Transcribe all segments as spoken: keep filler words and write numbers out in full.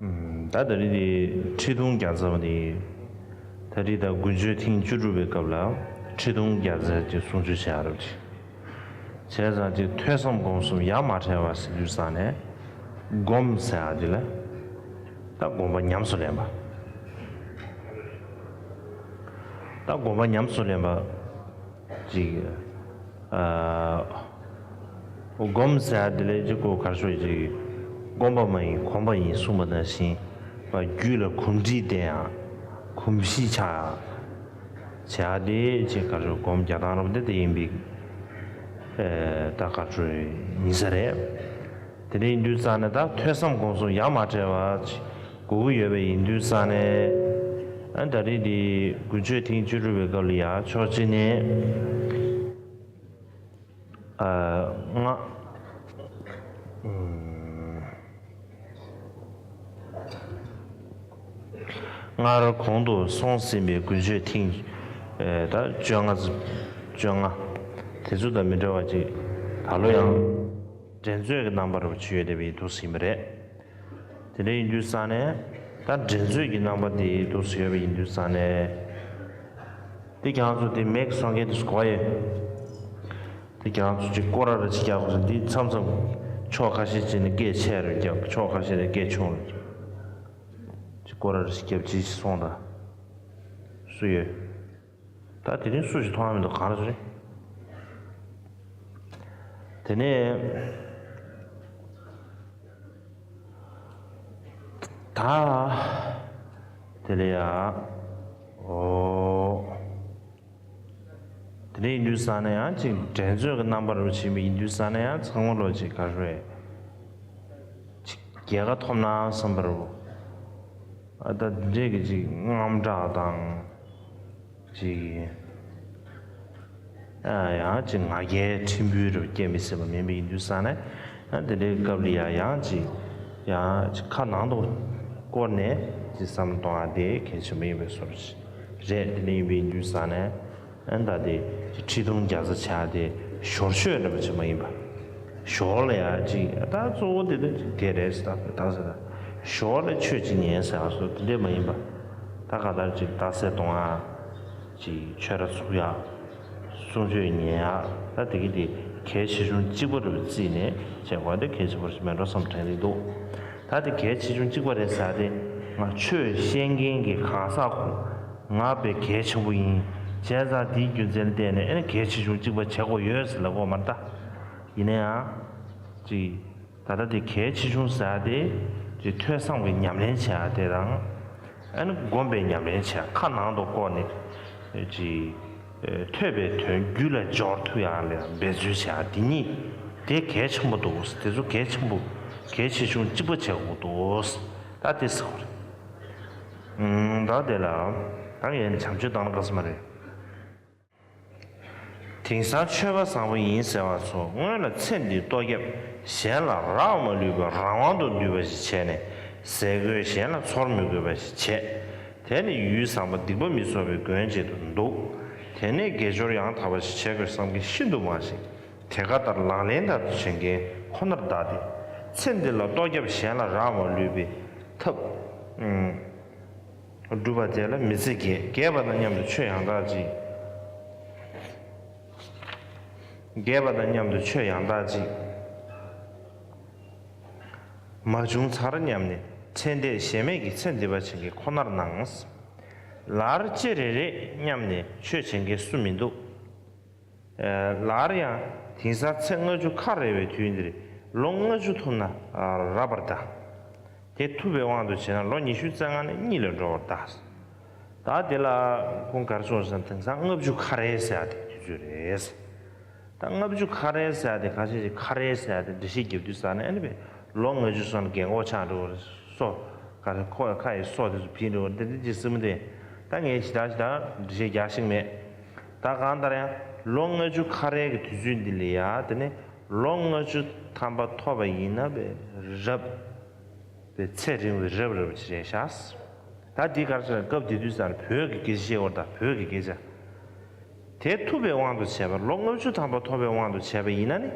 ད་ད་རེས་དེ་ཁྲི་སྟོང་བརྒྱ་རྩ་བ་དེ། ད་རེས་ད་དགུན་ཆོས་ཐེངས་བཅུ་དྲུག་པའི་སྐབས་ལ་ཁྲི་སྟོང་བརྒྱ་རྩ་གཅིག་གསུང་ཆོས་བྱས་རབས་ཅིག་བྱས་ཙང་ཅིག་ཐོས་བསམ་སྒོམ་གསུམ་ཡ་མ་བྲལ་བ་ཟེར་དུས་ཙང་ནས། སྒོམ་ཟེར་ཡ་དེ་ལ་ད་སྒོམ་པ་ཉམས་སུ་ལེན་པ། ད་སྒོམ་པ་ཉམས་སུ་ལེན་པ་ཅིག་ཨ། སྒོམ་ཟེར་ཡ་དེ་ལས་ཅིག་གོ་གར་ཤོད་ཅིག་སྒོམ་པ་མ་ཡིན་གོམས་པ་ཡིན་གསུངས་པ་ནང་བཞིན་པ་རྒྱུད་ལ་གོམས་འདྲིས་ལྡན་ཡང་གོམས་གཤིས་ཆགས་ཡ། བྱ་དེ་ཅིག་གར་ཤོད་སྒོམ་རྒྱག་སྟངས་རབ་དེ་དེ་ཡིན་པའི་ད་གར་ཤོད་ཡིན་ས་རེད། དེ་འདྲ་ཡིན་དུས་ཙང་ནས་ད་ཐོས་བསམ་སྒོམ་གསུམ་ཡ་མ་བྲལ་བ་ཅིག་དགོས་ཀྱི་ཡོད་པ་ཡིན་དུས་ཙང་ནས། ཨ་ད་རེས་འདི་དགུན་ཆོས་ཐེངས་བཅུ་དྲུག་པའི་སྐབས་ལ་ཡ་ཕྱོགས་གཅིག་ནས་ཨ་ང་སྔར་གོང་དུ་སོང་ཟིན་པའི་དགུན་ཆོས་ཐེངས་ད་བཅོ་ལྔ་བཅོ་ལྔ་དེ་ཚོ་དང་མི་འདྲ་བ་ཅིག་ད་ལོ་ཡང་འགྲན་རྩོད་ཀྱི་རྣམ་པ་རུ་ཆུད་ཡོད་བསྡད་པའི་འདུག་ཟིན་པ་རེད། དེ་འདྲ་ཡིན་དུས་ཙང་ནས་ད་འགྲན་རྩོད་ཀྱི་རྣམ་པ་དེ་འདུག་ཟེར་ཡོད་པ་ཡིན་དུས་ཙང་ནས། དེ་ཁྱེད་རང་ཚོ་དེ་མེད་སོང་མཁན་དེ་གོ་ཡོད། དེ་ཁྱེད་རང་ཚོ་ཅིག་སྐོར་ར་ར་ཅིག་རྒྱག་དགོས་ཟེར། འདི་མཚམས་མཚམས་ཕྱོགས་ཁ་ཤས་ཅིག་ནས་སྐད་ཆེ་རུ་རྒྱག་ཕྱོགས་ཁ་ཤས་ནས་སྐད་ཆུང་རུ་རྒྱག་ཅིག་སྐོར་ར་ར་ཅིག་རྒྱབ་ཅིག་སོང་ད། སུ་ཡོད། ད་དེ་རིང་སུ་ཞིག་མཐོང་ཡ་མི་འདུག་གང་རེད་རེད། དེ་ནས་ད་དེ་ལ་ཡ་འོ་དེ་ནས་ཡིན་དུས་ཙང་ནས་ཡང་ཅིག་འགྲན་རྩོད་ཀྱི་རྣམ་པ་རུ་ཕྱིན་པ་ཡིན་དུས་ཙང་ནས་ཡང་ཚང་མ་ལོ་ཅིག་ག་རེ་རེད། ཅིག་རྒྱལ་ཁ་ཐོབ་ན་བསམ་པ་རུ་ཨ་ད་འདི་འདྲས་ཀྱི་ཅིག་རྔམ་སྐྲག་དང་། ཅིག་ཨ་ཡང་ཅིག་ང་རྒྱལ་ཕྲན་བུ་རུ་སྐྱེ་མི་སྲིད་པ་མིན་པ་ཡིན་དུས་ཙང་ནས། ཨ་དེ་འདྲའི་སྐབས་ལ་ཡང་ཡང་ཅིག་ཡང་ཅིག་ཁ་ནང་དུ་བསྐོར་ནས་ཅིག་བསམ་བློ་གཏོང་ཡ་དེ་གལ་ཆེན་པོ་ཡིན་པའི་བཟོ་འདྲ་ཞིག་རེད། དེ་འདྲ་ཡིན་པ་ཡིན་དུས་ཙང་ནས། ཨ་ད་དེ་ཅིག་ཁྲི་སྟོང་བརྒྱ་རྩ་བྱ་དེ་ཞོར་ཆོས་འདྲ་པོ་ཅིག་མ་ཡིན་པ། ཞོར་ལ་ཡང་ཅིག་ད་གཙོ་བོ་དེ་ད་ཅིག་དེ་རེད་ཟེར། ད་ད་ཟེར་ད་ཞོར་ལ་ཆོས་ཅིག་ཉན་ཟེར་བ་སོགས་དེ་འདྲས་མ་ཡིན་པ། ད་ག་ལྟར་ཅིག་རྟགས་གསལ་གཏོང་ཡ། ཅིག་ཆོས་ར་ཚུགས་ཡ། གསུང་ཆོས་ཉན་ཡ། ད་དེ་གི་དེ་གལ་ཆེ་ཆུང་གཅིག་པ་རུ་བརྩིས་ནས་བྱས་པ་དེ་གལ་ཆེན་པོ་ཞིག་མེད་འགྲོ་བསམ་དྲན་གྱི་འདུག་ད་དེ་གལ་ཆེ་ཆུང་གཅིག་པ་རེད་ཟེར་ཏེ། ང་ཆོས་བཤད་མཁན་གྱི་གང་ཟག་ཁོ་ང་དཔེ་གལ་ཆེན་པོ་ཡིན། བྱས་ཙང་དེའི་རྒྱུ་མཚན་ལ་བརྟེན་ནས་ཨེ་ན་གལ་ཆེ་ཆུང་གཅིག་པ་བྱེད་དགོས་ཡོད་ཟེར་ལབ་དགོས་མ་རེད་ད། ཡིན་ན་ཡང་། ཅིག་ད་ལྟ་དེ་གལ་ཆེ་ཆུང་ཟེར་ཏེ་ཅིག་ཐོས་བསམ་གྱི་ཉམས་ལེན་བྱེད་ཡ་དེ་དང་། ཨ་ནི་སྒོམ་པའི་ཉམས་ལེན་བྱེད་ཡ། ཁ་ནང་དུ་བསྐོར་ནས་ཅིག་ཐོས་པའི་དོན་རྒྱུད་ལ་འབྱོར་ཐུབ་ཡ་ལ་འབད་རྩོལ་བྱེད་ཡ་དེ་གཉིས་དེ་གལ་ཆེན་པོ་འདུག་དེ་ཚོ་གལ་ཆེན་པོ་གལ་ཆེ་ཆུང་གཅིག་པ་བྱེད་དགོས་འདུག་ད་དེ་ཟེར་བ་རེད། ད་དེ་ལ་ད་ངས་བྱམས་ཆོས་བཏང་ན་དགའ་ས་མ་རེད། དེང་སང་ཆོས་པ་བཟང་པོ་ཡིན་ཟེར་བ་ཚོ་སྔོན་ལ་ཚེ་འདིའི་ལྟོ་རྒྱབ་གཞན་ལ་རག་མ་ལུས་པའི་རང་དབང་དུ་འདུས་པ་ཞིག་བྱས་ནས། ཟས་གོས་གཞན་ལ་ཚོར་མི་དགོས་པ་ཞིག་བྱས། དེ་ནི་ཡུལ་བཟང་པོ་སྡིག་པ་མི་གསོག་པའི་མགོན་བྱེད་དུ་འདུག་དེ་ནས་དགེ་སྦྱོར་ཡང་དག་པ་ཞིག་བྱེད་དགོས་བསམ་གྱིན་ཤིན་ཏུ་མང་ཞིང་། དེ་ཀ་ལྟར་ལག་ལེན་དུ་བྱེད་མཁན་ཁོ་ནར་བདག་སྟེ། ཚེ་འདི་ལ་ལྟོ་རྒྱབ་གཞན་ལ་རག་མ་ལུས་པའི་ཐབས། སྒྲུབ་པ་དེ་ལ་མི་ཚེ་རྒས། རྒས་པ་དང་མཉམ་དུ་ཆོས་ཡང་དག་ཅིག་རྒས་པ་དང་མཉམ་དུ་ཆོས་ཡང་དག་ཅིག་མ་བྱུང་ཚར་སྙམ་ནས། ཚེ་འདས་གཞན་མེད་ཀྱི་ཚེ་འདི་པ་བྱེད་མཁན་ཁོ་ནར་སྣང་། ལར་ཅི་རེ་རེད་སྙམ་ནས་ཆོས་བྱེད་མཁན་སུ་མི་འདུག་ལར་ཡང་དེང་སང་ཚེ་ལྔ་བཅུ་ཁ་རལ་བའི་དུས་འདིར་ལོ་ལྔ་བཅུ་ཐུབ་ན་རབ་པར་གདའ། དེ་ཐུབ་པའི་དབང་དུ་བྱས་ན་ལོ་ཉི་ཤུ་རྩ་ལྔ་ནས་གཉིད་ལས་འགྲོ་བར་གདའ། ད་དེ་ལ་ཁོང་གར་སོང་ཟེར་ན་དེང་སང་ལྔ་བཅུ་ཁ་རལ་ཟེར་ཡ་དེ་དུས་ཚོད་རེད། ད་ལྔ་བཅུ་ཁ་རལ་ཟེར་ཡ་དེ་ཁ་ཤས་ཤིག་ཁ་རལ་ཟེར་ཡ་དེ་འགྲེལ་བཤད་རྒྱབ་དུས་ས་ནས་ཨ་ནི་བས་ལོ་ལྔ་བཅུ་སོང་ན་རྒན་གོག་ཆགས་འགྲོ་བ་རེད། སོ་ག་རེ་ཁོ་ཁ་ཡི་སོ་དེ་ཚོ་བིན་འགྲོ་བ་རེད། དེ་འདྲ་ཅིག་སེམས་དེ་ད་ངས་ཞེ་དྲག་ཞེ་དྲག་འགྲེལ་བཤད་རྒྱག་ཤེས་མེད། ད་གང་ལྟར་ཡང་ལོ་ལྔ་བཅུ་ཁ་རལ་གྱི་དུས་ཚོད་འདི་ལ་ཡ་དེ་ནས་ལོ་ལྔ་བཅུ་ཐམ་པ་ཐོབ་པ་ཡིན་ན་བས་རབ། པའི་ཚེ་རིང་བའི་རབ་རབ་ཅིག་རེད་ཤག་ད་འདི་གར་ཆགས་སྐབས་དེ་དུས་ཙང་བོད་ཀྱི་སྐད་ཆ་བཤད་བར་ད་བོད་ཀྱི་སྐད་ཆ། དེ་ཐུབ་པའི་དབང་དུ་བྱས་པ་ལོ་ལྔ་བཅུ་ཐམ་པ་ཐོབ་པའི་དབང་དུ་བྱས་པ་ཡིན་ན་ནི།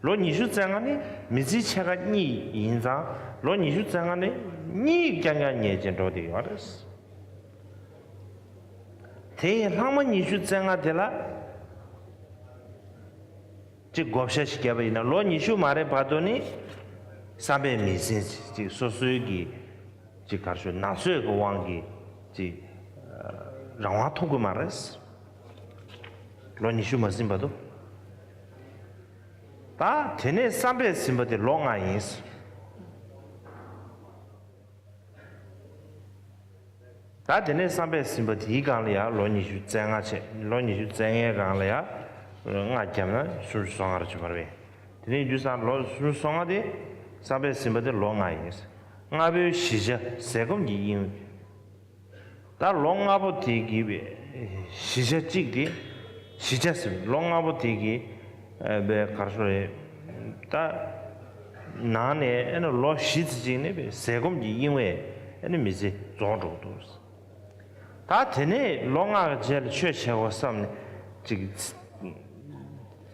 ལོ་ཉི་ཤུ་རྩ་ལྔ་ནི་མི་ཚེའི་ཕྱེད་ཀ་གཉིད་ཡིན་ཙང་ལོ་ཉི་ཤུ་རྩ་ལྔ་ནི་གཉིད་རྐྱང་རྐྱང་ཉལ་བྱས་འགྲོ་བསྡད་ཡོད་རེད། དེ་ཡི་ལྷག་མ་ཉི་ཤུ་རྩ་ལྔ་དེ་ལ་ཅིག་བགོ་བཤའ་ཞིག་བརྒྱབ་པ་ཡིན་ན་ལོ་ཉི་ཤུ་མ་རེད་བར་དུ་ནི་བསམ་པའི་མི་ཟིན་ཅིག་སོ་སོའི་གི་ཅིག་གར་ཞུ་ན་ཚོད་ཀྱི་དབང་གིས་ཅིག་རང་དབང་ཐོབ་ཀྱི་མ་རེད། ལོ་ཉི་ཤུ་མ་ཟིན་བར་དུ། ད་དེ་ནས་བསམ་པས་ཟིན་པ་དེ་ལོ་ལྔ་ཡིན། ད་དེ་ནས་བསམ་པས་ཟིན་པ་དེའི་སྒང་ལ་ཡང་ལོ་ཉི་ཤུ་རྩ་ལྔ་བྱས་ལོ་ཉི་ཤུ་རྩ་ལྔའི་སྒང་ལ་ཡང་ལྔ་བརྒྱབ་ན་སུམ་ཅུ་སོ་ལྔ་རེ་བྱེད་པ་རེད། དེ་ནས་རྒྱུ་སང་ལོ་སུམ་ཅུ་སོ་ལྔ་དེ་བསམ་པས་ཟིན་པ་དེ་ལོ་ལྔ་ཡིན། ལྔ་པོའི་བཞི་ཆ་ཟས་སྐོམ་གྱི་དབྱིངས། ད་ལོ་ལྔ་པོ་དེ་གི་བཞི་ཆ་གཅིག་དེ་བཞི་ཆ་ཟེར་ལོ་ལྔ་པོ་དེ་གི་བའི་གར་སོ་རེད། ད་ནང་ནས་ཨེ་ན་ལོ་བཞི་ཙམ་ཅིག་ནས་བའི་ཟས་སྐོམ་གྱི་དབྱིངས་བས་ཨེ་ན་མི་ཚེ་རྫོགས་འགྲོ་འདུག་ད་དེ་ནས་ལོ་ལྔ་གི་རྗེས་ལ་ཆོས་བྱེད་དགོས་བསམ་ནས་ཅིག་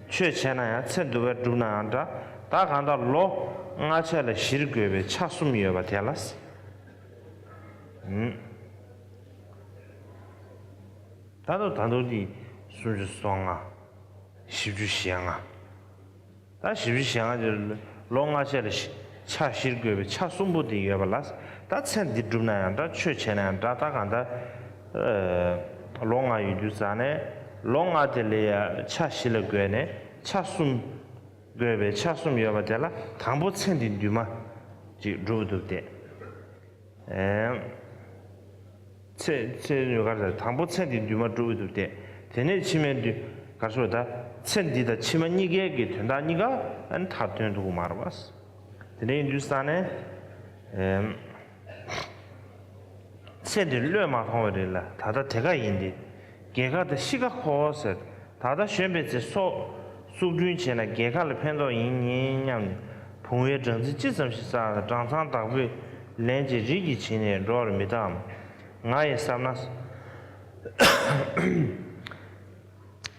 ཆོས་བྱས་ན་ཡང་ཚེ་འདི་བས་བསྒྲུབས་ན་ཡང་འདྲ། ད་གང་ལྟར་ལོ་ལྔ་ཆ་ལ་བཞིར་བགོས་པའི་ཆ་གསུམ་ཡོད་པ་དེ་ལ། ད་དུང་ད་དུང་འདི་སུམ་ཅུ་སོ་ལྔ། བཞི་བཅུ་ཞེ་ལྔ། ད་བཞི་བཅུ་ཞེ་ལྔ་དེ་ལོ་ལྔ་ཆ་ལ་ཆ་བཞིར་བགོས་པའི་ཆ་གསུམ་པོ་དེ་ཡོད་པ་ལ། ད་ཚེ་འདི་བསྒྲུབས་ན་ཡང་འདྲ་ཆོས་བྱས་ན་ཡང་འདྲ་ད་གང་ལྟར་ལོ་ལྔ་ཡོད་དུས་ཙང་ནས་ལོ་ལྔ་དེ་ལ་ཡང་ཆ་བཞི་ལ་བགོས་ནས་ཆ་གསུམ། དགོས་པའི་ཆ་གསུམ་ཡོད་པ་དེ་ལ་དང་པོ་ཚེ་འདི་འདུས་མ་ཅིག་འགྲུབ་འདུག་སྟེ། ཚེ་ཚེ་ཡོད་ག་རེ་དང་པོ་ཚེ་འདི་འདུས་མ་འགྲུབ་འདུག་སྟེ། དེ་ནས་ཕྱི་མའི་འདུས་ག་རེ་ཟེར་ད་ཚེ་འདི་དང་ཕྱི་མ་གཉིས་ཀའི་གི་དོན་དག་གཉིས་ཀ་ཨ་ནི་མཐར་ཐོན་ཐུབ་ཀྱི་མ་རེད་པ། དེ་འདྲ་ཡིན་དུས་ཙང་ནས། ཚེ་འདིར་བློས་མ་ཐོངས་པ་རེད་ལ་ད་ལྟ་དེ་ག་ཡིན་ཏེ། རྒས་ཁ་དང་ཤི་ཁ་ཁོ་ཟེར། ད་ལྟ་གཞོན་པའི་ཚེ་སྲོག་བསུབ་སྐྲུན་བྱས་ན་རྒས་ཁ་ལ་ཕན་ཐོགས་ཡིན་ཉེན་སྙམ་ནས་བུང་བའི་སྦྲང་རྩི་ཅི་ཙམ་ཞིག་བསགས་ན་སྦྲང་ཚང་བདག་པོས་ལེན་བྱས་རིགས་ཀྱི་བྱིན་ནས་འགྲོ་བར་མི་བཏང་ངམ། ང་ཡི་བསམ་ན།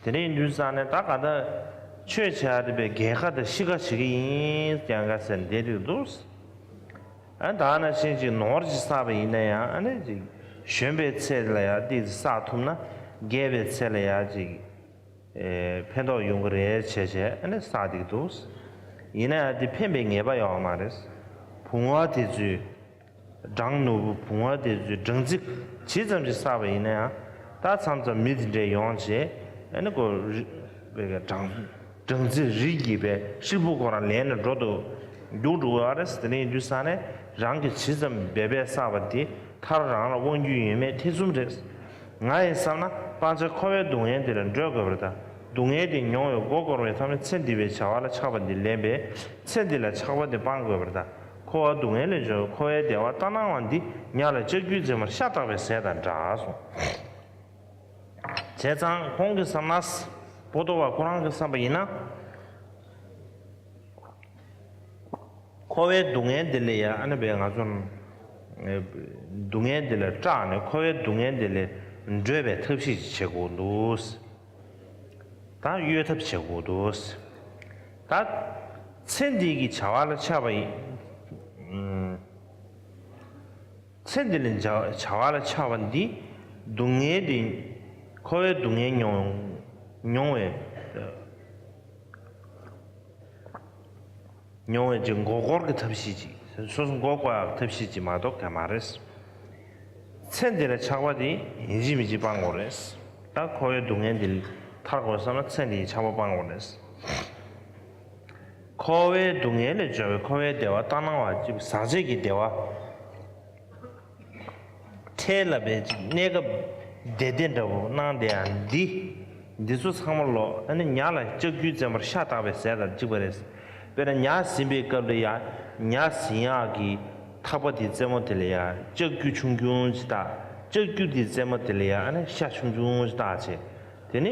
དེ་འདྲ་ཡིན་དུས་ཙང་ནས་ད་ག་ད་ཆོས་བྱ་ཡ་དེ་བས་རྒས་ཁ་དང་ཤི་ཁ་བྱེད་ཀྱི་ཡིན་ཀྱང་ག་ཟེར་འདས་རིགས་འདུག་ཨ་ད་ནང་བཞིན་ཅིག་ནོར་ཅིག་བསགས་པ་ཡིན་ན་ཡང་ཨ་ནི་ཅིག་གཞོན་པའི་ཚེ་ལ་ཡང་ཏིག་ཙི་བསགས་ཐུབ་ན་རྒས་པའི་ཚེ་ལ་ཡང་ཅིག་ཨེ་ཕན་ཐོགས་ཡོང་གི་རེད་བྱས་བྱས་ཨ་ནི་བསགས་ཏིག་འདུག་ཡིན་ན་ཡང་དེ་ཕན་པའི་ངེས་པ་ཡོད་མ་རེད། བུང་བ་དེ་ཚོས་སྦྲང་ནོར་བུ་བུང་བ་དེ་ཚོས་སྦྲང་རྩི་ཇི་ཙམ་ཞིག་བསགས་པ་ཡིན་ན་ཡང་ད་མཚམས་མཚམས་མི་དེ་འདྲས་ཡོང་བྱས་ཨ་ནི་ཁོ་རི་སྦྲང་སྦྲང་རྩི་རིགས་ཀྱི་པའི་ཧྲིལ་པོ་ཁོ་རང་ལེན་ནས་འགྲོ་འདུག་རྒྱུགས་འགྲོ་གི་ཨ་རེད། དེ་ནས་ཡིན་དུས་ས་ནས་རང་གིས་ཇི་ཙམ་འབད་པས་བསགས་པ་དེ་མཐར་རང་ལ་དབང་རྒྱུ་ཡོད་མེད་ཐེ་ཚོམ་རེད། ང་ཡི་བསམ་ན་སྤང་བྱ་འཁོར་བའི་སྡུག་བསྔལ་འདི་ལས་སྒྲོལ་དགོས་པར་གདའ། སྡུག་བསྔལ་དེ་མྱོང་བའི་མགོ་སྐོར་བའི་ཐབས་ནི་ཚེ་འདི་པའི་བྱ་བ་ལ་ཆགས་པ་འདི་ལེན་པས་ཚེ་འདི་ལ་ཆགས་པ་འདི་སྤང་དགོས་པར་གདའ། འཁོར་བ་སྡུག་བསྔལ་ལས་སྒྲོལ་བའི་འཁོར་བའི་བདེ་བ་ལྟར་སྣང་བ་འདི་ཉ་ལ་ལྕགས་ཀྱུས་འཛིན་པར་ཤ་སྟག་པའི་ཟས་དང་འདྲ་གསུངས། བྱས་ཙང་ཁོང་གི་བསམ་ན། པོ་ཏོ་བ་ཁོ་རང་གི་བསམ་པ་ཡིན་ན། འཁོར་བའི་སྡུག་བསྔལ་འདི་ལས་ཡང་ཨ་ནི་བས་ང་ཚོ་སྡུག་བསྔལ་འདི་ལས་སྐྲག་ནས་འཁོར་བའི་སྡུག་བསྔལ་འདི་ལས་སྒྲོལ་བའི་ཐབས་ཤེས་ཅིག་བྱེད་དགོས་འདུག་ད་གཡོལ་ཐབས་བྱེད་དགོས་འདུག་ད་ཚེ་འདི་གི་བྱ་བ་ལ་ཆགས་པ་ཡིན། ཚེ་འདི་ལ་བྱ་བྱ་བ་ལ་ཆགས་པ་འདི་སྡུག་བསྔལ་འདི་འཁོར་བའི་སྡུག་བསྔལ་མྱོང་མྱོང་བའི་མྱོང་བའི་ཅིག་མགོ་སྐོར་གྱི་ཐབས་ཤེས་ཅིག་སོ་སོ་མགོ་སྐོར་ཡག་ཐབས་ཤེས་ཅིག་མ་གཏོགས་ག་མ་རེད། ཚེ་འདི་ལ་ཆགས་པ་འདི་ཡིན་གཅིག་མིན་གཅིག་སྤང་དགོས་རེད། ད་འཁོར་བའི་སྡུག་བསྔལ་འདི་ཐར་དགོས་བསམ་ན་ཚེ་འདི་ཡི་ཆགས་པ་སྤང་དགོས་རེད། འཁོར་བའི་སྡུག་བསྔལ་ལས་སྦྱོར་བའི་འཁོར་བའི་བདེ་བ་ལྟར་སྣང་བ་ཅིག་ཟག་བཅས་ཀྱི་བདེ་བ། འཕྲལ་ལ་བས་ཅིག་གནས་སྐབས་བདེ་བདེ་འདྲ་བོ་སྣང་བསྡད་ཡ་འདི། འདི་ཚོ་ཚང་མ་ལོ་ཨ་ནི་ཉ་ལ་ལྕགས་ཀྱུས་འཛིན་པར་ཤ་སྟག་པའི་ཟས་དང་གཅིག་པ་རེད། དཔེར་ན་ཉ་ཟིན་པའི་སྐབས་ལ་ཡ་ཉ་ཟིན་ཡག་གི་ཐག་པ་དེའི་རྩེ་མོ་དེ་ལ་ཡ་ལྕགས་ཀྱུ་ཆུང་ཆུང་ཅིག་བཏགས། ལྕགས་ཀྱུ་དེའི་རྩེ་མོ་དེ་ལ་ཡ་ཨ་ནི་ཤ་ཆུང་ཆུང་ཅིག་བཏགས་བྱས། དེ་ནི་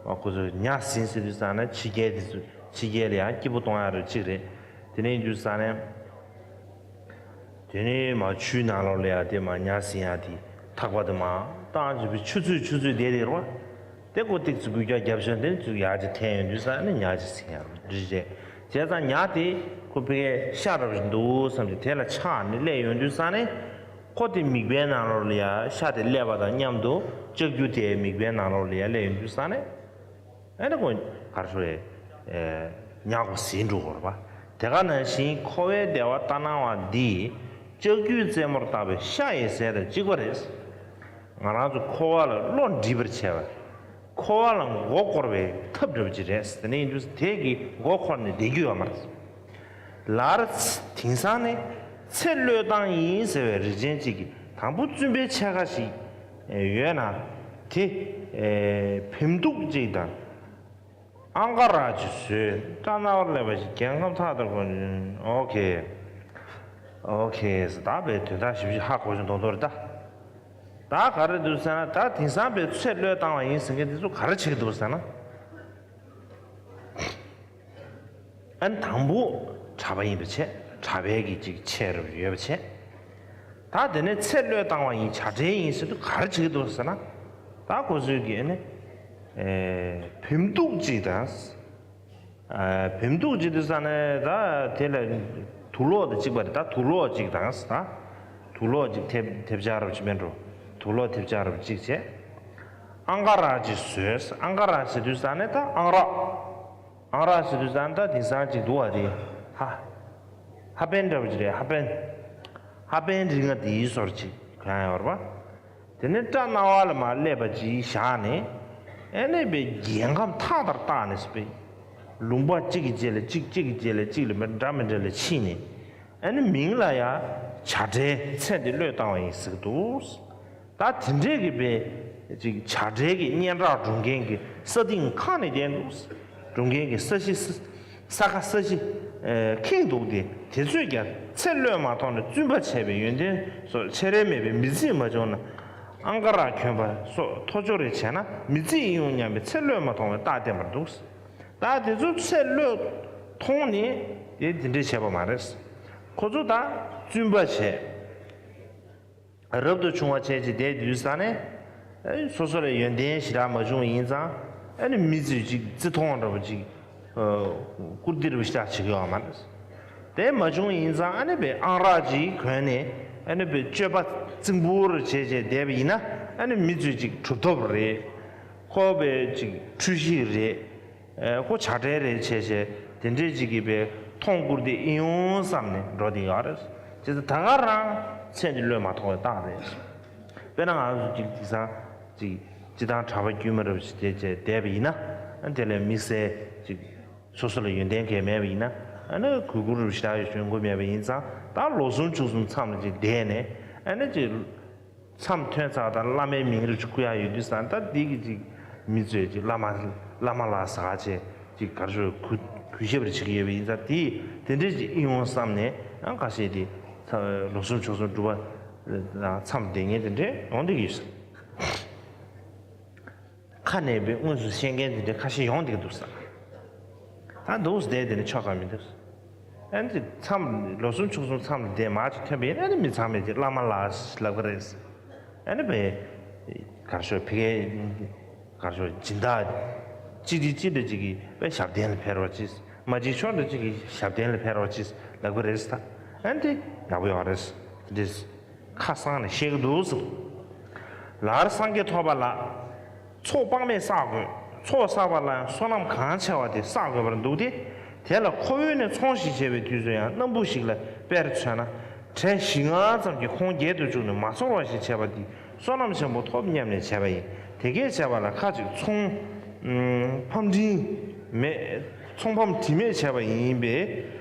ཁོ་ཚོ་ཉ་ཟིན་ཟེར་དུས་ཙང་ན་ཕྱི་རྒྱལ་དེ་ཚོ་ཕྱི་རྒྱལ་ལ་ཡ་སྐྱིད་པོ་གཏོང་ཡ་རེད་གཅིག་རེད། དེ་ནས་ཡིན་དུས་ཙང་ནས། དེ་ནས་མ་ཆུའི་ནང་ལོགས་ལ་ཡ་དེ་མ་ཉ་ཟིན་ཡ་དེ་ཐག་པ་དེ་མ་བཏང་བྱས་པའི་ཆུ་ཚོད་ཆུ་ཚོད་བསྡད་དེ་རེད་བ། དེ་ཁོ་ཏིག་ཙི་འགུལ་སྐྱོད་བརྒྱབ་བྱས་དེ་ཚུར་ཡར་ཅིག་འཐེན་ཡོང་དུས་ཙང་ནས་ཉ་ཅིག་ཟིན་ཡ་རེད་རེད། བྱས་ཙང་ཉ་དེ་ཁོ་ཕ་གིར་ཤ་འདྲ་པོ་ཞིག་འདུག་བསམ་གྱི་དེ་ལ་ཆགས་ནས་སླེབས་ཡོང་དུས་ཙང་ནས། ཁོ་དེ་མིད་པའི་ནང་ལོགས་ལ་ཡ་ཤ་དེ་སླེབས་པ་དང་མཉམ་དུ་ལྕགས་ཀྱུ་དེ་མིད་པའི་ནང་ལོགས་ལ་ཡ་སླེབས་ཡོང་དུས་ཙང་ནས། ཨ་ནི་ཁོ་ག་རེ་ཞུ་རེད། ཨེ། ཉ་ཁོ་ཟིན་འགྲོ་གི་རེད་པ། དེ་ག་ནང་བཞིན་འཁོར་བའི་བདེ་བ་ལྟར་སྣང་བ་འདི་ལྕགས་ཀྱུའི་རྩེ་མོར་བཏགས་པའི་ཤ་ཡི་ཟས་དང་གཅིག་པ་རེད། ང་རང་ཚོ་འཁོར་བ་ལ་བློ་འདྲིས་པར་བྱས་པ། འཁོར་བ་ལ་མགོ་སྐོར་བའི་ཐབས་འདྲ་པོ་ཅིག་རེད། དེ་ནས་ཡིན་དུས་དེ་གི་མགོ་འཁོར་ནས་བསྡད་རྒྱུ་ཡོད་མ་རེད། ལར་དེང་སང་ནས་ཚེ་བློས་བཏང་ཡིན་ཟེར་བའི་རིགས་ཅན་གཅིག་གིས་དང་པོ་བཙུན་པའི་ཕྱེད་ཀ་ཞིག་ཡོད་ན། དེ་བེམ་ཐུག་ཅིག་དང་། ཨང་ཀ་རག་ཅིག་བཟོས། སྐྲ་ནག་པོ་སླེབས་པ་ཞིག་རྒྱལ་ཁམས་ཐག་ལྟར་གོ། ཨོ་ཁེ། ཨོ་ཁེ་ཟེར། ད་བས་དོན་དག་ཞིབ་ཞིབ་ཧ་གོ་བཞིན་མདོག་མདོག་རེད་ད། ད་ག་རེ་འདུག་ཟེར་ན། ད་དེང་སང་བས་ཚེ་བློས་བཏང་བ་ཡིན་ཟེར་མཁན་དེ་ཚོ་ག་རེ་བྱེད་ཀྱི་འདུག་ཟེར་ན། ཨ་ནི་དང་པོ་གྲྭ་པ་ཡིན་པ་བྱས། གྲྭ་པའི་གི་ཅིག་ཆས་རབ་ཡོད་པ་བྱས། ད་དེ་ནས་ཚེ་བློས་བཏང་བ་ཡིན། བྱ་བྲལ་ཡིན་ཟེར་དུས་ག་རེ་བྱེད་ཀྱི་འདུག་ཟེར་ན། ད་ཁོ་ཚོས་ཀྱི་ཨ་ནི། ཨེ། བེམ་ཐུག་ཅིག་དང་། ཨ། བེམ་ཐུག་ཅིག་དུས་ཙང་ནས་ད་དེ་ལ་དུག་ལོག་དང་གཅིག་པ་རེད། ད་དུག་ལོག་ཅིག་དང་། ད་དུག་ལོག་ཅིག་ཐེབས་ཐེབས་ཆག་རབ་ཅིག་མེད་འགྲོ། དུག་ལོག་ཐེབས་ཆག་རབ་ཅིག་བྱས། ཨང་ཀ་རག་ཅིག་བཟོས། ཨང་ཀ་རག་ཟེར་དུས་ཙང་ནས་ད་ཨང་རག་ཨང་རག་ཟེར་དུས་ཙང་ད་དེང་སང་ཅིག་འདུག་བ། དེ་ཧ་ཧ་པན་འདྲ་པོ་ཅིག་རེད། ཧ་པན། ཧ་པན་རིགས་ལྔ་དེའི་སོར་ཅིག་གང་ཡོད་རེད་པ། དེ་ནས་སྐྲ་ནག་པོ་ལ་མར་སླེབས་པ་ཅིག་བཞག་ནས། ཨ་ནི་བས་རྒྱལ་ཁམས་ཐག་ལྟར་བཏགས་ནས་བས། ལུང་པ་གཅིག་གི་རྗེས་ལ་གཅིག་གཅིག་གི་རྗེས་ལ་གཅིག་ལ་མི་འདྲ་མི་འདྲ་ལ་ཕྱིན་ནས། ཨ་ནི་མིང་ལ་ཡ་བྱ་བྲལ། ཚེ་འདི་བློས་བཏང་བ་ཡིན་ཟེར་གྱི་འདུག། ད་དེ་འདྲས་ཀྱི་བས་ཅིག་བྱ་བྲལ་གྱི་སྙན་གྲགས་སྒྲོག་མཁན་གྱི་ས་སྟེང་ཁ་ནས་བསྡད་འདུག། སྒྲོག་མཁན་གྱི་ས་གཞི་ས་ས་ཁ་ས་གཞི་ཨེ་ཁེངས་འདུག་སྟེ། དེ་ཚོས་ཀྱང་ཚེ་བློས་མ་ཐོངས་ནས་བཙུན་པ་བྱས་པའི་ཡོན་ཏན་སོགས་ཆེ་རེ་མེད་པའི་མི་ཚེ་མ་བྱུང་ན། ཨང་ཀ་རག་གྱོན་པ་སོགས་ཐོ་ཅོ་རེ་བྱས་ན་མི་ཚེ་ཡིན་ཡོང་སྙམ་པའི་ཚེ་བློས་མ་ཐོངས་པའི་རྟགས་བསྟན་པར་འདུག། ད་དེ་ཚོ་ཚེ་བློས་ཐོངས་ནས་དེ་དེ་འདྲས་བྱས་པ་མ་རེད། ཁོ་ཚོ་ད་བཙུན་པ་བྱས། རབ་ཏུ་བྱུང་བ་བྱས་ཅིག་བསྡད་དུས་ཙང་ནས། ཨ་ནི་སོ་སོ་ལ་ཡོན་ཏན་ཞེ་དྲག་མ་བྱུང་བ་ཡིན་ཙང་། ཨ་ནི་མི་ཚོས་ཅིག་བརྩི་མཐོང་འདྲ་པོ་ཅིག། ཨ། བཀུར་སྟི་རུ་ཞེ་དྲག་བྱེད་ཀྱི་ཡོད་མ་རེད། དེ་མ་བྱུང་བ་ཡིན་ཙང་ཨ་ནི་བས་ཨང་རག་ཅིག་གོན་ནས། ཨ་ནི་བས་སྤྱོད་པ་རྩིང་པོ་རུ་བྱས་བྱས་བསྡད་པ་ཡིན་ན། ཨ་ནི་མི་ཚོས་ཅིག་གྲུབ་ཐོབ་རེད། ཁོ་བས་ཅིག་འཁྲུལ་ཞིག་རེད། ཨེ། ཁོ་བྱ་བྲལ་རེད་བྱས་བྱས་དེ་འདྲས་ཅིག་གིས་བས་མཐོང་བཀུར་དེ་ཨེ་ཡོང་བསམ་ནས་འགྲོ་བསྡད་ཡོད་རེད། བྱས་ཙང་ད་ག་རང་ཚེ་འདི་བློས་མ་ཐོངས་པའི་རྟགས་རེད། དཔེར་ན་ང་ཚོ་ཅིག་དེང་སང་ཅིག་སྤྱིར་བཏང་གྲྭ་པ་དཀྱུས་མ་རབ་ཞིག་བྱས་བྱས་བསྡད་པ་ཡིན་ན། ཨ། དེ་ལས་དམིགས་བསལ་ཅིག་སོ་སོ་ལ་ཡོན་ཏན་གང་མེད་པ་ཡིན་ན། ཨ་ནི་གུས་བཀུར་རུ་ཞེ་དྲག་ཡོད་ཆོག་གི་མེད་པ་ཡིན་ཙང་། ད་ལོ་གསུམ་ཕྱོགས་གསུམ་མཚམས་ལ་ཅིག་བསྡད་ནས། ཨ་ནི་ཅིག་མཚམས་ཐོན་ཚར་དང་བླ་མའི་མིང་རུ་ཅིག་བསྐུར་ཡག་ཡོད་དུས་ཙང་། ད་འདི་གི་ཅིག་མི་ཚོས་ཅིག་བླ་མ་བླ་མ་ལ་ཟ་བྱས་ཅིག་ག་རེ་ཞུ། གུས་གུས་ཞབས་རེ་བྱེད་ཀྱི་ཡོད་པ་ཡིན་ཙང་། དེ་དེ་འདྲས་ཅིག་ཨེ་ཡོང་བསམ་ནས། ཡང་ཁ་ཤས་དེ་ལོ་གསུམ་ཕྱོགས་གསུམ་སྒྲུབ་པ་མཚམས་བསྡད་མཁན་དེ་འདྲས་ཡོང་བསྡད་ཀྱི་ཡོད་ས། ཁ་ནས་བས་དངོས་སུ་བཤད་མཁན་དེ་འདྲས་ཁ་ཤས་ཡོང་བསྡད་ཀྱི་འདུག་ས། ད་འདུག་སེ་བསྡད་དེ་ནི་ཆོ་ག་མི་འདུག། ཨ་ནི་མཚམས་ལོ་གསུམ་ཕྱོགས་གསུམ་མཚམས་ལ་བསྡད་མ་ཅིག་ཐོན་པ་ཡིན་ན། ཨ་ནི་མི་ཚང་མས་ཅིག་བླ་མ་ལགས་ལབ་ཀྱི་རེད། ཨ་ནི་བས་ག་རེ་ཞུ། ཕ་གིའི་ག་རེ་ཞུ། སྦྱིན་བདག་གཅིག་གིས་གཅིག་དང་གཅིག་གི་བས་ཞབས་བརྟན་ལ་ཕེབས་རོགས་གྱིས། མ་གཅིག་ཕྱོགས་དང་གཅིག་གི་ཞབས་བརྟན་ལ་ཕེབས་རོགས་གྱིས་ལབ་ཀྱི་རེད་ད། ཨ་ནི་དེ་ཡག་པོ་ཡོད་རེད། དེ་འདྲས། ཁ་གསང་ནས་བཤད་ཀྱི་འདུག་ཟེར། ལར་སངས་རྒྱས་ཐོབ་པ་ལ་ཚོགས་དཔག་མེད་བསགས་དགོས། ཚོགས་བསགས་པ་ལ་ཡང་བསོད་ནམས་གང་ཆེ་བ་དེ་བསགས་དགོས་པར་འདུག་སྟེ། དེ་ལ་ཁོ་བོས་ནི་ཚོང་ཞིག་བྱེད་པའི་དུས་སུ་ཡང་སྣམ་བུ་ཞིག་ལ་དཔེར་མཚོན་ན། བྲེ་བཞི་ལྔ་ཙམ་གྱིས་ཁོང་རྒྱལ་དུ་བཅུག་ནས་མ་ཚོར་བ་ཞིག་བྱས་པ་འདི་བསོད་ནམས་ཆེན་པོ་ཐོབ་སྙམ་ནས་བྱས་པ་ཡིན། དེ་སྐད་བྱས་པ་ལ་ཁ་ཅིག་ཚོང་ཕམ་དྲི་མེད། ཚོང་ཕམ་དྲི་མེད་བྱས་པ་ཡིན་པས།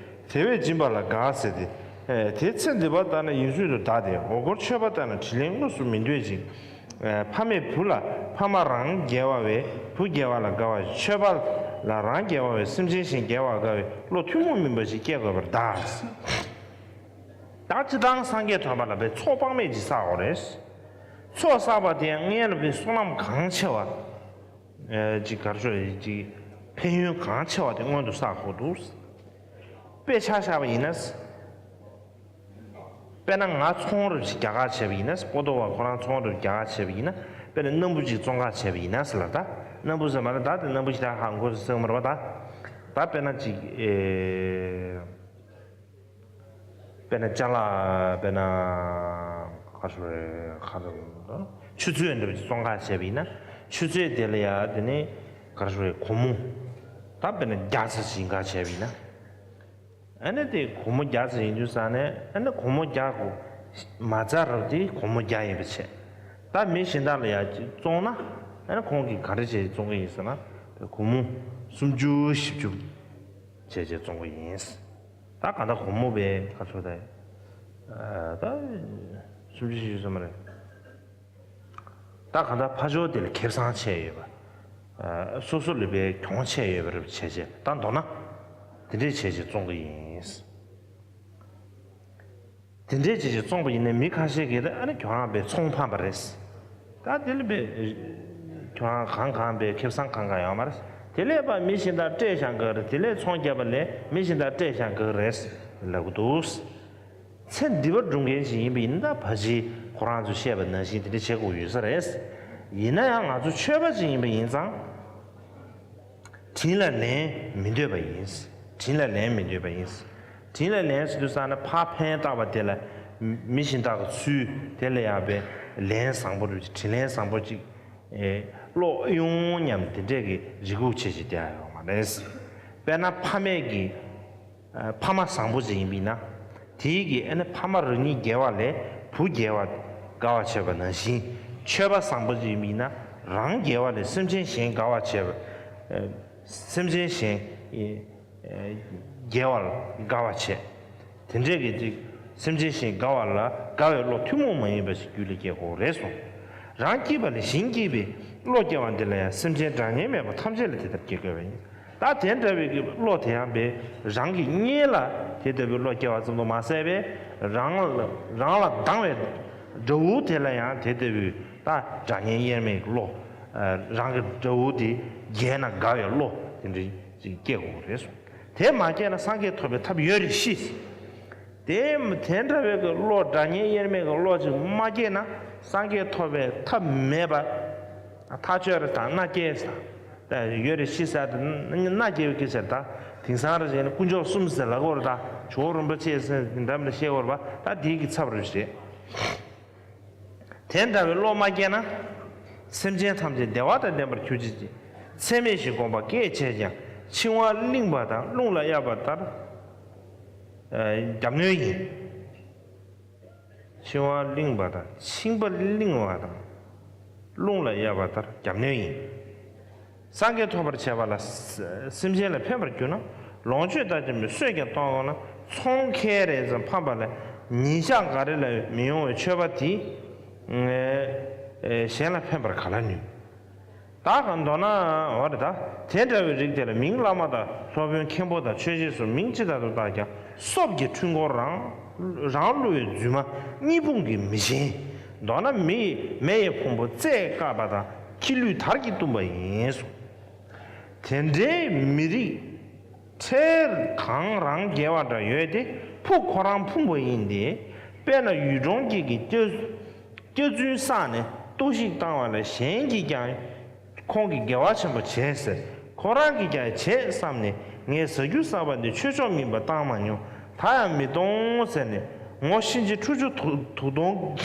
དེ་བས་སྦྱིན་པ་ལ་དགའ་ཟེར་ཏེ། ཨེ། དེ་ཚེ་འདི་པ་ལྟར་ན་ཡིན་ཚུལ་དུ་གདའ་སྟེ། འོ་སྐོལ་མཆོད་པ་ལྟར་ན་དྲིན་ལན་དངོས་སུ་མི་འདོད་ཅིང་། ཨེ། ཕ་མས་བུ་ལ་ཕ་མ་རང་དགེ་བ་བས་བུ་དགེ་བ་ལ་དགའ་བ། མཆོད་པ་ལ་རང་དགེ་བ་བས་སེམས་ཅན་གཞན་དགེ་བ་དགའ་བའི་བློ་ཐུན་མོང་མིན་པ་ཞིག་སྐྱེ་དགོས་པར་གདའ། ད་སྤྱིར་བཏང་སངས་རྒྱས་ཐོབ་པ་ལ་བས་ཚོགས་དཔག་མེད་ཅིག་བསགས་དགོས་རེད། ཚོགས་བསགས་པ་དེ་ཡང་སྔོན་ལ་བས་བསོད་ནམས་གང་ཆེ་བ། ཨེ། ཅིག་ག་རེ་ཞུ། ཅིག་ཕན་ཡོན་གང་ཆེ་བ་དེ་སྔོན་དུ་བསགས་དགོས་འདུག། དཔེ་ཆ་བཞག་པ་ཡིན་ན། དཔེར་ན་ང་ཚོང་རུ་ཞིག་རྒྱག་ག་བྱས་པ་ཡིན་ན། པོ་ཏོ་བ་ཁོ་རང་ཚོང་རུ་རྒྱག་ག་བྱས་པ་ཡིན་ན། དཔེར་ན་སྣམ་བུ་ཅིག་བཙོང་ག་བྱས་པ་ཡིན་ན་ཟེར་ལ། ད་སྣམ་བུ་ཟེར་མ་ལ་ད་དེ་སྣམ་བུ་ཞིག་ད་ཧ་གོ་སོང་མ་རེད་པ། ད་ ད་དཔེར་ན་ཅིག་ཨེ། དཔེར་ན་ཅ་ལག་དཔེར་ན་ག་རེ་ཟེར་ག་རེ་ཟེར། ཆུ་ཚོད་འདྲ་པོ་ཅིག་བཙོང་ག་བྱས་པ་ཡིན་ན། ཆུ་ཚོད་དེ་ལ་ཡ་དེ་ནི་ག་རེ་ཟེར་སྒོར་མོ། ད་དཔེར་ན་བརྒྱ་ཙམ་ཞིག་འགའ་བྱས་པ་ཡིན་ན། ཨ་ནི་དེ་སྒོར་མོ་བརྒྱ་ཙམ་ཡིན་དུས་ཙང་ནས། ཨ་ནི་སྒོར་མོ་བརྒྱ་གོ་མ་རྩ་རུ་དེ་སྒོར་མོ་བརྒྱ་ཡིན་པ་བྱས། ད་མི་གཞན་དག་ལ་ཡ་ཅིག་བཙོང་ན། ཨ་ནི་ཁོང་གིས་ག་འདྲ་བྱས་བཙོང་གི་ཡིན་ཟེར་ན། སྒོར་མོ་སུམ་ཅུ་བཞི་བཅུ་བྱས་བྱས་བཙོང་གི་ཡིན། ད་གང་ལྟར་སྒོར་མོ་བས་ག་ཚོད་ད། ད་སུམ་ཅུ་བཞི་བཅུ་ཙམ་རེད། ད་གང་ལྟར་ཕ་ཇོ་དེ་ལ་ཁེ་བཟང་ཆེ་ཡོད་པ། སོ་སོ་ལས་པའི་གྱོང་ཆེ་ཡོད་པ་རེད་བྱས་བྱས། ད་མདོར་ན་དེ་འདྲས་བྱས་བྱས་བཙོང་གི་ཡིན། དེ་འདྲས་བྱས་བྱས་བཙོང་པ་ཡིན་ན། མི་ཁ་ཤས་ཀྱིས་ད་ཨ་ནི་ཁྱོད་རང་པའི་ཚོང་ཕམ་པ་རེད། ད་དེ་ལས་པའི་ཁྱོད་རང་གང་གང་པའི་ཁེ་བཟང་གང་གང་ཡོད་མ་རེད། དེ་ལས་པ་མི་གཞན་དག་སྤྲད་བཞག་གི་རེད། དེ་ལས་ཚོང་རྒྱབ་པ་ལས་མི་གཞན་དག་སྤྲད་བཞག་གི་རེད་ལབ་གི་འདུག། ཚེ་འདི་པ་སྒྲུབ་མཁན་ཞིག་ཡིན་པ་ཡིན་ན། ད་ཕལ་ཆེར་ཁོ་རང་ཚོས་བཤད་པ་ནང་བཞིན་དེ་འདྲ་བྱེད་དགོས་ཡོད་ས་རེད། ཡིན་ན་ཡང་ང་ཚོ་ཆོས་པ་ཞིག་ཡིན་པ་ཡིན་ཙང་། དྲིན་ལ་ལན་མི་འདོད་པ་ཡིན། དྲིན་ལ་ལན་མི་འདོད་པ་ཡིན། དྲིན་ལ་ལན་ཟེར་དུས་ཙང་ནས་ཕར་ཕན་བཏགས་པ་དེ་ལ་མི་གཞན་དག་གི་ཚུལ་དེ་ལ་ཡང་པའི་ལན་བཟང་པོ་རེད། དྲིན་ལན་བཟང་པོ་ཅིག་ཨེ་སློག་ཡོང་སྙམ་དེ་འདྲས་ཀྱི་རེ་སྒུག་བྱེད་བྱེད་བསྡད་ཡོད་མ་རེད། དཔེར་ན་ཕ་མས་ཀྱི་ཨ་ཕ་མ་བཟང་པོ་ཅིག་ཡིན་པ་ཡིན་ན། དེའི་གི་ཨ་ནི་ཕ་མ་རང་ཉིད་དགེ་བ་ལས་བུ་དགེ་བ་དགའ་བ་བྱེད་པ་ནང་བཞིན། ཆོས་པ་བཟང་པོ་ཅིག་ཡིན་པ་ཡིན་ན། རང་དགེ་བ་ལས་སེམས་ཅན་གཞན་དགའ་བ་བྱེད་པ། ཨ་སེམས་ཅན་གཞན་ཨེ་ཨེ་དགེ་བ་ལ་དགའ་བ་བྱེད། དེ་འདྲས་ཀྱི་ཅིག་སེམས་ཅན་གཞན་དགའ་བ་ལ་དགའ་བའི་བློ་ཐུན་མོང་མ་ཡིན་པ་ཞིག་རྒྱུད་ལ་སྐྱེ་དགོས་རེད་གསུངས། རང་སྐྱིད་པ་ལས་གཞན་སྐྱིད་པའི་བློ་སྐྱེ་བ་འདི་ལ་ཡང་སེམས་ཅན་གྲངས་ངེས་མེད་པ་ཐམས་ཅད་ལ་དེ་ལྟར་སྐྱེ་དགོས་པ་ཡིན། ད་དེ་འདྲ་བའི་གི་བློ་དེ་ཡང་པའི་རང་གི་གཉེན་ལ་དེ་ལྟ་བུའི་བློ་སྐྱེ་བ་ཙམ་དུ་མ་ཟད་པའི། རང་ལ་རང་ལ་སྡང་བའི་དགྲ་བོ་དེ་ལ་ཡང་དེ་ལྟ་བུའི་ད་དགྲ་གཉེན་དབྱེར་མེད་ཀྱི་བློ། རང་གི་དགྲ་བོ་དེ་རྒྱལ་ན་དགའ་བའི་བློ་དེ་འདྲ་ཅིག་སྐྱེ་དགོས་རེད་གསུངས། དེ་མ་སྐྱེས་ན་སངས་རྒྱས་ཐོབ་པའི་ཐབས་ཡོད་རེད་ཤི། དེ་དེ་འདྲ་བའི་གི་བློ། དགྲ་གཉེན་དབྱེར་མེད་ཀྱི་བློ་ཅིག་མ་སྐྱེས་ན་སངས་རྒྱས་ཐོབ་པའི་ཐབས་མེད་པ། ཐག་ཆོད་རེད། ད་མནའ་སྐྱེལ་ཟེར། ད་ཡོད་རེད་ཤི་ཟེར། ད་མནའ་སྐྱེལ་བའི་སྐད་ཆ་རེད། ད་དེང་སང་རེ་བྱས་ན་དཀོན་མཆོག་གསུམ་ཟེར་ལབ་དགོས་རེད། ད་ཇོ་བོ་རིན་པོ་ཆེ་ཟེར་འདྲ་མི་འདྲ་བཤད་དགོས་རེད་པ། ད་དེའི་གི་ཚབ་རེད་ཟེར། དེ་འདྲ་བའི་བློ་མ་སྐྱེས་ན། སེམས་ཅན་ཐམས་ཅད་བདེ་བ་དང་ལྡན་པར་གྱུར་ཅིག་ཅེས། ཚད་མེད་བཞི་བསྒོམས་པ་སྐད་ཆད་ཀྱང་། འཆིང་བ་བརླིང་བ་དང་རླུང་ལ་གཡབ་པ་ལྟར། ཨ་རྒྱབ་གནོན་ཡིན། འཆིང་བ་བརླིང་བ་དང་། འཆིང་བ་བརླིང་བ་དང་། རླུང་ལ་གཡབ་པ་ལྟར་རྒྱབ་གནོན་ཡིན། སངས་རྒྱས་ཐོབ་པར་བྱེད་པ་ལ། ས་སེམས་ཅན་ལ་ཕན་པར་གྱུར་ན། ལོངས་སྤྱོད་དང་ལྡན་པའི་གསོས་ཀྱང་གཏོང་འོང་ན། ཚོང་ཁེ་རེ་ཙམ་ཕམ་པ་ལས་ཉིན་ཞག་འགའ་རེ་ལ་མི་ཡོང་བའི་མཆོད་པ་དེས། ཨེ་གཞན་ལ་ཕན་པར་ག་ལ་ནུས། ད་ག་མདོར་ན་འོ་རེད། ད་དེ་འདྲ་བའི་རིགས་དེ་ལ་མིང་བླ་མ་དང་སློབ་དཔོན་མཁན་པོ་དང་ཆོས་རྗེ་སོགས་མིང་ཅི་ལྟར་དུ་བཏགས་ཀྱང་། སྲོག་གི་འཁྲུལ་འཁོར་རང་རང་བསླུ་བའི་རྫུན་མ་གཉིས་ཕུང་གི་མི་ཆེན། མདོར་ན་མི་ཡི་མེ་ཡི་ཕུང་པོ་རྩད་བཀག་པ་དང་། ཁྱི་ལུད་དར་གྱིས་བཏུམས་པ་ཡིན་གསུངས། དེ་འདྲའི་མི་རིགས་ཁྲེལ་གང་རང་རྒྱལ་བ་འདྲ་ཡོད་དེ། ཕུགས་ཁོ་རང་ཕུང་པོ་ཡིན་ཏེ། དཔེར་ན་ཡུལ་གྲོང་ཁྱེར་གྱི་སྐྱ་སྐྱ་རྫུན་བསགས་ནས་གཏོར་བཤིག་བཏང་བ་ལས་གཞན་གྱིས་ཀྱང་ཁོང་གི་དགེ་བ་ཆེན་པོ་བྱས་ཟེར། ཁོ་རང་གིས་ཀྱང་བྱས་བསམས་ནས། ངས་ཟ་རྒྱུ་ཟ་བ་འདི་ཆོས་མཆོག་མིན་པ་བཏང་མ་མྱོང་། ད་ཡང་མི་གཏོང་ཟེར་ནས་ངོ་ཤིན་རྗེ་ཁྲོ་ཆུ་དུག་དུག་སྡོང་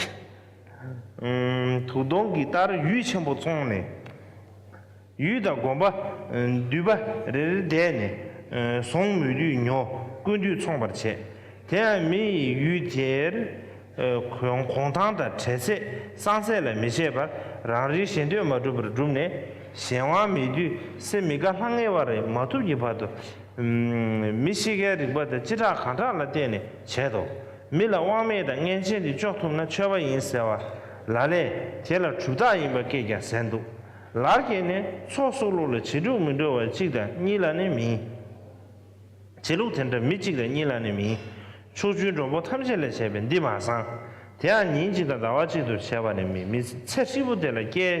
དུག་སྡོང་གི་ལྟར་ཡུལ་ཆེན་པོ་བཙོངས་ནས། ཡུལ་དང་དགོན་པ་འདུས་པ་རེ་རེ་བསྡད་ནས། བཟུང་མོས་དུས་ཉོ། བསྐུར་དུས་འཚོང་བར་བྱེད། དེ་ཡང་མི་ཡིས་ཡུལ་དེར་གོང་གོང་ཐང་དང་གྲལ་ཚད་སྲང་ཚད་ལ་མི་བྱེད་པར། རང་རེའི་ཞེ་འདོད་མ་གྲུབ་པར་བསྒྲུབས་ནས། གཞན་དབང་མེད་དུས་སེ་མི་དགའ་ལྷང་ངེ་བ་རེ་མ་ཐུབ་ཀྱི་བར་དུ། མི་ཤི་ཁའི་རིག་པ་དང་ཅི་དྲག་གང་དྲག་ལ་བརྟེན་ནས་བྱེད་དོ། མི་ལ་དབང་མེད་དང་མངལ་ཆེན་དེ་གཅོག་ཐུབ་ན་མཆོད་པ་ཡིན་ཟེར་བ་ལ་ལས། དེ་ལ་གྲུབ་རྟགས་ཡིན་པ་སྐད་ཀྱང་ཟེར་འདུག། ལར་སྐྱེས་ནས་ཚོགས་སུ་བླུགས་ལ་བྱི་ཕྲུག་མི་འགྲོ་བ་གཅིག་དང་གཉིས་ལ་ནི་མིན། བྱེད་ལུགས་དེ་འདྲ་མི་གཅིག་དང་གཉིས་ལ་ནི་མིན། ཕྱོགས་བཅུའི་མགྲོན་པོ་ཐམས་ཅད་ལས་བྱས་པའི་འདི་མ་ཚང་། དེ་ཡང་ཉིན་གཅིག་དང་ཟླ་བ་གཅིག་ཏུ་བྱས་པ་ནི་མིན། མི་ཚེ་ཧྲིལ་པོ་དེ་ལ་སྐྱེལ་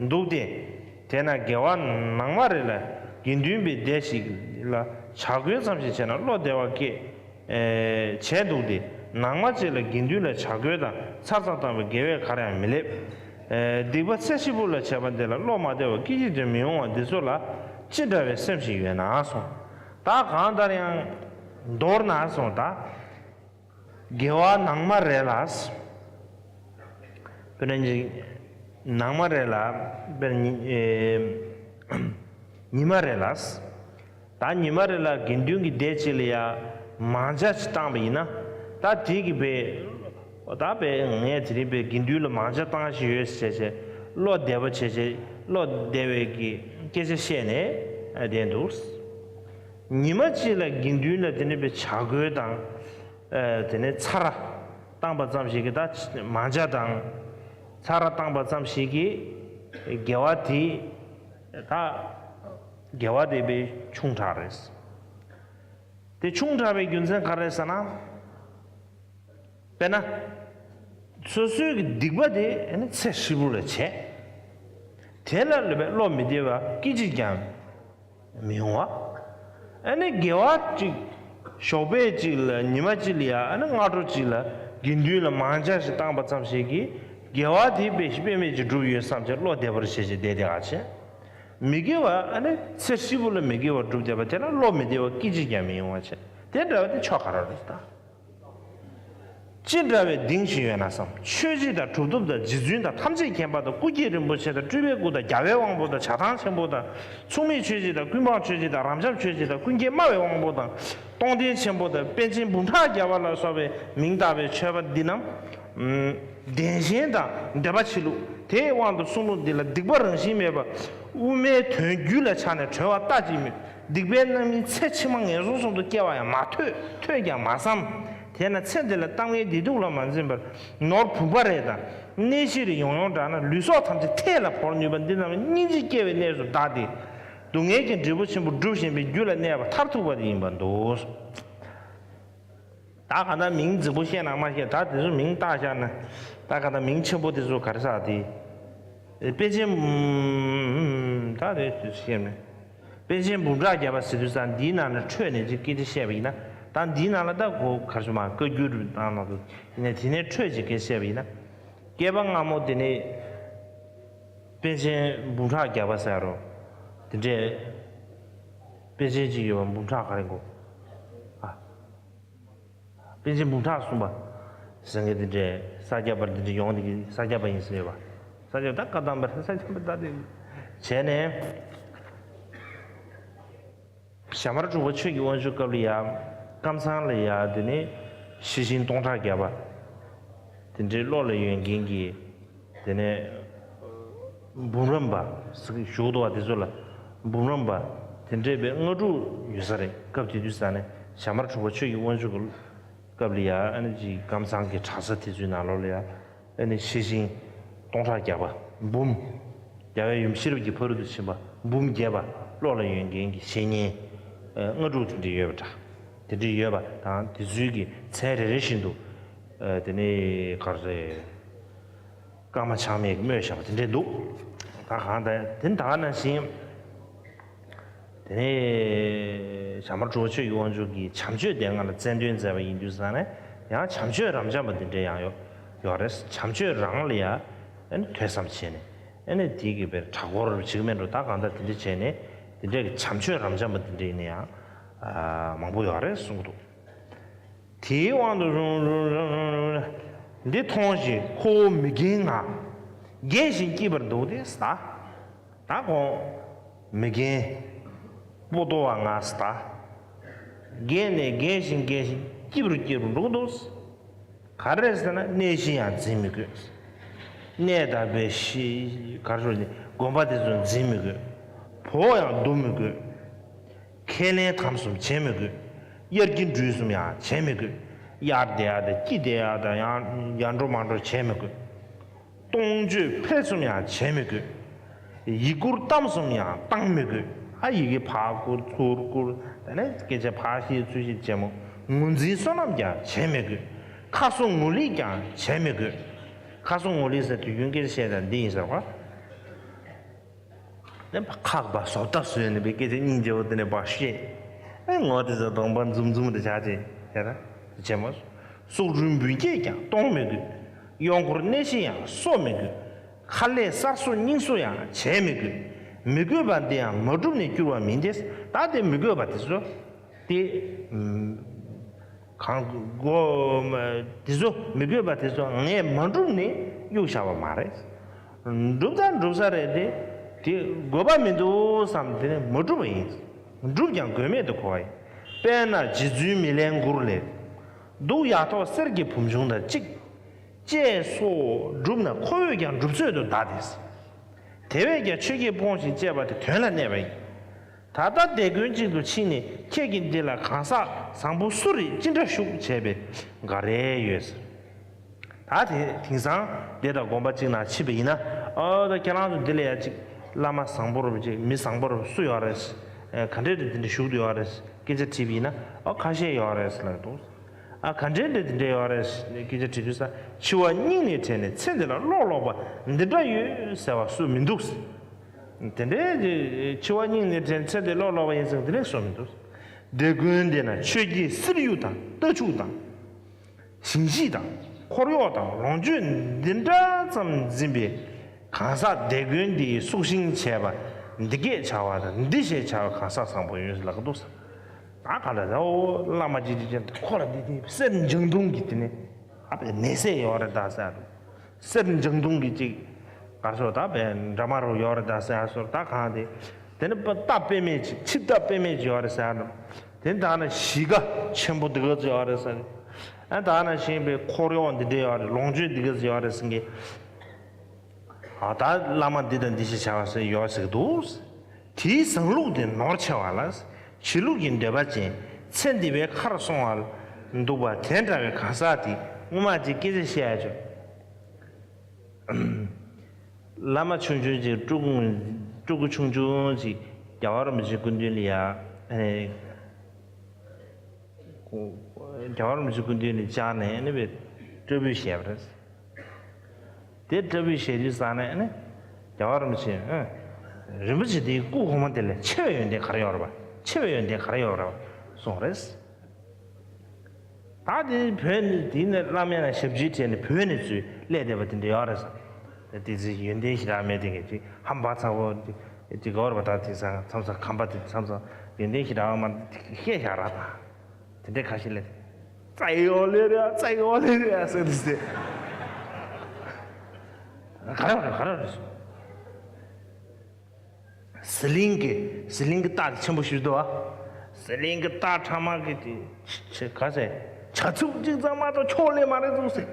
འདུག་སྟེ། དེས་ན་དགེ་བ་ནང་མ་རེ་ལ་དགེ་འདུན་པའི་སྡེ་ཞིག་ལ་བྱ་རྒོད་ཙམ་ཞིག་བྱས་ན་བློ་བདེ་བ་སྐྱེས། ཨེ་བྱས་འདུག་སྟེ། ནང་མ་གཅིག་ལ་དགེ་འདུན་ལ་བྱ་རྒོད་དང་ཚར་ཙམ་བཏང་བའི་དགེ་བས་གར་ཡང་མི་སླེབས། ཨེ་སྡིག་པ་ཚེ་ཧྲིལ་པོ་ལ་བྱས་པ་འདི་ལ་བློ་མ་བདེ་བ་སྐད་ཅིག་ཀྱང་མི་ཡོང་བ་འདི་ཚོ་ལ་ཅི་འདྲ་བའི་སེམས་ཤིག་ཡོད་ན་གསུངས། ད་གང་ལྟར་ཡང་མདོར་ན་སོང་ད། དགེ་བ་ནངས་མ་རེ་ལ། དཔེར་ན་ནངས་མ་རེ་ལ། དཔེར་ན་ཉི་ཨེ། ཉི་མ་རེ་ལ། ད་ཉི་མ་རེ་ལ་དགེ་འདུན་གྱི་སྡེ་གཅིག་ལ་ཡ་མང་ཇ་ཅིག་བཏང་པ་ཡིན་ན། ད་དེ་གི་བས། ད་བས་ངས་དེ་རིང་བས་དགེ་འདུན་ལ་མང་ཇ་བཏང་བཞིན་ཡོད་ཟེར་བྱས་བྱས། བློ་བདེ་བ་བྱས་བྱས། བློ་བདེ་བའི་གི་སྐད་ཆ་བཤད་ནས་བསྡད་འདུག། ཉི་མ་གཅིག་ལ་དགེ་འདུན་ལ་དེ་ནས་བས་བྱ་རྒོད་དང་། ཨ། དེ་ནས་ཚ་ར་བཏང་པ་ཙམ་ཞིག་གིས་ད་མང་ཇ་དང་། ཚ་ར་བཏང་པ་ཙམ་ཞིག་གིས་དགེ་བ་དེ། ད་དགེ་བ་དེ་བས་ཆུང་དྲགས་རེད། དེ་ཆུང་དྲགས་པའི་རྒྱུ་མཚན་ག་རེ་རེད་ཟེར་ན། དཔེར་ན། སོ་སོའི་གི་སྡིག་པ་དེ་ཨ་ནི་ཚེ་ཧྲིལ་པོ་ལ་བྱས། དེ་ལ་བློ་མི་བདེ་བ་སྐད་ཅིག་ཀྱང་མི་ཡོང་བ། ཨ་ནི་དགེ་བ་གཅིག་ཞོགས་པ་གཅིག་ལ་ཉི་མ་གཅིག་ལ་ཡ་ཨ་ནི་སྔ་དྲོ་གཅིག་ལ་དགེ་འདུན་ལ་མང་ཇ་ཞིག་བཏང་པ་ཙམ་ཞིག་གིས་དགེ་བ་དེ་དཔེ་དཔེ་མེད་ཅིག་བསྒྲུབས་ཡོད་བསམ་བྱས་བློ་བདེ་བར་བྱས་བྱས་བསྡད་བསྡད་ག་བྱས། མི་དགེ་བ་ཨ་ནི་ཚེ་ཧྲིལ་པོ་ལ་མི་དགེ་བ་བསྒྲུབས་བསྡད་པ་དེ་ལ་བློ་མི་བདེ་བ་སྐད་ཅིག་ཀྱང་མི་ཡོང་བ་བྱས། དེ་འདྲ་བ་དེ་ཆོ་ག་རེ་རེད་ད། ཅི་འདྲ་བའི་གདིང་ཞིག་ཡོད་ན་བསམ། ཆོས་སྤྱི་དང་གྲུབ་ཐོབ་དང་རྗེ་བཙུན་དང་ཐམས་ཅད་མཁྱེན་པ་དང་སྐུ་སྐྱེ་རིན་པོ་ཆེ་དང་སྤྲུལ་པའི་སྐུ་དང་རྒྱལ་བའི་དབང་པོ་དང་བྱ་བཏང་ཆེན་པོ་དང་མཚུངས་མེད་ཆོས་སྤྱི་དང་ཀུན་སྤངས་ཆོས་སྤྱི་དང་རབ་འབྱམས་ཆོས་སྤྱི་དང་ཀུན་མཁྱེན་སྨྲ་བའི་དབང་པོ་དང་སྟོང་རྟེན་ཆེན་པོ་དང་པཎ་ཆེན་འབུམ་ཕྲག་བརྒྱ་པ་ལ་སོགས་པའི་མིང་བཏགས་པའི་མཆོད་པ་འདི་རྣམས། བདེན་ཞེན་དང་འདོད་པ་ཆེ་ལུགས་དེའི་དབང་དུ་གསུང་ལུགས་འདི་ལ་སྡིག་པ་རང་བཞིན་མེད་པ། དབུ་མའི་དོན་རྒྱུད་ལ་ཆགས་ནས་གྲོལ་བ་ལྟ་ཅི་སྨོས། སྡིག་པའི་རྣམ་སྨིན་ཚེ་ཕྱི་མ་ངན་སོང་གསུམ་དུ་སྐྱེ་བ་ཡང་མ་ཐོས། ཐོས་ཀྱང་མ་བསམ། དེས་ན་ཚེ་འདི་ལ་གཏམ་ངན་བདེ་སྡུག་ལ་མ་འཛེམས་པར་ནོར་བུམ་པ་རེ་དང་གནས་བཞི་རེ་ཡོང་ཡོང་དྲགས་ན་ལུས་སྲོག་ཐམས་ཅད་ཐད་ལ་བོར་ནུས་པ་འདི་རྣམས་སྙིང་རྗེ་སྐྱེ་བའི་གནས་སུ་བདག་སྟེ། སྡུག་བསྔལ་གྱི་འབྲས་བུ་ཆེན་པོ་སྒྲུབ་བཞིན་པའི་རྒྱུད་ལ་གནས་པ་མཐར་ཐུག་པ་དེ་ཡིན་པར་འདུག། ད་ག་ད་མིང་རྫིག་པོ་བཤད་ན་མ་བཤད། ད་དེ་ཚོ་མིང་བཏགས་བཞག་ན། ད་ག་ད་མིང་ཆེན་པོ་དེ་ཚོ་ག་རེ་ཟེར་དེ། པཎ་ཆེན། ད་དེ་བཤད་མེད། པཎ་ཆེན་འབུམ་ཕྲག་བརྒྱ་པ་ཟེར་དུས་ཙང་འདིའི་ནང་ནས་འཕྲོས་ནས་ཅིག་སྐད་ཆ་བཤད་པ་ཡིན་ན། ད་འདིའི་ནང་ལ་ད་གོ་ག་རེ་ཟེར་མ་བཀའ་འགྱུར་ནང་ལ་དུ་ཡིན་ན་དེ་ནས་འཕྲོས་ཅིག་སྐད་ཆ་བཤད་པ་ཡིན་ན། བསྐལ་པ་སྔ་མོ་དེ་ནས་པཎ་ཆེན་འབུམ་ཕྲག་བརྒྱ་པ་ཟེར་རོ། དེ་འདྲས་པཎ་ཆེན་ཅིག་ཡོད་པ། འབུམ་ཕྲག་ག་རེ་གོ། ཨ། པཎ་ཆེན་འབུམ་ཕྲག་གསུམ་པ་ཟེར་མཁན་དེ་འདྲས་ས་སྐྱ་པ་འདི་འདྲས་ཡོང་དེ་གི་ས་སྐྱ་པ་ཡིན་ཟེར་ཡོད་པ། ས་སྐྱ་པ་ད་བཀའ་གདམས་པ་རེད། ས་སྐྱ་པ་ད་དེ་བྱས་ནས། ཞྭ་དམར་འབྲུག་པ་ཆོས་ཀྱི་དབང་ཕྱུག་སྐབས་ལ་ཡ། ཀམ་ཚང་ལ་ཡ་དེ་ནས་ཤེར་ཕྱིན་སྟོང་ཕྲག་བརྒྱ་པ། དེ་འདྲའི་བློ་ལ་ཡོད་མཁན་གྱི། དེ་ནས་འབུམ་རམས་པ་ཟེར་གྱི་བཞུགས་འདུག་པ། དེ་ཚོ་ལ་འབུམ་རམས་པ་དེ་འདྲས་པའི་ལྔ་དྲུག་ཡོད་ས་རེད། སྐབས་དེ་དུས་ས་ནས་ཞྭ་དམར་འབྲུག་པ་ཆོས་ཀྱི་དབང་ཕྱུག་གི་སྐབས་ལ་ཡ། ཨ་ནི་ཅིག་ཀམ་ཚང་གི་གྲྭ་ས་དེ་ཚོའི་ནང་ལོགས་ལ་ཡ། ཨ་ནི་ཤེར་ཕྱིན་སྟོང་ཕྲག་བརྒྱ་པ་འབུམ། རྒྱལ་བའི་ཡུམ་ཤེས་རབ་ཀྱི་ཕ་རོལ་ཏུ་ཕྱིན་པ་འབུམ་རྒྱས་པ། བློ་ལ་ཡོད་མཁན་གྱི་བཤེས་གཉེན་ལྔ་དྲུག་དེ་འདྲས་ཡོད་པ་འདྲ། དེ་འདྲས་ཡོད་པ་དང་དེ་ཚོའི་གི་མཚན་རེ་རེ་བཞིན་དུ། ཨ། དེ་ནས་ག་རེ་རེད། ཀརྨ་ཆགས་མེད་ཀྱིས་སྨོས་བཞག་པ་དེ་འདྲས་འདུག། ད་གང་ལྟར་དེ་ད་ག་ནང་བཞིན། དེ་ནས་ཞྭ་དམར་འབྲུག་པ་ཆོས་ཀྱི་དབང་ཕྱུག་གིས་བྱམས་ཆོས་སྡེ་ལྔ་ལ་རྩལ་འདོན་མཛད་པ་ཡིན་དུས་ཙང་ནས་ཡང་བྱམས་ཆོས་རབ་འབྱམས་པ་འདི་འདྲས་ཡང་ཡོད་ཡོད་རེད། བྱམས་ཆོས་རང་ལ་ཡང་ཨ་ནི་ཐོས་བསམ་བྱས་ནས། ཨ་ནི་དེ་གི་བའི་གྲྭ་སྐོར་བྱེད་ཀྱི་མེད་འགྲོ། ད་གང་ལྟར་དེ་འདྲས་བྱས་ནས་དེ་འདྲས་ཀྱི་བྱམས་ཆོས་རབ་འབྱམས་པ་འདི་འདྲས་ཡིན་ན་ཡང་ཨ་མང་པོ་ཡོད་རེད་གསུངས་འདུག། དེའི་དབང་དུ་བཟུང་། འདི་མཐོང་ཞིང་ཁོ་བོ་མི་རྒན་ང་། རྒས་ཤིང་སྐྱིད་པར་འདུག་སྟེ་ཟེར། ད་ཁོང་མི་རྒན་པོ་ཏོ་བ་ང་ཟེར། ད་རྒས་ནས་རྒས་ཤིང་རྒས་ཤིང་སྐྱིད་པར་སྐྱིད་པར་འགྲོ་གི་འདུག། ག་རེ་ཟེར་ན་གནས་གཞི་ཡང་འཛིན་མི་དགོས། གནས་དང་བའི་གཞི་ག་རེ་ཟེར་ནས་དགོན་པ་དེ་ཚོ་འཛིན་མི་དགོས། བོགས་ཡང་བརྡུང་མི་དགོས། ཁས་ལེན་དམ་གསུམ་བྱེད་མི་དགོས། དབྱར་སྐྱིད་འགྲུལ་གསུམ་ཡང་བྱེད་མི་དགོས། དབྱར་བསྡད་ཡག་དང་སྐྱིད་བསྡད་ཡག་དང་ཡང་ཡར་འགྲོ་མར་འགྲོ་བྱེད་མི་དགོས། གཏོང་སྤྱོད་འཕེལ་གསུམ་ཡང་བྱེད་མི་དགོས། ཡི་གུར་གཏམ་གསུམ་ཡང་བཏང་མི་དགོས། ཨ། ཡི་གེ་ཕར་བསྐུར་ཚུར་བསྐུར། དེ་ནས་སྐད་ཆ་ཕར་བཤད་ཚུར་བཤད་བྱེད་མོ། ངོས་འཛིན་བསོད་ནམས་ཀྱང་བྱེད་མི་དགོས། ཁ་གསོ་ངོ་ལིག་ཀྱང་བྱེད་མི་དགོས། ཁ་གསོ་ངོ་ལིག་ཟེར་དུས་རྒྱུན་སྐད་ཆ་བཤད་དང་འདི་ཡིན་ཟེར་བ། དེ་ཁག་པ་བཟོ་ལྟ་བཟོས་ནས་པའི་སྐད་ཆ་སྙིང་རྗེ་བོ་དེ་ནས་པ་བཤད། ཨེ། ངོ་དེ་ཚོ་གདོང་པ་འཛུམ་འཛུམ་དེ་ཆགས་ཅིག་ཡ་ར་བྱེད་མོ། སྲོག་རུས་འབུལ་སྐྱེས་ཀྱང་གཏོང་མི་དགོས། གཡོག་འཁོར་གནས་གཞི་ཡང་གསོ་མི་དགོས། ཁ་ལས་གསར་གསོ་རྙིང་གསོ་ཡང་བྱེད་མི་དགོས། མི་དགོས་པ་འདི་ཡང་མ་བསྒྲུབས་ནས་བསྐྱུར་བ་མིན་ཏེ། ད་དེ་མི་དགོས་པ་དེ་ཚོ། དེ་གང་དགོས་དེ་ཚོ་མི་དགོས་པ་དེ་ཚོ་ངས་མ་བསྒྲུབས་ནས་གཡུག་བཞག་པ་མ་རེད། འགྲུབ་ད་འགྲུབ་ས་རེད་དེ། དེ་དགོས་པ་མི་འདུག་བསམ་དེ་ནས་མ་བསྒྲུབས་པ་ཡིན། བསྒྲུབས་ཀྱང་དགོས་མེད་དུ་གོ་བ་ཡིན། དཔེར་ན་རྗེ་བཙུན་མི་ལའི་མགུར་ལས། གདུགས་ཡ་ཐོག་གསེར་གྱི་བུམ་ཆུང་དང་གཅིག་ཅེས་སོགས་བསྒྲུབས་ན་ཁོ་བོས་ཀྱང་སྒྲུབ་ཚོད་དུ་གདའ་སྟེ། དེ་བས་ཀྱང་ཆོས་བརྒྱད་སྤོངས་ཤིང་བཅས་པ་དེ་དོན་ལ་གནས་པ་ཡིན། ད་ལྟ་དེ་དགོན་གཅིག་ཏུ་ཕྱིན་ནས་ཁྱེད་ཀྱིས་འདི་ལ་གང་ཟག་བཟང་པོ་སུ་རེད་ཅི་འདྲ་བཞུགས་བྱས་པའི་འགའ་རེ་ཡོད་ཟེར། ད་དེ་དེང་སང་སྡེ་དང་དགོན་པ་གཅིག་ནང་ཕྱིན་པ་ཡིན་ན། ཨོ་ད་ཁྱེད་རང་ཚོ་འདི་ལ་ཡ་གཅིག་བླ་མ་བཟང་པོ་རུ་གཅིག་མི་བཟང་པོ་རུ་སུ་ཡོད་རེད། ག་འདྲས་རེད་འདི་འདྲ་བཞུགས་འདུག་ཡོད་རེད། སྐད་ཆ་དྲིས་པ་ཡིན་ན་ཨོ་ཁ་ཤས་ཡོད་རེད་ཟེར་ལབ་འདུག་ཨ་ག་འདྲས་འདྲ་དེ་འདྲས་ཡོད་རེད། སྐད་ཆ་དྲི་དུས་ས་འཆི་བ་སྙིང་ནས་དྲན་ནས་ཚེ་འདི་ལ་བློ་ལོག་པ་འདི་འདྲ་ཡོད་ཟེར་བ་སུ་མི་འདུག་དེ་འདྲས་འཆི་བ་སྙིང་ནས་དྲན་ཚེ་འདི་བློ་ལོག་པ་ཡིན་ཟེར་འདི་འདྲས་སུ་མི་འདུག་དེ་དགོན་འདི་ན་ཆོས་ཀྱི་གསེར་གཡུ་དང་རྟ་ཕྱུགས་དང་། ཞིང་གཤིས་དང་འཁོར་གཡོག་དང་ལོངས་སྤྱོད་འདི་འདྲ་ཙམ་འཛིན་པའི་གང་ཟག་དེ་དགོན་འདིའི་སྲུག་ཤིང་བྱས་པ་འདི་སྐད་བྱ་བ་དང་འདི་ཞེས་བྱ་བ་གང་ཟག་བཟང་པོ་ཡོད་ལ་འདུག་ད་ག་ལ་ད་འོ་བླ་མ་ཅིག་ཅིག་ཅན་ཁོ་ལ་འདི་དེ་གསེར་འགྱང་དུང་གི་དེ་ནས་ཨ་བའི་ནད་སེལ་ཡོད་རེད་ད་ཟེར་འདུག་གསེར་འགྱང་དུང་གི་ཅིག་གར་སོ་ད་བའི་འདྲ་མ་རུ་ཡོད་རེད་ད་ཟེར་སོ་ད་གང་དེ་དེ་ནི་རྟ་དཔེ་མེད་ཅིག་ཆིབས་རྟ་དཔེ་མེད་ཅིག་ཡོད་རེད་ཟེར་འདུག་དེ་ད་ནི་གཞིས་ཀ་ཆེན་པོ་འདི་ག་ཚོད་ཡོད་རེད་ཟེར། ཨ་ད་ནི་ཤེས་པའི་འཁོར་གཡོག་འདི་འདྲ་ཡོད་རེད། ལོངས་སྤྱོད་འདི་ག་ཚོད་ཡོད་རེད་ཟེར་གི་ཨ་ད་བླ་མ་འདི་དང་འདི་ཞིག་བྱ་བ་ཟེར་ཡོད་ཟེར་གི་འདུག་དེའི་བཟང་ལུགས་དེ་ནོར་ཆེ་བ་ལ། ཕྱི་ལུགས་ཀྱི་འདོད་པ་ཅན་ཚེ་འདི་པའི་ཁར་སོང་བ་འདུག་པ་དེ་འདྲ་བའི་གང་ཟག་དེ་སྔོན་མ་ཅིག་སྐད་ཆ་བཤད་ཡ་བྱུང་། བླ་མ་ཆུང་ཆུང་ཅིག་སྤྲུལ་སྐུ་སྤྲུལ་སྐུ་ཆུང་ཆུང་ཅིག་རྒྱལ་བ་རིན་པོ་ཆེའི་སྐུ་མདུན་ལ་ཡ། ཨེ། རྒྱལ་བ་རིན་པོ་ཆེའི་སྐུ་མདུན་ལ་བཅར་ནས་ཨ་ནི་བའི་སྐྲ་ཕུད་བཞེས་པ་རེད། དེ་སྐྲ་ཕུད་བཞེས་དུས་ཙང་ནས་ཨ་ནི་རྒྱལ་བ་རིན་པོ་ཆེས་ཨ། རིན་པོ་ཆེ་དེའི་སྐུ་གོང་མ་དེ་ལས་ཆེ་བའི་ཡོན་ཏན་ག་རེ་ཡོད་རེད་པ། ཆེ་བའི་ཡོན་ཏན་ག་རེ་ཡོད་རེད་པ་གསུངས་རེད། ད་དེ་བོད་ནས་དེ་ནས་བླ་མའི་ནང་ཞབས་ཕྱི་དྲན་ནས་བོད་ནས་ཚུར་སླེབས་བསྡད་པ་དེ་འདྲ་ཡོད་རེད་ཟེར། དེ་ཚོའི་ཡོན་ཏན་ཞེ་དྲག་མེད་དེ་གས་ཅིག་ཧམ་པ་ཚ་བོ་དེ་དེ་ག་བར་བ་ད་དེང་སང་མཚམས་མཚམས་ཁམས་པ་དེ་མཚམས་མཚམས་ཡོན་ཏན་ཞེ་དྲག་མ་བཤད་བཞག་ར་ད། དེ་འདྲའི་ཁ་ཤས་ལས། ཙའི་ཨོ་ལེ་རེད་ཙའི་ཨོ་ལེ་རེད་ཟེར་དུས་ཟེར། ག་རེ་རེད་ག་རེ་རེད། ཟི་ལིང་གི་ཟི་ལིང་གི་རྟགས་ཆེན་པོ་ཞིག་འདུག་ཨ། ཟི་ལིང་གི་རྟགས་ཕྲ་མ་གི་དེ་ཆ་ག་ཟེར། བྱ་ཚུགས་གཅིག་ཙམ་མ་གཏོགས་ཁྱོག་ལེ་མ་རེད་ཚུགས་ཟེར།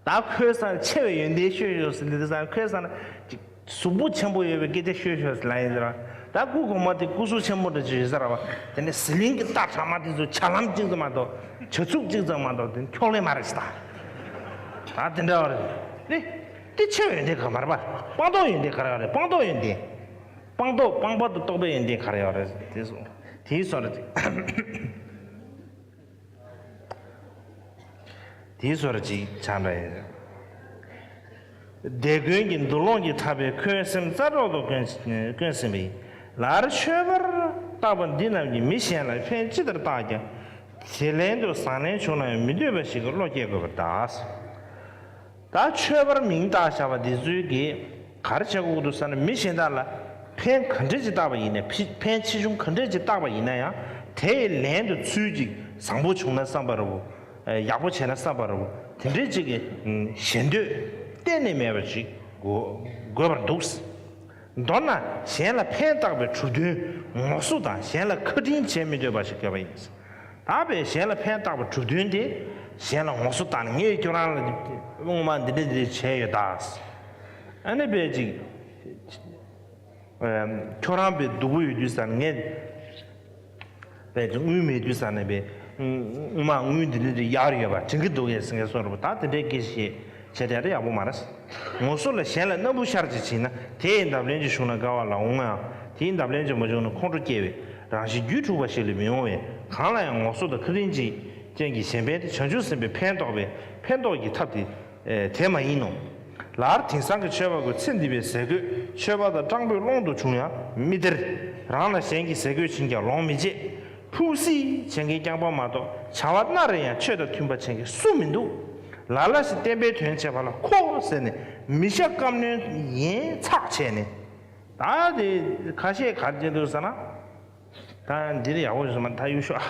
ད་ཁོའི་སང་ཆེ་བའི་ཡོན་ཏན་ཤོད་ཤོག་ཟེར་འདི་དེ་སང་ཁོའི་སང་ཅིག་གཟུགས་པོ་ཆེན་པོ་ཡོད་པའི་སྐད་ཆ་ཤོད་ཤོག་ཟེར་ལབ་ཡིན་ཟེར་བ། ད་སྐུ་གོང་མ་དེ་སྐུ་གཟུགས་ཆེན་པོ་འདྲ་ཅིག་ཡོད་ཟེར་བ། དེ་ནས་ཟི་ལིང་གི་རྟགས་ཕྲ་མ་དེ་ཚོ་ཆ་ལམ་གཅིག་ཙམ་མ་གཏོགས་བྱ་ཚུགས་གཅིག་ཙམ་མ་གཏོགས་དེ་ཁྱོག་ལེ་མ་རེད་ཟེར་ད། ད་དེ་འདྲ་བ་རེད། དེ་དེ་ཆེ་བའི་ཡོན་ཏན་ག་མ་རེད་པ། སྤངས་རྟོགས་ཡོན་ཏན་ག་རེ་ཡོད་རེད། སྤངས་རྟོགས་ཡོན་ཏན། སྤངས་རྟོགས་སྤངས་པ་དང་རྟོགས་པའི་ཡོན་ཏན་ག་རེ་ཡོད་རེད་དེ་སོང་དེའི་སོ་རེད། དེའི་སོར་གཅིག་ཆང་འདྲ་ཡིན། དེ་ཀུན་གྱི་འདུ་ལོང་གིས་འཐབ་པའི་འཁོན་སེམས་རྩ་རོག་ཏུ་བསྐོན་བསྐོན་ཟིན་པས། ལར་ཆོས་པར་བཏགས་པ་འདི་རྣམས་ཀྱིས་མི་གཞན་ལ་ཕན་ཅི་ལྟར་བཏགས་ཀྱང་། དེ་ལན་དུ་བཟང་ལན་བྱུང་ན་ཡང་མི་འདོད་པ་ཞིག་གི་བློ་སྐྱེ་དགོས་པར་གདའ། ད་ཆོས་པར་མིང་བཏགས་བཞག་པ་འདི་ཚོས་ཀྱིས་ག་རེ་བྱེད་དགོས་འདུག་ཟེར་ན། མི་གཞན་དག་ལ་ཕན་ག་འདྲས་ཅིག་བཏགས་པ་ཡིན་ན། ཕི་ཕན་ཆེ་ཆུང་ག་འདྲས་ཅིག་བཏགས་པ་ཡིན་ན་ཡང་དེའི་ལན་དུ་ཚུལ་གཅིག་བཟང་པོ་བྱུང་ན་བསམ་པ་རེད་བོ། ཡག་པོ་བྱས་ན་བསམ་པ་རེད་བོ། དེ་འདྲས་ཅིག་གི་ཞེ་འདོད་གཏན་ནས་མེད་པ་ཅིག་དགོས་དགོས་པར་འདུག་མདོར་ན་གཞན་ལ་ཕན་བཏགས་པའི་གྲུབ་དོན་ངོ་སོ་དང་གཞན་ལ་ཁ་འདྲེན་བྱེད་མི་འདོད་པ་ཞིག་དགོས་པ་ཡིན། ད་བས་གཞན་ལ་ཕན་བཏགས་པའི་གྲུབ་དོན་དེ་གཞན་ལ་ངོ་སོ་བཏགས་ནས་ངས་ཁྱོད་རང་ལ་སྔོན་མ་འདི་འདྲ་འདི་འདྲ་བྱས་ཡོད་ད། ཨ་ནི་བས་ཅིག་ཁྱོད་རང་བས་སྡུག་པོ་ཡོད་དུས་ཙང་ངས་བས་ཅིག་དངུལ་མེད་དུས་ཙང་ནས་བས་སྔོན་མ་དངུལ་འདི་འདྲ་འདི་གཡར་ཡོད་པ་དྲན་གི་འདུག་ཡས་ཟེར་ངས་གསུངས་རེད་པ། ད་དེ་འདྲའི་སྐད་ཆ་བཤད། བྱས་ཏེ་ཡག་པོ་མ་རེད། ངོ་སོ་ལ་གཞན་ལ་སྣ་བུག་ཤར་གཅིག་བྱིན་ན་དེ་ཡི་འདབ་ལན་གཅིག་བྱུང་ན་དགའ་བ་ལ་འོང་ངམ། དེ་ཡི་འདབ་ལན་གཅིག་མ་བྱུང་ན་ཁོང་ཁྲོ་སྐྱེ་བས་རང་གཞན་རྒྱུད་འཁྲུགས་པ་ཞིག་ལས་མི་འོང་བས། གང་ལ་ཡང་ངོ་སོ་དང་ཁ་འདྲེན་གྱི་རྐྱེན་གྱིས་གཞན་ཕན་དེ་བྱང་ཆུབ་སེམས་དཔའི་ཕན་འདོགས་པའི་ཕན་འདོགས་ཀྱི་ཐབས་དེ་དེ་མ་ཡིན་ནོ། ལར་དེང་སང་གི་ཆོས་པ་ཀུན་ཚེ་འདི་པའི་ཟས་གོས་མཆོད་པ་དང་སྤྲང་པོའི་ཀློང་དུ་བྱུང་ཡང་མི་སྟེར། རང་ལ་གཞན་གྱི་ཟས་གོས་བྱིན་ཀྱང་ལོང་མི་སྤྱད། ཕུགས་བསིལ་བྱེད་མཁན་རྐྱང་པ་མ་གཏོགས་བྱ་བ་སྣ་རེ་ཡང་ཆོས་དང་མཐུན་པ་བྱེད་མཁན་སུ་མི་འདུག་ལ་ལ་ཞིག་བསྟན་པའི་དོན་བྱེད་པ་ལ་ཁོ་ཟེར་ནས་མི་ཤ་སྐམ་གནོན་ཡན་ཚགས་བྱས་ནས། ད་དེ་ཁ་ཤས་ག་རེ་བྱེད་འདུག་ཟེར་ན། ད་འདིར་ཡག་པོ་བཟོས་མ་ད་ཡུལ་ཤོག་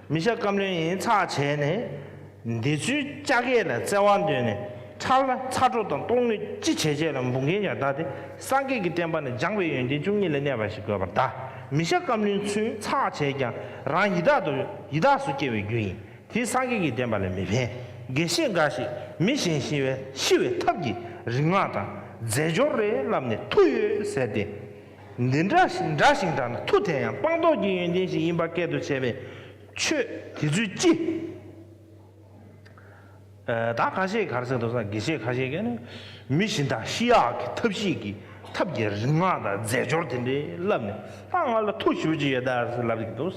མི་ཤ་བཀའ་བློན་ཡིན་ཚགས་བྱས་ནས། འདི་ཚོའི་ལྕགས་སྐས་ལ་བརྩེ་བ་འདོན་ནས། ཁྲལ་ཚ་དྲོད་དང་གཏོང་ནུས་ཅི་བྱས་བྱས་ལ་འབུངས་མཁན་ཡང་ད་དེ་སངས་རྒྱས་ཀྱི་བསྟན་པ་ནི་སྦྱངས་པའི་ཡོན་ཏན་བཅུ་གཉིས་ལ་གནས་པ་ཞིག་དགོས་པར་གདའ། མི་ཤ་བཀའ་བློན་ཚུན་ཚགས་བྱས་ཀྱང་རང་ཡི་དྭགས་དུ་ཡི་དྭགས་སུ་སྐྱེ་བའི་རྒྱུ་ཡིན། དེ་སངས་རྒྱས་ཀྱི་བསྟན་པ་ལ་མི་ཕན། དགེ་བཤེས་འགའ་ཞིག་མི་གཞན་ཤི་བའི་ཤི་བའི་ཐབས་ཀྱི་རིག་སྔགས་དང་རྫས་སྦྱོར་རེ་བསླབས་ནས་མཐུ་ཡོད་ཟེར་ཏེ། འདི་འདྲ་ཞིག་འདྲ་ཞིག་འདྲ་ན་མཐུ་དེ་ཡང་སྤངས་རྟོགས་ཀྱི་ཡོན་ཏན་ཞིག་ཡིན་པ་སྐད་དུ་བྱས་པའི་ཆོས་དེ་ཚོའི་ཅི། ད་ཁ་ཤས་ག་རེ་ཟེར་འདུག་ཟེར་ན་དགེ་བཤེས་ཁ་ཤས་ཀྱིས་ནི་མི་གཞན་དག་ཤི་ཡག་གི་ཐབས་ཤེས་ཀྱི་ཐབས་ཀྱི་རིག་སྔགས་དང་རྫས་སྦྱོར་དེ་འདྲའི་བསླབས་ནས་ད་ང་ལ་མཐུ་ཞེ་པོ་ཅིག་ཡོད་ད་ཟེར་ལབ་ཀྱི་འདུག་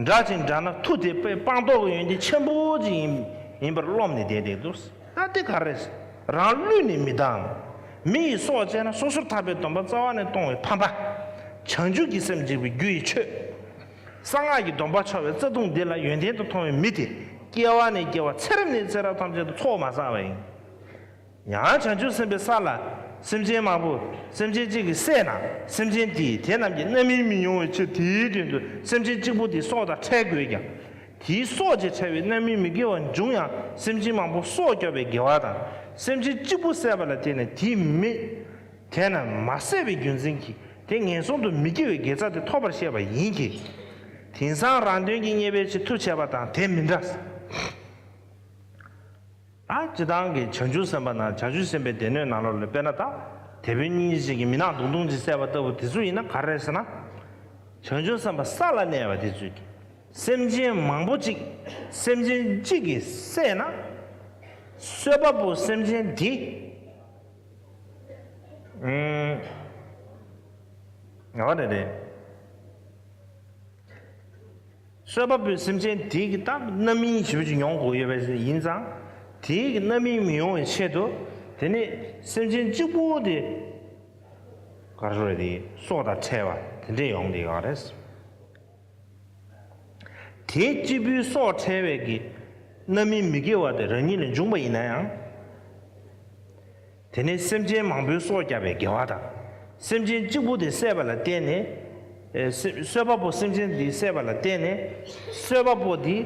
འདྲ་ཅིག་འདྲ་ན་མཐུ་དེ་དཔེ་སྤངས་རྟོགས་ཀྱི་ཡོན་ཏན་ཆེན་པོ་ཅིག་ཡིན་ཡིན་པར་རློམ་ནས་བསྡད་བསྡད་འདུག་ད་དེ་ག་རེ་རང་བསླུས་ནས་མི་བཏང་། མི་ཡི་སྲོག་བཅད་ན་སོ་སོར་ཐར་པའི་སྡོམ་པ་རྩ་བ་ནས་གཏོང་བའི་ཕམ་པ། བྱང་ཆུབ་ཀྱི་སེམས་འཇིག་པའི་རྒྱུ་ཡི་ཆོས། གསང་སྔགས་ཀྱི་སྡོམ་པ་འཆོལ་བའི་རྩ་ལྟུང་འདི་ལ་ཡོན་ཏན་དུ་མཐོང་བའི་མི་དེ་སྐྱེ་བ་ནས་སྐྱེ་བ་ཚེ་རབས་ནས་ཚེ་རབས་ཐམས་ཅད་དུ་ཚོགས་མ་བསགས་པ་ཡིན། ཡང་བྱང་ཆུབ་སེམས་དཔའི་ས་ལ་སེམས་ཅན་མང་པོ་སེམས་ཅན་གཅིག་གིས་བསད་ན་སེམས་ཅན་དེས་དེ་རྣམས་ཀྱི་རྣམ་སྨིན་མི་ཡོང་བའི་ཕྱིར་དེའི་དོན་དུ་སེམས་ཅན་གཅིག་པོ་དེའི་སྲོག་དང་ཕྲལ་དགོས་ཀྱང་། དེའི་སྲོག་བཅད་ཕྲལ་བའི་རྣམ་སྨིན་མི་དགེ་བ་འབྱུང་ཡང་སེམས་ཅན་མང་པོ་སྲོག་སྐྱོབ་པའི་དགེ་བ་དང་སེམས་ཅན་གཅིག་པུ་བསད་པ་ལ་བརྟེན་ནས་དེའི་མི་དེ་རྣམས་མ་བསད་པའི་རྒྱུ་མཚན་གྱིས་དེ་ངན་སོང་དུ་མི་སྐྱེ་བའི་དགེ་རྩ་དེ་ཐོབ་པར་བཤད་པ་ཡིན་གྱི། དེང་སང་རང་དོན་གྱི་རྙེད་པའི་ཕྱིར་མཐུ་བྱས་པ་དང་དེ་མི་འདྲ། ད་སྤྱིར་བཏང་གི་བྱང་ཆུབ་སེམས་དཔའ་ན་བྱང་ཆུབ་སེམས་དཔའི་སྡེ་སྣོད་ནང་ལོགས་ལ་དཔེར་ན་ད་དེད་དཔོན་གཉིས་ཅིག་གིས་མི་ནག་མདུང་ཐུང་ཅིག་བསད་པ་ལྟ་བུ་དེ་ཚོ་ཡིན་ན་ག་རེ་རེད་ཟེར་ན། བྱང་ཆུབ་སེམས་དཔའ་ས་ལ་གནས་པ་དེ་ཚོས་ཀྱི་སེམས་ཅན་མང་པོ་ཅིག་སེམས་ཅན་གཅིག་གིས་བསད་ན་གསོད་པ་པོ་སེམས་ཅན་དེ་ཨུམ་ང་བ་རེ་རེད། གསོད་པ་པོའི་སེམས་ཅན་དེའི་གི་ད་རྣམ་སྨིན་ཞེ་པོ་ཅིག་མྱོང་དགོས་ཡོད་པ་ཡིན་ཙང་། དེའི་གི་རྣམ་སྨིན་མི་ཡོང་བའི་ཆེད་དུ་དེ་ནི་སེམས་ཅན་གཅིག་པུ་དེ་ག་རེ་ཟེར་དེ་སྲོག་དང་ཕྲལ་བ་དེ་འདྲས་ཡོང་བསྡད་ཡོད་རེད། དེ་གཅིག་པུའི་སྲོག་ཕྲལ་བའི་གི་རྣམ་སྨིན་མི་དགེ་བ་དེ་རང་ཉིད་ལ་འབྱུང་བ་ཡིན་ན་ཡང་། དེ་ནས་སེམས་ཅན་མང་པོའི་སྲོག་བསྐྱབ་པའི་དགེ་བ་དང་། སེམས་ཅན་གཅིག་པུ་དེ་བསད་པ་ལ་བརྟེན་ནས། ཨེ་སེ་གསོད་པ་པོ་སེམས་ཅན་དེ་བསད་པ་ལ་བརྟེན་ནས། གསོད་པ་པོ་དེ་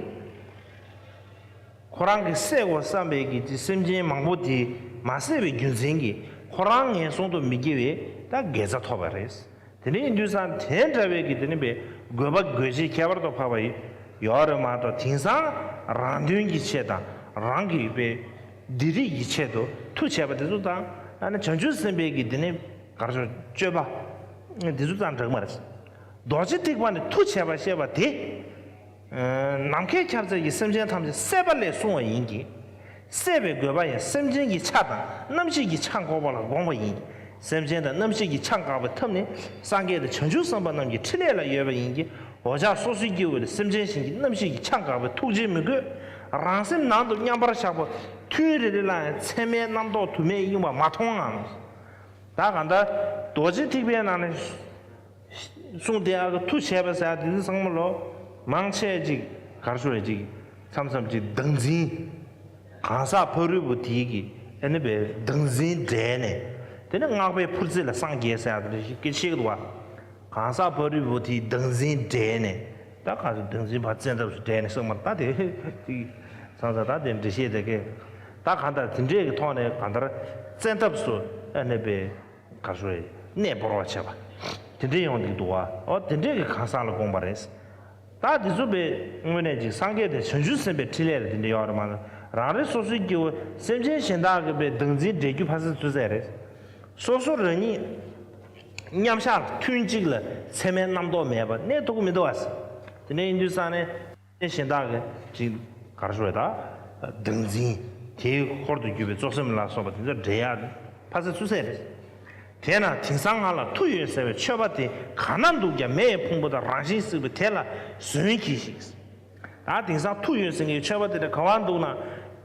ཁོ་རང་གིས་བསད་དགོས་བསམ་པའི་གི་དེ་སེམས་ཅན་མང་པོ་དེ་མ་བསད་པའི་རྒྱུ་མཚན་གྱིས་ཁོ་རང་ངན་སོང་དུ་མི་སྐྱེ་བའི་ད་དགེ་རྩ་ཐོབ་པ་རེད། དེ་འདྲ་ཡིན་དུས་ཙང་དེ་འདྲ་བའི་གི་དེ་ནི་པའི་དགོས་པ་དགོས་ཆེད་ཁྱད་པར་དུ་འཕགས་པ་ཡོད་རེད་མ་གཏོགས་དེང་སང་རང་དོན་གྱི་ཆེད་དང་རང་གི་པའི་བདེ་སྡུག་གི་ཆེད་དུ་མཐུ་བྱས་པ་དེ་ཚོ་དང་ཨ་ནི་བྱང་ཆུབ་སེམས་དཔའི་གི་དེ་ནི་ག་རེ་ཟེར་སྤྱོད་པ་དེ་ཚོ་དང་འདྲ་གི་མ་རེད། རྡོ་རྗེ་ཐེག་པ་ནི་མཐུ་བྱས་པ་བཤད་པ་དེ། ནམ་མཁའི་ཁྱབ་ཚད་ཀྱི་སེམས་ཅན་ཐམས་ཅད་བསད་པ་ལས་བསྲུང་བ་ཡིན་གྱི། བསད་པའི་དགོས་པ་ཡང་སེམས་ཅན་གྱི་ཆ་དང་རྣམ་ཤེས་ཀྱི་ཆ་འགོག་པ་ལ་དགོངས་པ་ཡིན་གྱི། སེམས་ཅན་དང་རྣམ་ཤེས་ཀྱི་ཆ་འགག་པའི་ཐབས་ནི་སངས་རྒྱས་དང་བྱང་ཆུབ་སེམས་དཔའ་རྣམས་ཀྱི་ཕྲིན་ལས་ལ་ཡོད་པ་ཡིན་གྱི། འོ་ཅག་སོ་སོའི་སྐྱེ་བོ་ལ་སེམས་ཅན་གཞན་གྱི་རྣམ་ཤེས་ཀྱི་ཆ་འགག་པའི་ཐུགས་རྗེ་མི་དགོས། རང་སེམས་ནང་དུ་མཉམ་པར་བཞག་པ་ཐུན་རེ་རེ་ལ་ཡང་ཚད་མའི་རྣམ་རྟོག་དུ་མས་གཡེངས་པ་མ་མཐོང་ངམ། ད་གང་ལྟར་རྡོ་རྗེ་ཐེག་པའི་ནང་ནས། གསུངས་ཏེ་ཨ་གི་མཐུ་བྱས་པ་ཟེར་ཡ་དེ་ཚོ་ཚང་མ་ལོ་མང་ཆེ་ཅིག་གར་ཤོར་ཡ་ཅིག་མཚམས་མཚམས་ཅིག་བདག་འཛིན། གང་ཟག་ཕ་རོལ་པོ་དེའི་གི་ཨ་ནི་པའི་བདག་འཛིན་འདྲེས་ནས་དེ་ནི་སྔགས་པའི་འཕུར་རྩལ་ལ་སངས་རྒྱས་ཟེར་ཡ་དེ་འདྲ་ཞིག་སྐད་ཆ་བཤད་གི་འདུག་བ། གང་ཟག་ཕ་རོལ་པོ་དེའི་བདག་འཛིན་འདྲེས་ནས་ད་གང་ཟག་བདག་འཛིན་ཕར་བཙན་ཐབས་སུ་འདྲེས་ནས་སོང་མ་ད་དེ་ཅིག་ཚང་ས་ད་དེ་འདྲ་བཤད་དེ་གི་ད་གང་ལྟར་དེ་འདྲས་ཀྱི་ཐོག་ནས་གང་ལྟར་བཙན་ཐབས་སུ་ཨ་ནི་པའི། ག་རེ་ཟེར་གནས་སྤོར་བ་བྱས་པ། དེ་འདྲའི་ཡོང་གི་འདུག་བ། འོ་དེ་འདྲའི་གི་གང་ཟག་ལ་དགོངས་པ་རེད། ད་དེ་ཚོ་པའི་དངོས་གནས་ཅིག་སངས་རྒྱས་དང་བྱང་ཆུབ་སེམས་དཔའི་ཕྲིན་ལས་ལ་དེ་འདྲ་ཡོད་རེད་མ་གཏོགས་རང་རེ་སོ་སོའི་སྐྱེ་བོ་སེམས་ཅན་གཞན་དག་གི་པའི་བདག་འཛིན་འདྲེ་རྒྱུ་ཕ་སི་ཚུ་ཚད་རེད། སོ་སོ་རང་ཉིད་མཉམ་བཞག་ཐུན་གཅིག་ལ་ཚད་མའི་རྣམ་རྟོག་མེད་པ་གནས་ཐུབ་ཀྱི་མི་འདུག་བ། དེ་འདྲ་ཡིན་དུས་ཙང་ནས། གཞན་དག་གི་ཅིག་ག་རེ་ཞུ་དགོས་ད། བདག་འཛིན་དེའི་འཁོར་དུ་གྱུར་པའི་གཙོ་སེམས་ལ་སོགས་པ་དེ་ཚོ་འདྲེ་ཡག་ཕ་ཚ་ཚུ་ཚད་རེད། དེས་ན་དེང་སང་ང་ལ་མཐུ་ཡོད་ཟེར་བའི་ཆོས་པ་དེ་ག་ན་འདུག་ཀྱང་མེ་ཡི་ཕུང་པོ་དང་རང་བཞིན་སྲེག་པའི་དེ་ལ་ཟོན་གྱིས་ཤིག་ད་དེང་སང་མཐུ་ཡོད་ཟེར་མཁན་ཆོས་པ་དེ་འདྲ་ག་བ་འདུག་ན་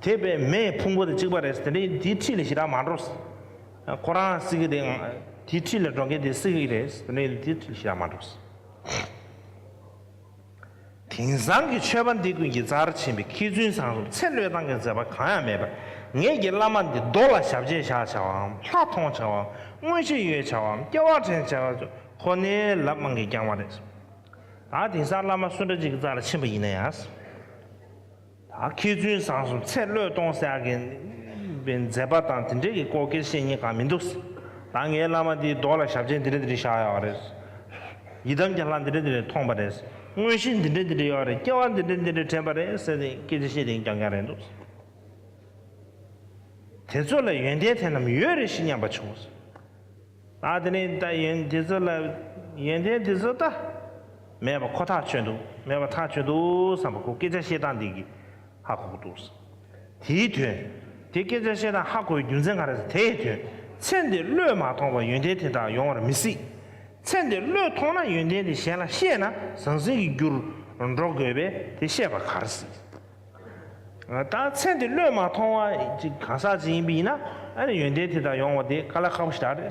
དེ་བས་མེ་ཡི་ཕུང་པོ་དང་གཅིག་པ་རེད་དེ་འདྲའི་དེའི་འཁྲིས་ལ་ཞེ་དྲག་མ་འགྲོ། ཁོ་རང་སྲེག་གི་རེད། དེའི་འཁྲིས་ལ་འགྲོ་མཁན་དེ་སྲེག་གི་རེད་དེ་འདྲའི་དེའི་འཁྲིས་ལ་ཞེ་དྲག་མ་འགྲོ། དེང་སང་གི་ཆོས་པ་འདི་ཀུན་གྱི་རྩར་ཕྱིན་པའི་མཁས་བཙུན་ཚང་སོགས་ཚེ་བློས་བཏང་གི་མཛད་པ་གང་ཡང་མེད་པར་ངེད་ཀྱི་བླ་མ་འདི་རྡོ་ལ་ཞབས་རྗེས་བཞག་བྱ་བའམ་ལྷ་མཐོང་བྱ་བའམ་མངོན་ཤེས་ཡོད་བྱ་བའམ་སྐྱེ་བ་དྲན་བྱ་བ་ཚོ་ཁོ་ནའི་ལབ་མང་གིས་བསྐྱངས་པ་རེད། ད་དེང་སང་བླ་མ་སུ་འདྲ་ཅིག་གི་རྩ་ལ་ཕྱིན་པ་ཡིན་ན་ཡང་། ད་མཁས་བཙུན་བཟང་གསུམ་ཚེ་བློས་གཏོང་ཟེར་ཡག་གི་མཛད་པ་དང་དེ་འདྲའི་གི་སྐོར་སྐད་ཆ་བཤད་མཁན་གང་མི་འདུག་ད་ངའི་བླ་མ་འདིའི་མདོ་ལ་ཞབས་རྗེས་འདི་འདྲ་འདི་འདྲ་བཞག་ཡོད་རེད། ཡི་དམ་གྱི་ལྷ་འདི་འདྲ་འདི་འདྲ་མཐོང་པ་རེད། མངོན་ཤེས་འདི་འདྲ་འདི་འདྲ་ཡོད་རེད། སྐྱེ་བ་འདི་འདྲ་འདི་འདྲ་དྲན་པ་རེད་ཟེར་ཏེ་སྐད་ཆ་བཤད་དེ་རྐྱང་རྐྱང་རེད་འདུག་དེ་ཚོ་ལ་ཡོན་ཏན་དེ་རྣམས་ཡོད་རེད་ཞེས་སྙམ་པ་བྱུང་། ཨ་དེ་ནས་ད་ཡོན་དེ་ཚོ་ལ་ཡོན་ཏན་དེ་ཚོ་ད་མེད་པ་ཁོ་ཐག་ཆོད་འདུག་མེད་པ་ཐག་ཆོད་འདུག་བསམ་པ་ཁོ་སྐད་ཆ་བཤད་སྟངས་འདི་གིས་ཧ་གོ་གི་འདུག་དེའི་དོན། དེ་སྐད་ཆ་བཤད་སྟངས་ཧ་གོ་བའི་རྒྱུ་མཚན་ག་རེ་ཟེར། དེའི་དོན། ཚེ་འདི་བློས་མ་ཐོངས་པར་ཡོན་ཏན་དེ་དག་ཡོང་བར་མི་སྲིད། ཚེ་འདི་བློས་ཐོངས་ན་ཡོན་ཏན་དེ་གཞན་ལ་བཤད་ན་ཟང་ཟིང་གི་རྒྱུར་འགྲོ་དགོས་པས་དེ་བཤད་པ་ག་རེ་སྲིད། ད་ཚེ་འདི་བློས་མ་ཐོངས་པ་ཅིག་གང་ཟག་ཅིག་ཡིན་པ་ཡིན་ན་ཨ་ནི་ཡོན་ཏན་དེ་དག་ཡོང་བ་དེ་དཀའ་ལས་ཁག་པོ་ཞེ་དྲག་རེད།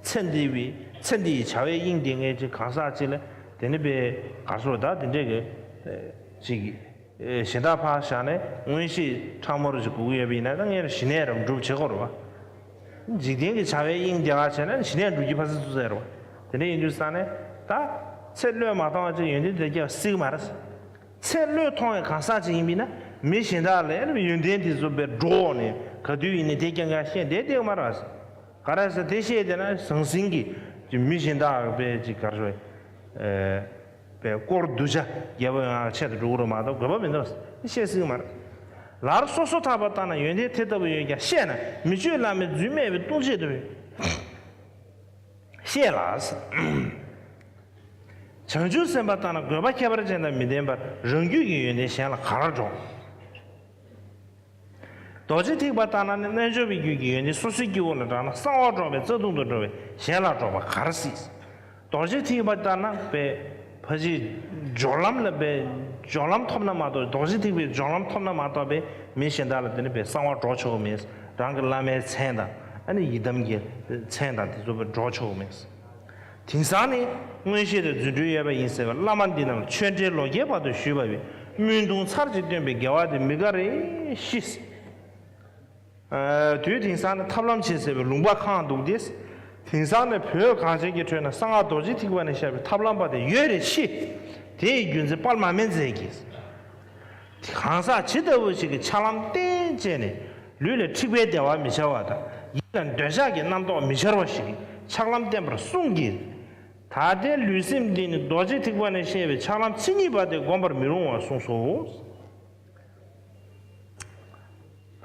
ཚེ་འདི་བའི་ཚེ་འདི་ཡི་བྱ་བའི་དབྱིངས་དེ་ངས་ཅིག་གང་ཟག་ཅིག་ལ་དེ་ནི་པའི་གར་སོགས་ད་དེ་འདྲས་ཀྱི་ཅིག་གཞན་དག་ཕར་བཞག་ནས་མངོན་ཤེས་ཕྲ་མོ་རུ་ཅིག་དགོས་ཀྱི་ཡོད་པ་ཡིན་ན་ད་ངས་ཞི་གནས་རུ་འགྲུབ་བྱེད་དགོས་རེད་བ། འཇིག་རྟེན་གྱི་བྱ་བའི་དབྱིངས་དེ་ག་བྱས་ན་ཞི་གནས་འགྲུབ་ཀྱི་ཕ་སི་ཚུ་ཟེར་བ། དེ་འདྲ་ཡིན་དུས་ས་ནས་ད་ཚེ་བློས་མ་ཐོངས་པ་ཅིག་ཡོན་ཏན་དེ་སྐྱེ་བ་སྲིད་ཀྱི་མ་རེད། ཚེ་བློས་ཐོངས་པའི་གང་ཟག་ཅིག་ཡིན་པས་ན་མི་གཞན་དག་ལ་ཡོན་ཏན་དེ་ཚོ་བས་སྒྲོག་ནས་ག་དུས་ཡིན་ནའི་དེ་རྐྱང་རྐྱང་བཤད་བསྡད་བསྡད་ཀྱི་མ་རེད། ག་རེ་ཟེར་དེ་བཤད་བསྡད་ན་ཟང་ཟིང་གིས་ཅིག་མི་གཞན་དག་བས་ཅིག་ག་རེ་ཟེར། པའི་དཀོར་གདུལ་བྱ་རྒྱལ་པོ་ཡང་ཆེད་དུ་འགྲོ་གི་རེད་མ་གཏོགས་དགོས་པ་མི་འདུག་བཤད་སྲིད་ཀྱི་མ་རེད། ལར་སོ་སོ་ཐར་པ་ལྟར་ན་ཡོན་ཏན་དེ་ལྟ་བུ་ཡོད་ཀྱང་བཤད་ན་མི་ཆོས་བླ་མའི་རྫུན་སྨྲས་པའི་ལྟུང་བྱེད་དུ་བཤད་ལ། བྱང་ཆུབ་སེམས་དཔའ་ལྟར་ན་དགོས་པ་ཁྱད་པར་ཅན་དང་མི་ལྡན་པར་རང་རྒྱུད་ཀྱི་ཡོན་ཏན་གཞན་ལ་ག་རེ་སྒྲོག་རྡོ་རྗེ་ཐེག་པ་ལྟར་ན་ནི་རྣལ་འབྱོར་པའི་རྒྱུད་ཀྱི་ཡོན་ཏན་སོ་སོའི་སྐྱེ་བོ་ལ་སྒྲག་ན་གསང་བ་སྒྲོག་པའི་རྩ་ལྟུང་དུ་འགྲོ་བས་གཞན་ལ་སྒྲོག་པ་ག་རེ་སྲིད། རྡོ་རྗེ་ཐེག་པ་ལྟར་ན་པའི་ཕ་ཆེ་སྦྱོར་ལམ་ལ་པའི་སྦྱོར་ལམ་ཐོབ་ན་མ་གཏོགས་རྡོ་རྗེ་ཐེག་པའི་སྦྱོར་ལམ་ཐོབ་ན་མ་གཏོགས་པའི་མི་གཞན་དག་ལ་དེ་ནི་པའི་གསང་བ་སྒྲོག་ཆོག་གི་མེད། རང་གི་བླ་མའི་མཚན་དང་ཨ་ནི་ཡི་དམ་གྱི་མཚན་དང་དེ་ཚོ་པའི་སྒྲོག་ཆོག་གི་མེད། དེང་སང་ནི་མངོན་ཤེས་དང་རྫུ་འཕྲུལ་ཡོད་པ་ཡིན་ཟེར་བའི་བླ་མ་འདི་རྣམས་ཆོས་འབྲེལ་ལོ་བརྒྱའི་བར་དུ་བཞུད་པ་བས་སྨོན་ལྟུང་ཚར་གཅིག་བཏོན་པའི་དགེ་བ་དེ་མི་དགའ་རེ་ཤི། དུས་དེང་སང་ནི་ཐབས་ལམ་བྱེད་ཟེར་བའི་ལུང་པ་གང་འདུག་སྟེ། དེང་སང་ནི་བོད་གངས་ཅན་གྱི་ཁྲོད་ན་གསང་སྔགས་རྡོ་རྗེ་ཐེག་པ་ནས་བཤད་པའི་ཐབས་ལམ་པ་དེ་ཡོད་རེ་ཤི། དེ་ཡི་རྒྱུ་མཚན་དཔལ་མ་སྨན་རྩིས་ཀྱིས། གང་ཟག་ཇི་ལྟ་བུ་ཞིག་གིས་ཕྱག་ལམ་བསྟེན་བྱས་ནས་ལུས་ལ་འཁྲིག་པའི་བདེ་བ་མི་འཆར་བ་དང་ཡིད་ལ་འདོད་ཆགས་ཀྱི་རྣམ་རྟོག་མི་འཆར་བ་ཞིག་གིས་ཕྱག་ལམ་བསྟེན་པར་གསུངས་ཀྱི། ད་ལྟའི་ལུས་སེམས་འདི་ནི་རྡོ་རྗེ་ཐེག་པ་ནས་བཤད་པའི་ཕྱག་ལམ་མཚན་ཉིད་པ་དེ་བསྒོམ་པར་མི་རུང་བར་གསུངས་སོ།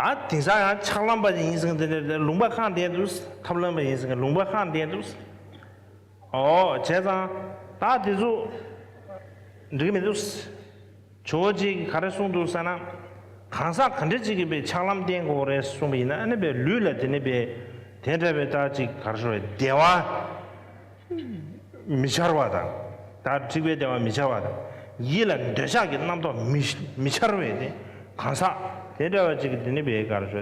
ད་དེང་སང་ཡང་ཕྱག་ལམ་པ་ཡིན་ཟེར་མཁན་དེ་འདྲ་ལུང་པ་གང་བསྟན་འདུག་ཐབས་ལམ་པ་ཡིན་ཟེར་མཁན་ལུང་པ་གང་བསྟན་འདུག་ཨོ་བྱས་ཙང་ད་དེ་ཚོ་འགྲིག་གི་མི་འདུག་ཇོ་བོ་རྗེ་གིས་ག་རེ་གསུངས་འདུག་ཟེར་ན། གང་ཟག་ག་འདྲ་ཅིག་གིས་པའི་ཕྱག་ལམ་བསྟེན་དགོས་རེད་གསུངས་པ་ཡིན་ན་ཨ་ནི་པའི་ལུས་ལ་དེ་ནི་པའི་དེ་འདྲ་བའི་ད་ཅིག་ག་རེ་ཞུ་བའི་བདེ་བ་མི་འཆར་བ་དང་། ད་འཁྲིག་པའི་བདེ་བ་མི་འཆར་བ་དང་། ཡིད་ལ་འདོད་ཆགས་ཀྱི་རྣམ་རྟོག་མི་མི་འཆར་བའི་དེ་གང་ཟག་དེ་འདྲ་བ་ཅིག་གིས་དེ་ནི་པའི་ག་རེ་ཞུ་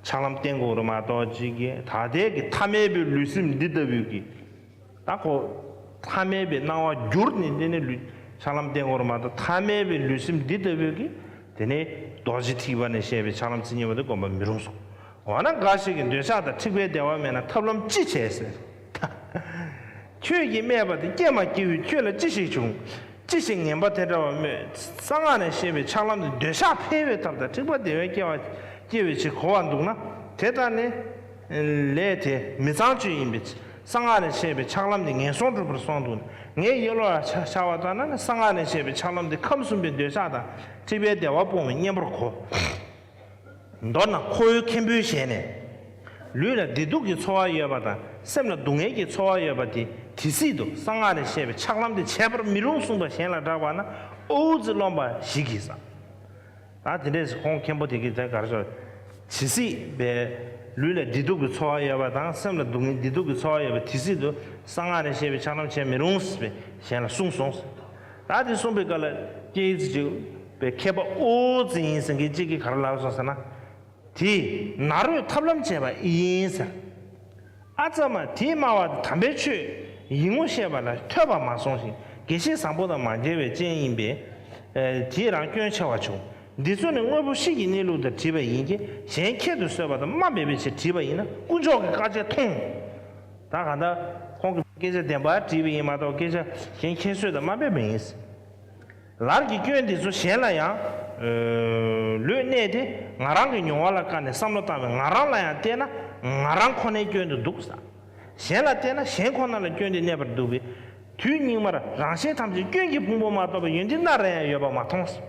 ཕྱག་ལམ་བསྟེན་དགོས་རེད་མ་གཏོགས་ཅིག་གིས་ད་ལྟའི་གི་ཐ་མལ་པའི་ལུས་སེམས་འདི་ལྟ་བུའི་གི་ད་ཁོ་ཐ་མལ་པའི་སྣང་བ་བསྒྱུར་ནས་དེ་ནས་ལུས་ཕྱག་ལམ་བསྟེན་དགོས་རེད་མ་གཏོགས་ཐ་མལ་པའི་ལུས་སེམས་འདི་ལྟ་བུའི་གི་དེ་ནས་རྡོ་རྗེ་ཐེག་པ་ནས་བཤད་པའི་ཕྱག་ལམ་མཚན་ཉིད་པ་དེ་བསྒོམ་པར་མི་རུང་གསུངས། འོ་ན་འགའ་ཞིག་གིས་འདོད་ཆགས་དང་འཁྲིག་པའི་བདེ་བ་མེད་ན་ཐབས་ལམ་ཅི་བྱེད་ཟེར། ཁྱོད་ཀྱིས་སྨྲས་པ་དེ་སྐྱེས་མ་སྐྱེས་པའི་ཁྱོད་ལ་ཅི་ཞིག་བྱུང་། ཅི་ཞིག་ངན་པ་དེ་འདྲ་བ་སྨོས། གསང་སྔགས་ནས་བཤད་པའི་ཕྱག་ལམ་དེ་འདོད་ཆགས་འཕེལ་བའི་ཐབས་དང་འཁྲིག་པ་བདེ་བའི་སྐྱེ་བ་སྐྱེ་བའི་ཕྱིར་གོ་བར་འདུག་ན་དེ་ལྟར་ནི། ལས་དེ་མི་གཙང་སྤྱོད་ཡིན་པས་གསང་སྔགས་ནས་བཤད་པའི་ཕྱག་ལམ་དེ་ངན་སོང་སྒྲུབ་པར་སོང་འདུག་ན་ངའི་ཡིད་བློ་ལ་ཆ་བཞག་པ་ལྟར་ན་ནི་གསང་སྔགས་ནས་བཤད་པའི་ཕྱག་ལམ་དེ་ཁམས་གསུམ་པའི་འདོད་ཆགས་དང་འཁྲིག་པའི་བདེ་བ་སྤོང་བའི་གཉེན་པོར་གོ། མདོར་ན་ཁོ་བོའི་མཁན་པོའི་ཞལ་ནས། ལུས་ལ་བདེ་སྡུག་གི་ཚོར་བ་ཡོད་པ་དང་སེམས་ལ་སྡུག་བསྔལ་གྱི་ཚོར་བ་ཡོད་པ་དེ་དེ་སྲིད་དུ་གསང་སྔགས་ནས་བཤད་པའི་ཕྱག་ལམ་དེ་བྱེད་པར་མི་རུང་གསུངས་པ་གཞན་ལ་བསྒྲགས་པ་ན་ཨོ་ཙི་རློམ་པ་ཞིག་གིས་ཟ། ད་དེ་འདྲས་ཁོང་མཁན་པོ་དེ་གིས་དེ་གར་ཤོར། ཇི་སྲིད་པའི་ལུས་ལ་བདེ་སྡུག་གི་ཚོར་བ་ཡོད་པ་དང་སེམས་ལ་སྡུག་བསྔལ་བདེ་སྡུག་གི་ཚོར་བ་ཡོད་པ་དེ་སྲིད་དུ་གསང་སྔགས་ནས་བཤད་པའི་ཕྱག་ལམ་བྱེད་མི་རུང་ཟེར་བའི་གཞན་ལ་གསུངས་སོང་ཟེར། ད་དེ་གསུངས་པའི་སྐབས་ལ་སྐྱེས་ཙི་ཅིག་པའི་མཁས་པ་ཨོ་ཙི་ཡིན་ཟེར་མཁན་གཅིག་གིས་ག་རེ་ལབ་སོང་ཟེར་ན། དེས་ནཱ་རོས་ཐབས་ལམ་བྱས་པ་ཡིན་ཟེར། ཨ་ཙ་མ་དེས་སྨྲ་བ་དམ་པའི་ཆོས་ཡིན་ངོ་ཤེས་པ་ལ་ཐོས་པ་མ་སོང་ཞིང་དགེ་བཤེས་བཟང་པོ་དང་མ་མཇལ་བའི་རྐྱེན་ཡིན་པས། དེས་རང་སྐྱོན་ཆེ་བ་བྱུང་། འདི་ཚོ་ནི་དངོས་པོ་གཤིས་ཀྱི་གནས་ལུགས་དང་བྲིས་པ་ཡིན་གྱི་གཞན་ཁྱད་དུ་གསོད་པ་དང་རྨ་འབེབས་པའི་ཕྱིར་བྲིས་པ་ཡིན་ན་དཀོན་མཆོག་གི་བཀའ་རྒྱ་མཐོང་། ད་གང་ལྟར་ཁོང་གི་ སྐད་ཆ་བདེན་པ་བྲིས་པ་ཡིན་མ་གཏོགས་སྐད་ཆ་གཞན་ཁྱད་གསོད་དང་དམའ་འབེབས་མ་ཡིན། ལར་གྱི་སྐྱོན་འདི་ཚོ་གཞན་ལ་ཡང་ལོས་གནས་ཏེ་ང་རང་གི་མྱོང་བ་ལ་བཀར་ནས་བསམ་བློ་བཏང་བས་ང་རང་ལ་ཡང་བལྟས་ན་ང་རང་ཁོ་ནའི་སྐྱོན་དུ་འདུག་ཟེར། གཞན་ལ་བལྟས་ན་གཞན་ཁོ་ན་ལ་སྐྱོན་འདི་གནས་པར་འདུག་པས། དུས་སྙིགས་མར་རང་གཞན་ཐམས་ཅད་སྐྱོན་གྱི་ཕུང་པོ་མ་གཏོགས་པའི་ཡོན་ཏན་སྣ་རེ་ཡང་ཡོད་པ་མ་མཐོང་ཟེར།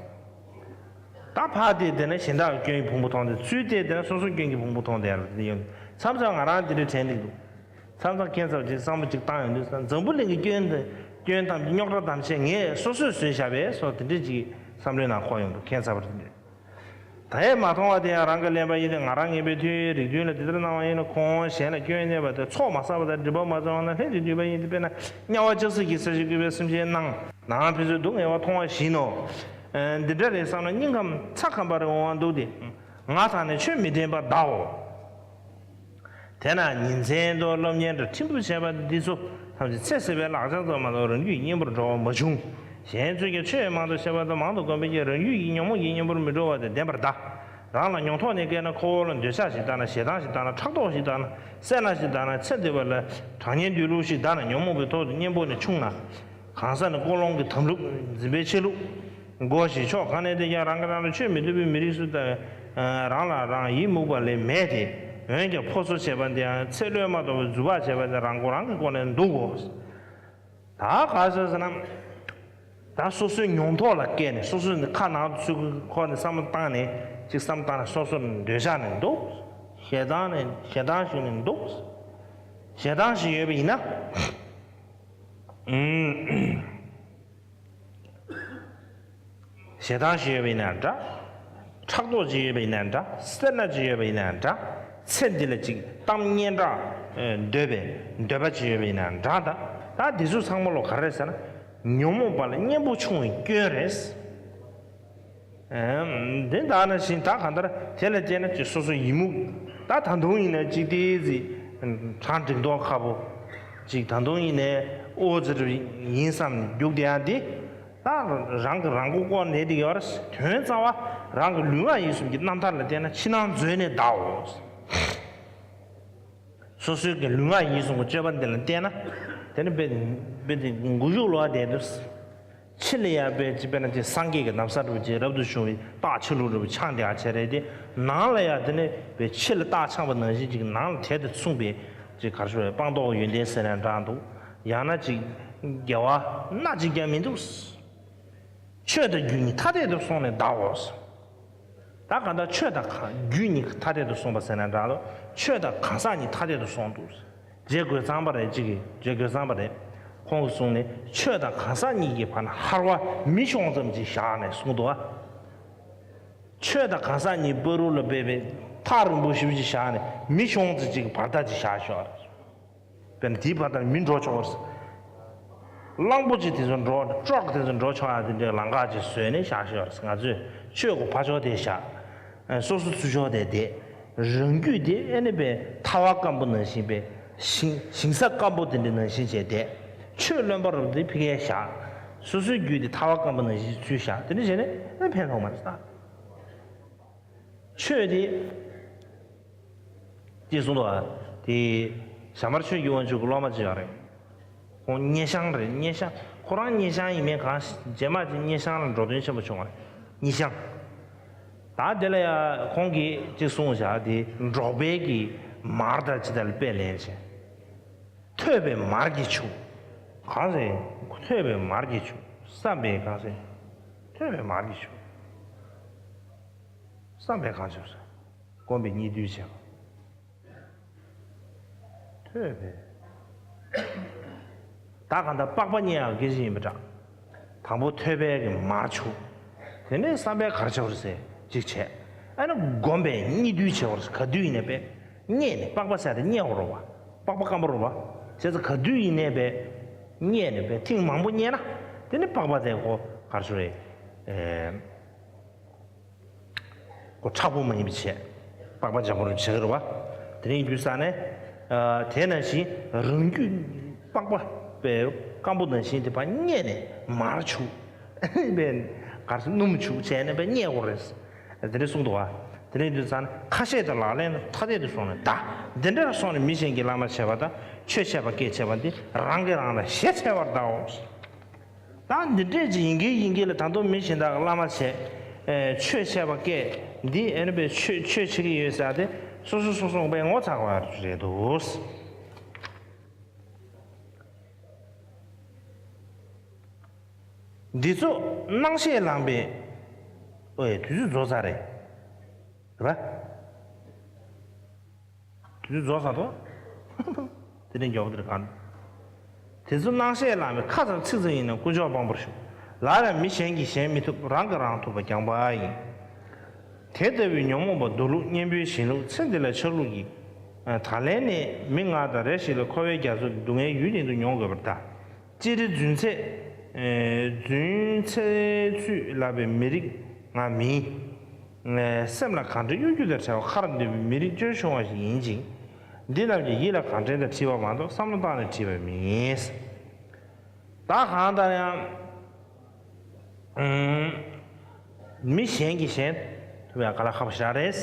ད་ཕར་བལྟས་བསྡད་ན་གཞན་དག་གི་སྐྱོན་གྱི་ཕུང་པོ་མཐོང་སྟེ། ཚུར་བལྟས་བསྡད་ན་སོ་སོའི་སྐྱོན་གྱི་ཕུང་པོ་མཐོང་བསྡད་ཡོད་རེད། མཚམས་མཚམས་ང་རང་འདི་འདྲའི་དྲན་གྱི་འདུག་མཚམས་མཚམས་ཁྱད་མཚར་ཅིག་བསམ་བློ་ཅིག་བཏང་ཡོང་དུས་ཙམ། འཛམ་བུ་གླིང་གི་སྐྱོན་དང་སྐྱོན་ཐམས་ཅད། རྙོག་དྲ་ཐམས་ཅད་ངས་སོ་སོས་བཟོས་བཞག་པས་སོགས་དེ་འདྲ་ཅིག་བསམ་བློའི་ནང་འཁོར་ཡོང་འདུག་ཁྱད་མཚར་བ་རེད། ད་ཡས་མ་མཐོང་བ་དེ་ཡང་རང་གིས་ལེན་པ་ཡིན་ཏེ། ང་རང་ངེས་པའི་ཐོད་རིགས་མཐུན་ལ་དེ་ལྟར་སྣང་བ་ཡིན་ན། ཁོང་གཞན་ལ་སྐྱོན་གནས་པ་དེ་ཚོགས་མ་བསགས་པ་དང་སྒྲིབ་པ་མ་བྱུང་བ་ན་ལྷན་ཅིག་འདུས་པ་ཡིན་ཏེ། དཔེར་ན་དམྱལ་བ་ལྕགས་སྲེག་གི་ས་གཞི་བསྐུལ་བའི་སེམས་ཅན་སྣང་། ནང་ཕན་ཚུན་སྡུག་བསྔལ་བ་མཐོང་བ་བཞིན་ནོ། འདི་འདྲ་རེད་བསམ་ན་སྙིང་ཁམས་ཚ་ཁམས་པ་རེ་འོང་བ་འདུག་སྟེ། ང་དང་ནི་ཆོས་མི་ལྡན་པ་བདའོ། དེས་ན་ཉིན་མཚན་དུ་སློབ་གཉེར་དང་ཁྲིམས་གཏུགས་བྱས་པ་འདི་ཚོ་ཐམས་ཅད་ཚེ་ཟད་པའི་ལག་ཆ་ཙམ་མ་གཏོགས་རང་རྒྱུད་གཉེན་པོར་འགྲོ་བ་མ་བྱུང་། གཞན་ཚོས་ཀྱང་ཆོས་མང་དུ་བཤད་པ་དང་མང་དུ་བསྒོམས་པས་ཀྱང་རང་རྒྱུད་ཀྱི་ཉོན་མོངས་ཀྱི་གཉེན་པོར་མི་འགྲོ་བ་དེ་བདེན་པར་གདའ། རང་ལ་མྱོང་ཐོག་ནས་བཀལ་ན་ཁོ་བོ་ལ་འདོད་ཆགས་ཤིག་བཏང་ན། ཞེ་སྡང་ཞིག་བཏང་ན། ཕྲག་དོག་ཞིག་བཏང་ན། སེར་སྣ་ཞིག་བཏང་ན། ཚེ་འདས་པ་ལ་གྲགས་སྙན་སྡུད་ལུགས་ཤིག་བཏང་ན། ཉོན་མོངས་པའི་ཐོག་ཏུ་གཉེན་པོ་ནས་ཕྱུང་ན། གང་ཟག་ནི་ཀུན་སློང་གི་དམ་ལུགས་འཛིན་པའི་ཆེ་ལུགས། སྒོ་ཞིག་ཕྱོགས་གང་ནས་བལྟས་ཀྱང་རང་གིས་རང་ལ་ཆོས་མི་བསྟན་པའི་མི་རིགས་སུ་ལྟ་བས་རང་ལ་རང་ཡི་མུག་པ་ལས་མེད་དེ། འོན་ཀྱང་ཕོ་གསོ་བྱེད་པ་འདི་ཡང་ཚེ་བློས་མ་གཏོང་བའི་རྫུ་བག་བྱས་པ་དེ་རང་མགོ་རང་གིས་བསྐོར་ནས་འདུག་གོ། ད་ག་ཟེར་ཟེར་ན། ད་སོ་སོའི་མྱོང་ཐོག་ལ་བཀལ་ནས། སོ་སོ་ནི་ཁ་ནང་དུ་ཚུད་ཁོ་ནས་བསམ་བློ་བཏང་ནས་ཅིག་བསམ་བཏང་ནས་སོ་སོར་འདོད་ཆགས་ནས་འདུག་ཞེ་སྡང་ནས། ཞེ་སྡང་ཞིག་ནས་འདུག་ཞེ་སྡང་ཞིག་ཡོད་པ་ཡིན་ན། ཨུམ། ཞེ་སྡང་ཞིག་ཡོད་པ་ཡིན་ན་འདྲ། ཕྲག་དོག་ཅིག་ཡོད་པ་ཡིན་ན་འདྲ། སེར་སྣ་ཅིག་ཡོད་པ་ཡིན་ན་འདྲ། ཚེ་འདི་ལ་ཅིག་གཏམ་སྙན་གྲགས་འདོད་པའི་འདོད་པ་ཅིག་ཡོད་པ་ཡིན་ན་འདྲ། ད་ད་འདི་ཚོ་ཚང་མ་ལོ་ག་རེ་རེད་ཟེར་ན། ཉོན་མོངས་པ་ལ་གཉེན་པོ་ཕྱུང་བའི་སྐྱོན་རེད། ཨེམ། དེ་ད་ནང་བཞིན་ད་གང་ལྟར་དེ་ལ་བལྟས་ན་ཅིག་སོ་སོ་ཡི་མུག་ད་ད་དུང་ཡིན་ན་ཅིག་ཏི་ཟི་གྲང་འགྲིག་མདོག་ཁ་པོ། ཅིག་ད་དུང་ཡིན་ནའི་ཨོ་ཙི་རུ་ཡིན་བསམ་རྒྱུག་བསྡད་ཡ་འདི། ད་རང་གི་རང་མགོ་སྐོར་ནས་དེ་ཡོད་རེད། དོན་རྩ་བ་རང་གི་ལུས་ངག་ཡིད་གསུམ་གྱི་རྣམ་ཐར་ལ་བལྟས་ན་ཕྱི་ནང་མཛོད་ནས་བདའོ། སོ་སོའི་གི་ལུས་ངག་ཡིད་གསུམ་གྱི་སྤྱོད་པ་འདི་ལ་བལྟས་ན། དེ་ནི་དཔེ་དཔེ་དེ་མགོ་གཞུག་ལོག་བསྡད་འདུག་ཕྱི་ལ་ཡ་དཔེ་ཅིག་དཔེར་ན་ཅིག་སངས་རྒྱས་ཀྱི་ན་བཟའ་འདྲ་བོ་ཅིག་རབ་ཏུ་བྱུང་བའི་རྟགས་ཆ་ལུགས་འདྲ་བོ་འཆང་བསྡད་ཡ་བྱས་རེད་དེ། ནང་ལ་ཡ་དེ་ནི་དཔེ་ཕྱི་ལ་རྟགས་འཆང་བ་ནང་བཞིན་ཅིག་ནང་ལ་དལ་དུ་མཚུངས་པའི་ཅིག་གར་ཤོར་བའི་སྤངས་རྟོགས་ཡོན་ཏན་ཟེར་ན་འདྲ་འདུག་ཡང་ན་ཅིག་དགེ་བ་སྣ་གཅིག་ཀྱང་མི་འདུག་ཆོས་དང་རྒྱུ་གཉིས་ཐ་དད་དུ་སོང་ནས་བདའོ། ད་གང་ལྟར་ཆོས་དང་གང་རྒྱུ་གཉིས་ཐ་དད་དུ་སོང་བ་ཟེར་ན་འདྲ་ལོ། ཆོས་དང་གང་ཟག་གཉིས་ཐ་དད་དུ་སོང་འདུག་རྗེ་རྒོད་ཚང་པ་རེད། གཅིག་གིས་རྗེ་རྒོད་ཚང་པ་རེད། ཁོང་གིས་གསུངས་ནས་ཆོས་དང་གང་ཟག་གཉིས་ཀྱི་བར་ན་ཧར་བ་མི་ཤོང་ཙམ་ཅིག་བཞག་ནས་གསུངས་འདུག་ཨ། ཆོས་དང་གང་ཟག་གཉིས་བར་དུ་ལ་སྦས་པའི་ཐག་རིང་པོ་ཞེ་པོ་ཅིག་བཞག་ནས་མི་ཤོང་ཙམ་ཅིག་གི་བར་ཐག་ཅིག་བཞག་ཤོག་དཔེར་ན་དེའི་བར་དང་མི་འགྲོ་ཆོག་པར། གླང་པོ་ཆེ་དེ་ཚོ་འགྲོ། ཀྲོག་དེ་ཚོ་འགྲོ་ཆོག་ཡ་དེ་འདྲའི་ལམ་ཁ་ཅིག་བཟོས་ནས་བཞག་ཤོག་ང་ཚོས་ཆོས་གོ་ཕ་ཕྱོགས་དེ་བཞག་སོ་སོ་ཚུར་ཕྱོགས་དེ་བསྡད། རང་རྒྱུད་དེ་ཨེ་ནི་པའི་ཐལ་བ་སྐམ་པོ་ནང་བཞིན་པའི་ཞིང་ཞིང་ས་སྐམ་པོ་དེ་འདྲའི་ནང་བཞིན་བྱས་བསྡད། ཆོས་རློན་པ་རུ་དེ་ཕི་གའི་བཞག་སོ་སོའི་རྒྱུད་དེ་ཐལ་བ་སྐམ་པོ་ནང་བཞིན་ཚུར་བཞག་དེ་འདྲ་བྱས་ནས་ཨེ་ཕན་ཐོགས་མ་རེད་ད། ཆོས་དེ། ཅེས་གསུངས་འདུག་ཨ། དེ། ཞྭ་དམར་ཆོས་ཀྱི་དབང་ཕྱུག་གི་སློབ་མ་ཅིག་ཡོད་རེད། ཁོང་སྙེ་ཤང་རེད། སྙེ་ཤང་། ཁོ་རང་སྙེ་ཤང་ཡིན་མིན་གང་། རྗེས་མ་ཅིག་སྙེ་ཤང་ལ་འགྲོ་དོན་ཆེན་པོ་བྱུང་བ་རེད། སྙེ་ཤང་། ད་དེ་ལ་ཡ་ཁོང་གིས་ཅིག་གསུངས་བཞག་དེ་འབྲོག་པའི་གི་མར་དང་ཅི་དང་ལ་དཔེ་ལེན་བྱས། ཐོས་པས་མར་གྱིས་ཕྱུག་གང་ཟེར། ཐོས་པས་མར་གྱིས་ཕྱུག་བསམ་པས་གང་ཟེར། ཐོས་པས་མར་གྱིས་ཕྱུག་བསམ་པས་གང་བྱུང་ཟེར། སྒོམ་པས་སྙིགས་དུས་བྱེད། ཐོས་པས། ད་གང་ལྟར་པགས་པ་རྙེད་ཡག་སྐད་ཆ་ཡིན་པ་འདྲ། དང་པོ་ཐོས་པས་ཀྱི་མར་ཕྱུག་དེ་ནས་བསམ་པས་གར་བྱ་བར་ཟེར་ཅིག་བྱས། ཨ་ནི་སྒོམ་པས་སྙིགས་དུས་བྱེད་པར་ག་དུས་ཡིན་ནས་པས་རྙེད་ནས་པགས་པ་ཟེར་དེ་རྙེད་དགོས་རེད་བ། པགས་པ་སྐམ་པོ་རེད་བ། བྱས་ཙང་ག་དུས་ཡིན་ནས་པས་རྙེད་ནས་པས་ཐེངས་མང་པོ་རྙེད་ན་དེ་ནི་པགས་པ་དེ་ཁོ་གར་ཤོར་རེད། ཨེ། ཁོ་མཁྲེགས་པོ་མ་ཡིན་པ་བྱས། པགས་པ་འཇམ་པོ་རུ་བྱེད་ཀྱི་རེད་བ། དེ་རིང་རྒྱུ་ས་ནས། ཨ། དེ་ནང་བཞིན་རང་རྒྱུད་པགས་པ་པའི་སྐམ་པོ་ནང་བཞིན་དེ་ཕར་རྙེད་ནས་མར་ཕྱུག་པའི་གར་སོང་སྣུམ་ཕྱུག་བྱས་ནས་པའི་རྙེད་དགོས་རེད། དེ་འདྲ་གསུངས་འདུག་བ། དེ་རིང་དུས་ཙང་ནས་ཁ་བཤད་དང་ལག་ལེན་ཐ་དད་དུ་སོང་ནས་གདའ། འདི་འདྲར་སོང་ནས་མི་གཞན་གྱིས་བླ་མ་བྱས་པ་དང་ཆོས་བཤད་པ་སྐད་ཆད་པ་འདི་རང་གིས་རང་ལ་ཞེ་ཆེ་བར་གདའོ། ད་འདི་འདྲས་ཅིག་ཡིན་གྱི་ཡིན་གྱི་ལ་ད་དུང་མི་གཞན་དག་གི་བླ་མ་བྱས། ཨེ་ཆོས་བཤད་པ་སྐད་འདི་ཨེ་ནི་པའི་ཆོས་ཆོས་བྱེད་ཀྱི་ཡོད་ཟེར་ཏེ་སོ་སོ་སོ་སོ་པའི་ངོ་ཚ་བ་རེད་འདུག་འདི་ཚོ་སྣང་ཤས་ལངས་པའི་ཨོའི་དུས་ཚོད་རྫོགས་ཚར་རེད། རེད་པ། དུས་ཚོད་རྫོགས་ཚར་དོ། དེ་ནས་མགྱོགས་པོ་དེར་གང་། དེ་ཚོ་སྣང་ཤས་ལངས་པའི་ཁ་ཙམ་ཚིག་ཙམ་ཡིན་ན་དཀོན་མཆོག་དཔང་པོར་ཞུགས། ལར་ཡང་མི་གཞན་གྱིས་གཞན་མི་ཐུབ་རང་གིས་རང་ཐུབ་པ་རྐྱང་པ་ཡིན། དེ་ལྟ་བུའི་ཉོན་མོངས་པ་མདོ་ལུགས་གཉེན་པོའི་གཞན་ལུགས་ཚེ་འདི་ལ་ཆགས་ལུགས་ཀྱི། ད་ལན་ནི་མི་ང་དང་རེ་ཞིག་ལ་འཁོར་བའི་རྒྱ་མཚོ་སྡུག་བསྔལ་ཡུན་རིང་དུ་མྱོང་དགོས་པར་གདའ། སྤྱིར་རྫུན་ཚད། རྫུན་ཚད་ཚུད་ལབ་པའི་མི་རིགས་ང་མིན། སེམས་ལ་གང་དྲན་གཡོ་སྒྱུ་དང་བྲལ་བ་ཁར་འདོད་པའི་མི་རིགས་སྐྱོན་ཆུང་བ་ཞིག་ཡིན་ཅིང་། འདི་རྣམས་ཀྱི་ཡིད་ལ་གང་དྲན་དང་བྲིས་པ་མ་གཏོགས་བསམ་བློ་བཏང་ནས་བྲིས་པ་མིན། ད་གང་ལྟར་ཡང་། མི་གཞན་གྱིས་གཞན་ཐུབ་ཡག་ག་ལ་ཁག་པོ་ཞེ་དྲག་རེད།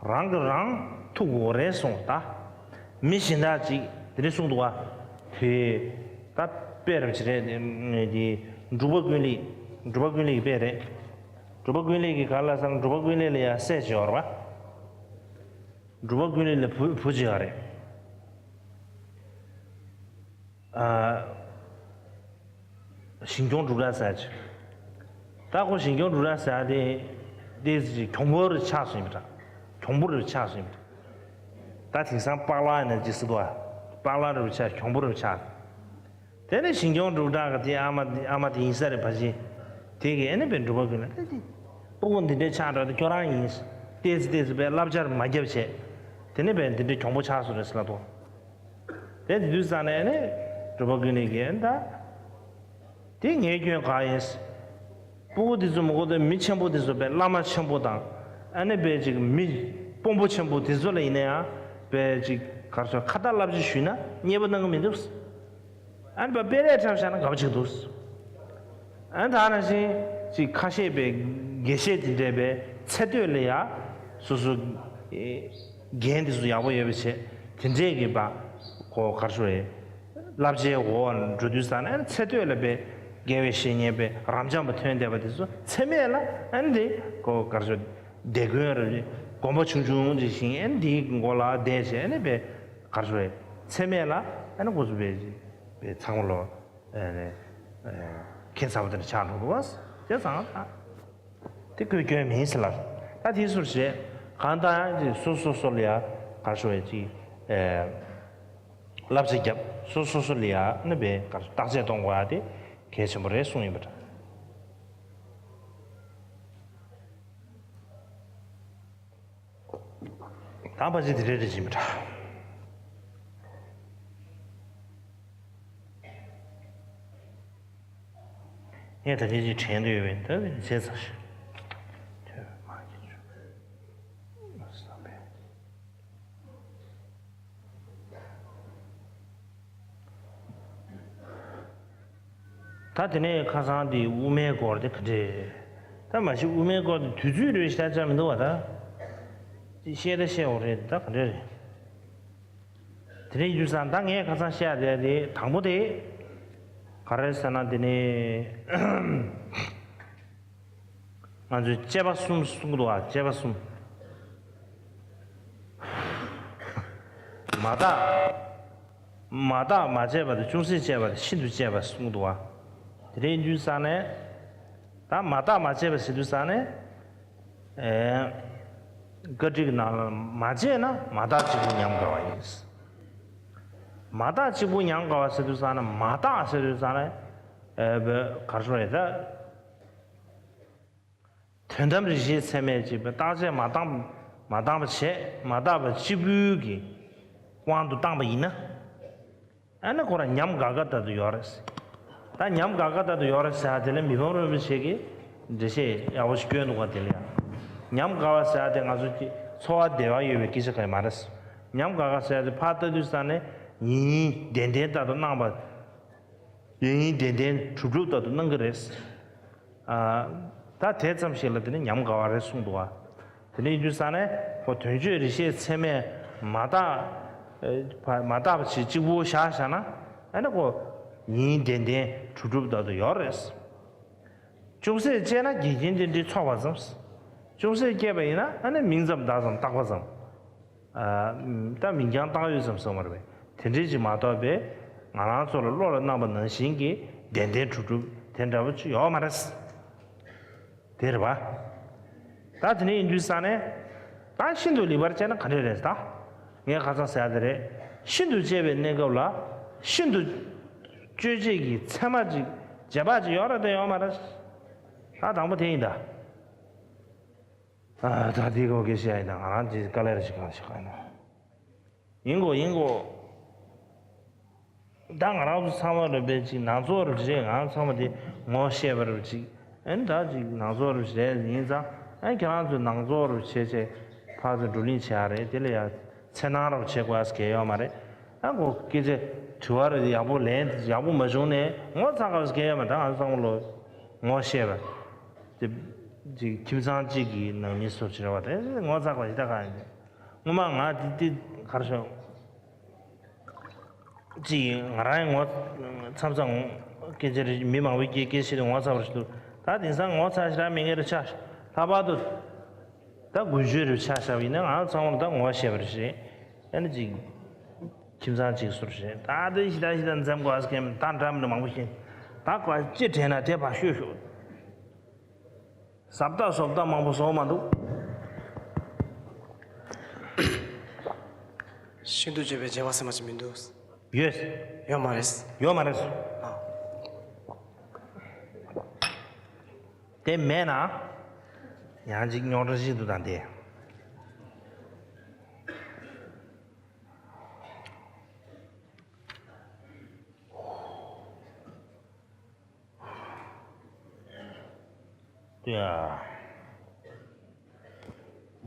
རང་གིས་རང་ཐུབ་དགོས་རེད་གསུངས་ད། མི་གཞན་དག་ཅིག་དེ་འདྲ་གསུངས་འདུག་བ། དེ་ད་དཔེ་རབ་ཅིག་རེད་དེ། འབྲུག་པ་ཀུན་ལེགས། འབྲུག་པ་ཀུན་ལེགས་ཀྱི་དཔེ་རེད། འབྲུག་པ་ཀུན་ལེགས་ཀྱིས་ག་ལ་བསམ། འབྲུག་པ་ཀུན་ལེགས་ལ་ཡང་སྲས་ཅིག་ཡོད་རེད་བ། འབྲུག་པ་ཀུན་ལེགས་ལ་བུ་བུ་ཅིག་ཡོད་རེད། ཨ། ཞིང་སྐྱོང་འབྲུག་གྲགས་ཟེར་ཅིག་ད་ཁོ་ཞིང་སྐྱོང་འབྲུག་གྲགས་ཟེར་དེ། དེ་གྱོང་པོ་རུ་ཆགས་སོང་ཡིན་པ་འདྲ། གྱོང་པོ་རུ་ཆགས་སོང་ཡིན་པ་འདྲ། ད་དེང་སང་པག་ལག་ཡིན་ན་ཅི་སྲིད་དོ། པག་ལག་རུ་ཆགས། གྱོང་པོ་རུ་ཆགས། དེ་ནས་ཞིང་སྐྱོང་འབྲུག་གྲགས་ཀྱི་དེ་ཨ་མ་ཨ་མ་དེ་ཡིན་ས་རེད་ཕ་ཆེ། དེ་གིས་ཨེ་ནི་བས་འབྲུག་པ་ཀུན་ལེགས་ལ་དེ། སྤུ་གུ་འདི་འདྲའི་ཆགས་འགྲོ་དེ་ཁྱོད་རང་ཡིན། ཏོག་ཙམ་ཏོག་ཙམ་བས་བསླབ་བྱར་མ་བརྒྱབ་བྱས། དེ་ནས་བས་འདི་འདྲའི་གྱོང་པོ་ཆགས་སོང་རེད་ཟེར་ལབ་དོ། དེ་དེ་དུས་ཙང་ནས་ནི་འབྲུག་པ་ཀུན་ལེགས་ཀྱིས་ད། དེ་ངའི་སྐྱོན་ག་ཡིན། སྤུ་གུ་དེ་ཚོ་མ་གཏོགས་མི་ཆེན་པོ་དེ་ཚོ་བས་བླ་མ་ཆེན་པོ་དང་། ཨ་ནི་བས་ཅིག་མི་དཔོན་པོ་ཆེན་པོ་དེ་ཚོ་ལ་ཡིན་ན་ཡང་བས་ཅིག་གར་སོང་ཁ་བརྡ་བསླབ་བྱ་ཞུས་ན་མཉེས་པོ་གནང་གི་མི་འདུག་ཨ་ནི་བས་དཔེ་ལས་འཁྲབ་བཞག་ན་དགའ་པོ་ཅིག་འདུག་ཨ་ནི་ད་ནང་བཞིན་ཅིག་ཁ་ཤས་བས་དགེ་བཤེས་དེ་འདྲས་བས་ཚེ་སྟོད་ལ་ཡ་སོ་སོ་འགན་དེ་ཚོ་ཡག་པོ་ཡོད་པ་བྱས། དེ་འདྲས་ཀྱི་བ་གོ་གར་ཤོར་རེད། བསླབ་བྱའི་འོག་འགྲོ་དུས་ཙང་ནས་ཚེ་སྟོད་ལ་བས་དགེ་བའི་བཤེས་གཉེན་བས་རབ་འབྱམས་པ་ཐོན་བསྡད་པ་དེ་ཚོ་ཚེ་སྨད་ལ་ཨ་ནི་དེ་གོ་གར་ཤོར་སྡེ་དགོན་རེད། དགོན་པ་ཆུང་ཆུང་ཅིག་བཞེངས། ཨ་ནི་དེའི་མགོ་ལ་བསྡད་བྱས་ཨ་ནི་བས་གར་ཤོར་རེད། ཚེ་སྨད་ལ་ཨ་ནི་ཁོ་ཚོ་བས་བས་ཚང་མ་ལོ། ཨ་ནི་ཁྱད་མཚར་པོ་དེ་འདྲ་ཆགས་འགྲོ་འདུག་བ། བྱས་ཙང་ད་དེ་ཁོའི་སྐྱོན་མིན་ཟེར་ལབ། ད་དེའི་ཟུར་བྱས་གང་ལྟར་ཡང་ཅིག་སོ་སོ་སོ་ལ་ཡ་གར་ཤོར་བས་ཅིག་ཨེ། བསླབ་བྱ་བརྒྱབ། སོ་སོ་སོ་ལ་ཡ་ནི་བས་གར་བརྟག་དཔྱད་གཏོང་དགོས་ཡ་དེ་གལ་ཆེན་པོ་རེད་གསུངས་ཡིན་པ་འདྲ། དམ་པ་ཅིག་དེ་རེད་རེད་ཅིག་མི་འདྲ། ངས་ད་ལྟའི་ཅིག་དྲན་འདོད་ཡོད་པས་ད་བས་བྱས་ཚར་ཞིག་ཐོས་མ་གྱུར་བསམ་པས། ད་དེ་ནས་ཁ་སང་དེ་དབུ་མའི་སྐོར་དེ་ག་འདྲས། ད་མ་གཞི་དབུ་མའི་སྐོར་དེ་དུས་ཚོད་རེད་ཤ་ཆ་མི་འདུག་བ་ད། ཅི་བཤད་ད་བཤད་འོ་རེད་ད་ག་འདྲས་རེད། དེ་ནས་རྒྱུ་སང་ད་ངས་ཁ་སང་བཤད་དེ་དེ་དང་པོ་དེ་ག་རེ་ཟེར་ན་དེ་ནས། ང་ཚོས་དཔྱད་པ་གསུམ་གསུང་གི་འདུག་ཨ། དཔྱད་པ་གསུམ། མ་བརྟགས། མ་བརྟགས་མ་དཔྱད་པ་དང་ཅུང་ཟད་དཔྱད་པ་དང་ཤིན་ཏུ་དཔྱད་པ་གསུང་གི་འདུག་ཨ། དེ་རིང་དུས་ས་ནས། ད་མ་བརྟགས་མ་དཔྱད་པ་ཟེར་དུས་ས་ནས། ཨེ། བཀའ་ཁྲིད་ཀྱི་ནང་ལ་མ་དཔྱད་ན་མ་བརྟགས་གཅིག་པུ་ཉམས་དགའ་བ་ཡིན། མ་བརྟགས་གཅིག་པུ་ཉམས་དགའ་བ་ཟེར་དུས་ས་ནས་མ་བརྟགས་ཟེར་དུས་ས་ནས། ཨེ། གར་སོང་རེད་ད། དོན་དམ་རིགས་ཤེས་ཚད་མས་གཅིག་པའི་བརྟག་དཔྱད་མ་བཏང་མ་བཏང་བ་བྱས་མ་བརྟགས་པ་གཅིག་པུའི་གི་དབང་དུ་བཏང་པ་ཡིན་ན། ཨ་ནི་ཁོ་རང་ཉམས་དགའ་དགའ་ལྟར་དུ་ཡོད་རེད། ད་ཉམས་དགའ་དགའ་ལྟར་དུ་ཡོད་རེད་ཟེར་བ་དེ་ལ་མི་ཕམ་རིན་པོ་ཆེ་གིས་འགྲེལ་བཤད་ཡག་པོ་ཞིག་བསྐྱོན་འདུག་ག་དེ་ལ་ཡང་། ཉམས་དགའ་བ་ཟེར་བ་དེ་ང་ཚོ་གི་འཚོ་བ་བདེ་བ་ཡོད་པའི་སྐད་ཆ་གང་ཡང་མ་རེད། ཉམས་དགའ་དགའ་ཟེར་བ་དེ་ཕར་ལྟ་དུས་ཙང་ནས་ཡིན་ཡིན་བདེན་བདེན་ལྟར་དུ་གནང་བ། ཡིན་ཡིན་བདེན་བདེན་གྲུབ་གྲུབ་ལྟར་དུ་གནང་གི་རེད། ཨ། ད་དེ་ཙམ་ཞིག་ལ་དེ་ནི་ཉམས་དགའ་བ་རེད་གསུངས་འདུག་བ། འདི་ཡིན་དུས་ཙང་ནས་ཁོ་དོན་གཅོད་རིག་ཤེས་ཚད་མས་མ་དག་མ་དག་པ་ཞིག་གཅིག་པུ་བཞག་བཞག་ན། ཨ་ནི་ཁོ་ཡིན་ཏན་ཏན་གྲུབ་གྲུབ་ལྟར་དུ་ཡོད་རེད། ཅུང་ཟད་དཔྱད་ན་འགལ་རྐྱེན་དེ་འདྲའི་ཚོགས་པ་ཙམ། ཅུང་ཟད་དཔྱད་པ་ཡིན་ན་ཨ་ནི་མིང་ཙམ་བཏགས་ཙམ་བཏགས་པ་ཙམ། ད་མིང་རྐྱང་བཏགས་ཡོད་ཙམ་སོང་བ་རེད་པས། དེ་འདྲའི་ཅིག་མ་གཏོགས་པས་ང་རང་ཚོ་ལ་བློ་ལ་སྣང་བ་ནང་བཞིན་གྱི་ཏན་ཏན་གྲུབ་གྲུབ་དེ་འདྲ་བོ་ཅིག་ཡོད་མ་རེད། དེ་རེད་པ། ད་དེ་ནས་ཡིན་དུས་ཙང་ནས། ད་ཤིན་ཏུ་ལེགས་པར་དཔྱད་ན་ག་འདྲས་རེད་ད། ངས་ཁ་སང་ཟེར་ཡ་དེ་རེད། ཤིན་ཏུ་དཔྱད་པའི་གནས་སྐབས་ལ། ཤིན་ཏུ་དཔྱོད་བྱེད་ཀྱི་ཚད་མ་ཅིག་རྗེས་དཔག་ཅིག་ཡོད་རེད་དང་ཡོད་མ་རེད། ད་དང་པོ་དེ་ཡིན་ད། ཨ་ད་དེའི་སྐོར་སྐད་ཆ་ཡིན་ད་ང་རང་ཅིག་དཀའ་ལས་རེ་ཞིག་གང་ཞིག་གང་ཡིན་ན། ཡིན་གོ་ཡིན་གོ། ད་ང་རང་ཚོ་ཚང་མ་རུ་བས་ཅིག་ནང་ཚོགས་རུ་བྱེད་ང་རང་ཚང་མ་དེ་ངོ་ཤེས་པ་རུ་ཅིག་ཨན་ད་ཅིག་ནང་ཚོགས་རུ་བྱེད་ཡིན་ཙང་ཨན་ཁྱེད་རང་ཚོས་ནང་ཚོགས་རུ་བྱེད་བྱེད་ཕར་ཚུར་བགྲོ་གླེང་བྱེད་ཡ་རེད། དེ་ལ་ཡ་འཚེར་སྣང་རུ་བྱེད་དགོས་ཡ་གལ་ཡོད་མ་རེད། ཨ་ཁོ་སྐད་ཆ་དྲི་བ་རུ་ཡག་པོ་ལན་ཡག་པོ་མ་བྱུང་ནས་ངོ་ཚ་དགོས་ཡ་གལ་ཡོད་མ་རེད། ད་ང་ཚོ་ཚང་མ་ལོ་ངོ་ཤེས་པ་དེ་ཅིག་ཁྱིམ་ཚང་གཅིག་གི་ནང་མི་སོགས་བྱེད་ར་བ་དེ་ངོ་ཚ་དགོས་ཡ་ཞིག་ད་གང་ཡིན། སྔོན་མ་ང་དེ་དེ་གར་ཤོག་ཅིག་ང་རང་ངོ་མཚམས་མཚམས་སྐད་ཆ་རེ་མི་མང་པོའི་སྐད་སྐད་བཤད་དུས་ངོ་ཚ་བར་ཞིག་འདུག་ད་དེང་སང་ངོ་ཚ་ཞེ་དྲག་མི་ངེས་རེ་ཆགས། ལྷག་པར་དུ་ད་དགུན་ཆོས་རེ་ཆགས་བཞག་པ་ཡིན་ན་ང་ཚང་མ་ད་ངོ་ཤེས་པ་རེད་ཤེས། ཨ་ནི་ཅིག་ཁྱིམ་ཚང་གཅིག་ཟུར་ཤེས་ད་དེ་ཞེ་དྲག་ཞེ་དྲག་འཛེམ་དགོས་ཨ་སྐད་མི་ད་འདྲ་མི་འདྲ་མང་པོ་ཤེས། ད་ཁོ་ཅི་དྲན་ན་དེ་ཕར་ཤོད་ཤོད། ཟབ་ལྟ་ཟོབ་ལྟ་མང་པོ་བཟོ་མ་འདུག་ཤིན་ཏུ་དཔྱད་པའི་རྗེས་དཔག་ཟེར་མ་ཅིག་མི་འདུག་ཡོད། ཡོད་མ་རེད། ཡོད་མ་རེད། ཨ། དེ་མེད་ན། ཡང་ཅིག་རྙོག་དྲ་ཞིག་འདུག་དང་དེ། དེ་ཡ།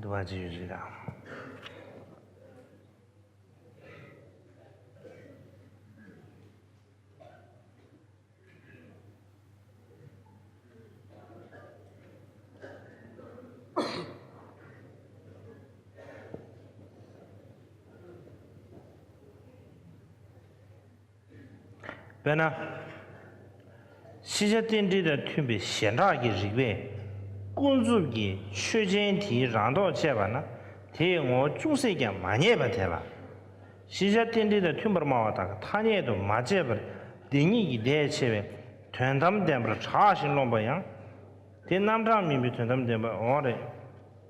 འདུ་བ་ཅི་ཡོད་ཅིག་དང་། དཔེར་ན། ཤེས་བྱ་རྟེན་འབྲེལ་དང་མཐུན་པའི་གཞན་གྲགས་ཀྱི་རིགས་པས་ཀུན་རྫོབ་ཀྱི་ཆོས་ཅན་དེའི་རང་ལྡོག་དཔྱད་པ་ན་དེའི་ངོ་བོ་ཅུང་ཟད་ཀྱང་མ་རྙེད་པ་དེ་ལ། ཤེས་བྱ་རྟེན་འབྲེལ་དང་མཐུན་པར་སྨྲ་བ་དག་གི་ཐ་སྙད་དུ་མ་དཔྱད་པར་བདེན་གཉིས་ཀྱི་ཟླས་ཕྱེ་བའི་དོན་དམ་བདེན་པར་གྲགས་ཤིང་རློམ་པ་ཡང་། དེ་རྣམ་གྲངས་མིན་པའི་དོན་དམ་བདེན་པ་འོང་རེད།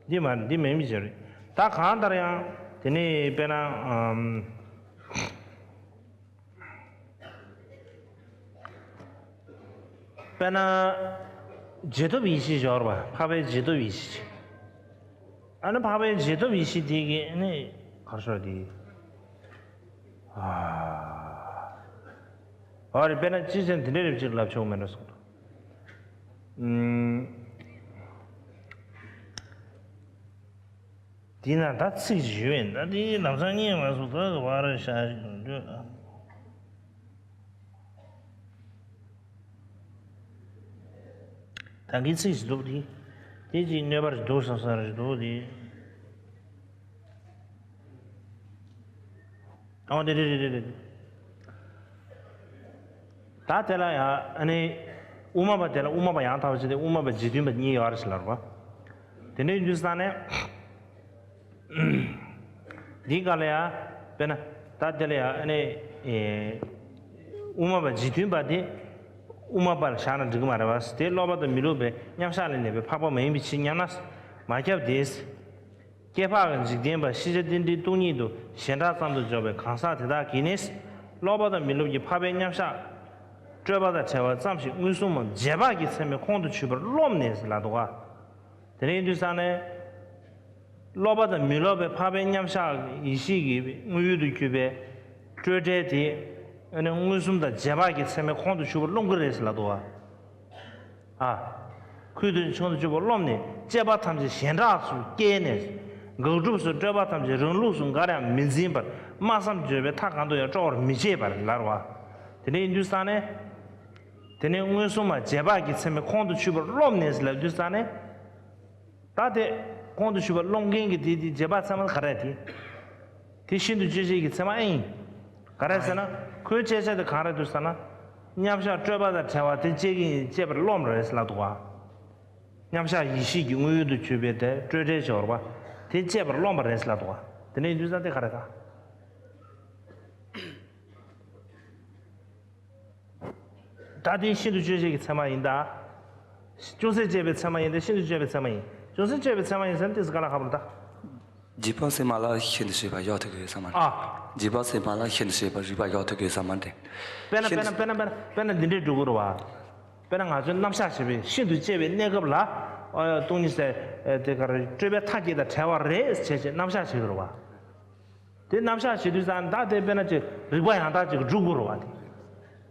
འདི་མ་རེད། འདི་མིན་པའི་ཕྱིར་རེད། ད་གང་ལྟར་ཡང་དེ་ནི་དཔེར་ན། ཨམ། དཔེར་ན། རྗེས་ཐོབ་ཡེ་ཤེས་ཞོར་བ་འཕགས་པའི་རྗེས་ཐོབ་ཡེ་ཤེས། ཨ་ནི་འཕགས་པའི་རྗེས་ཐོབ་ཡེ་ཤེས་དེ་གི་ནི་གར་ཤོར་དེ། ཨ། ཨ་རེ་དཔེར་ན་ཅི་ཟེར་དེ་འདྲའི་རིགས་ཅིག་ལབ་ཆོག་མེད་འགྲོ་སོང་། ཨུམ། འདི་ན་ད་ཚིག་ཞུ་བས་ད་འདི་ལམ་སང་རྙེད་མ་སོང་ད་བར་ཤ་ཞིག་འདོད། ད་གིན་ཚིག་ཞིག་འདུག་འདི། དེ་ཅིག་གནོད་པར་འདུག་བསམ་བསམ་རེ་འདུག་འདི། ཨོ་དེ་རེད་རེད་རེད་རེད། ད་དེ་ལ་ཡང་ཨ་ནི་དབུ་མ་པ་དེ་ལ་དབུ་མ་པ་ཡང་དག་པ་ཅིག་དེ་དབུ་མ་པ་རྗེས་མཐུན་པ་གཉིས་ཡོད་རེད་ཟེར་ལབ་པ། དེ་འདྲའི་དུས་ས་ནས་འདི་ག་ལ་ཡང་དཔེར་ན་ད་དེ་ལ་ཡང་ཨ་ནི་དབུ་མ་པ་རྗེས་མཐུན་པ་དེ་དབུ་མ་པ་ལ་བཞག་ན་འགྲིག་གི་མ་རེད་བ། དེ་སློབ་པ་དང་མི་སློབ་པའི་མཉམ་གཞག་ལས་གནས་པའི་འཕགས་པ་མ་ཡིན་པའི་ཕྱིར་སྙམ་ན་མ་ཁྱབ་སྟེ། སྐྱེ་འཕགས་ཀྱི་འཇིག་རྟེན་པ་ཤེས་བྱ་རྟེན་འབྲེལ་སྟོང་ཉིད་དུ་གཞན་གྲགས་ཙམ་དུ་འཇོག་པའི་གང་ཟག་དེ་དག་གིས་ནི། སློབ་པ་དང་མི་སློབ་ཀྱི་འཕགས་པའི་མཉམ་གཞག་སྤྲོས་པ་དང་བྲལ་བ་ཙམ་ཞིག་མངོན་སུམ་མམ་རྗེས་དཔག་གི་ཚད་མའི་ཁོང་དུ་ཆུད་པར་རློམ་ནས་ལབ་འདུག་ག་དེ་ནས་ཡིན་དུས་ཙང་ནས། སློབ་པ་དང་མི་སློབ་པའི་འཕགས་པའི་མཉམ་གཞག་ཡེ་ཤེས་ཀྱི་དངོས་ཡུལ་དུ་གྱུར་པའི་སྤྲོས་བྲལ་དེ། ཨ་ནི་མངོན་སུམ་དང་རྗེས་དཔག་གི་ཚད་མའི་ཁོང་དུ་ཆུད་པར་རློམ་གྱི་རེད་ལབ་འདུག་ག་ཨ། ཁུལ་དུ་ཆུང་དུ་གཅིག་པུ་རློམ་ནས་དཔྱད་པ་ཐམས་ཅད་གཞན་གྲགས་སུ་སྐྱེས་ནས། དགག་སྒྲུབ་སུ་སྤྲོས་པ་ཐམས་ཅད་རང་ལུགས་སུ་འགའ་ཡང་མི་འཛིན་པར་སྨྲ་བསམ་བརྗོད་པའི་མཐའ་གང་དུ་ཡང་སྤྲོ་བར་མི་བྱེད་པར་ལབ་པ། དེ་ནས་ཡིན་དུས་ཙང་ནས། དེ་ནས་མངོན་སུམ་མ་རྗེས་དཔག་གི་ཚད་མའི་ཁོང་དུ་ཆུད་པར་རློམ་ནས་ལབ་དུས་ཙང་ནས། ད་དེ། གོང་དུ་ཞུས་པ་སློང་མཁན་གྱི་དེ་དེ་རྗེས་དཔག་ཚད་མ་ག་རེ་དེ། དེ་ཤིན་ཏུ་གཅོད་བྱེད་ཀྱི་ཚད་མ་ཨེ་ཡིན། ག་རེ་ཟེར་ན། ཁོའི་དཔྱད་བྱ་དེ་གང་རེད་འདུག་ཟེར་ན། མཉམ་གཞག་སྤྲོས་པ་དང་བྲལ་བ་དེ་དཔྱད་ཀྱི་དཔྱད་པར་རློམ་རེད་ཟེར་ལབ་འདུག་བ། མཉམ་གཞག་ཡེ་ཤེས་ཀྱི་དངོས་ཡུལ་དུ་གྱུར་པའི་དེ་སྤྲོས་བྲལ་སྦྱོར་བ། དེ་དཔྱད་པར་རློམ་པ་རེད་ཟེར་ལབ་འདུག་བ། དེ་འདྲ་ཡིན་དུས་ཙང་དེ་ག་རེ་ད། ད་དེ་ཤིན་ཏུ་གཅོད་བྱེད་ཀྱི་ཚད་མ་ཡིན་ད། ཅུང་ཟད་དཔྱད་པའི་ཚད་མ་ཡིན་ད་ཤིན་ཏུ་གཅོད་པའི་ཚད་མ་ཡིན། ཅུང་ཟད་དཔྱད་པའི་ཚད་མ་ཡིན་ཟེར་ན་དེ་ཟེར་ག་ལ་ཁ་པར་ད། རྗེས་དཔག་ཚད་མ་ལ་ཤིན་ཏུ་གཅོད་པ་ཡོད་ཐུབ་ཀྱི་ཡོད་ས་མ་རེད། ཨ། རྗེས་དཔག་ཚད་མ་ལ་ཤིན་ཏུ་གཅོད་པ་རིགས་པ་ཡོད་ཐུབ་ཀྱི་ཡོད་ས་མ་རེད། དཔེར་ན་ཤིན་དཔེར་ན་དཔེར་ན་དཔེར་ན་དཔེར་ན་འདི་འདྲས་འགྲོ་གི་རེད་བ། དཔེར་ན་ང་ཚོས་རྣམ་གཞག་བྱེད་པའི་ཤིན་ཏུ་གཅོད་པའི་གནས་སྐབས་ལ། ཨ། སྟོང་ཉིད་ཟེར་དེ་ག་རེ་སྤྲོས་པའི་མཐའ་བརྒྱད་དང་བྲལ་བ་རེད་བྱས་བྱས་རྣམ་གཞག་བྱེད་ཀྱི་རེད་བ། དེ་རྣམ་གཞག་བྱེད་དུས་ཙང་ད་དེ་དཔེར་ན་ཅིག་རིགས་པ་ཡང་དག་ཅིག་སྒྲུབ་དགོས་རེད་བ།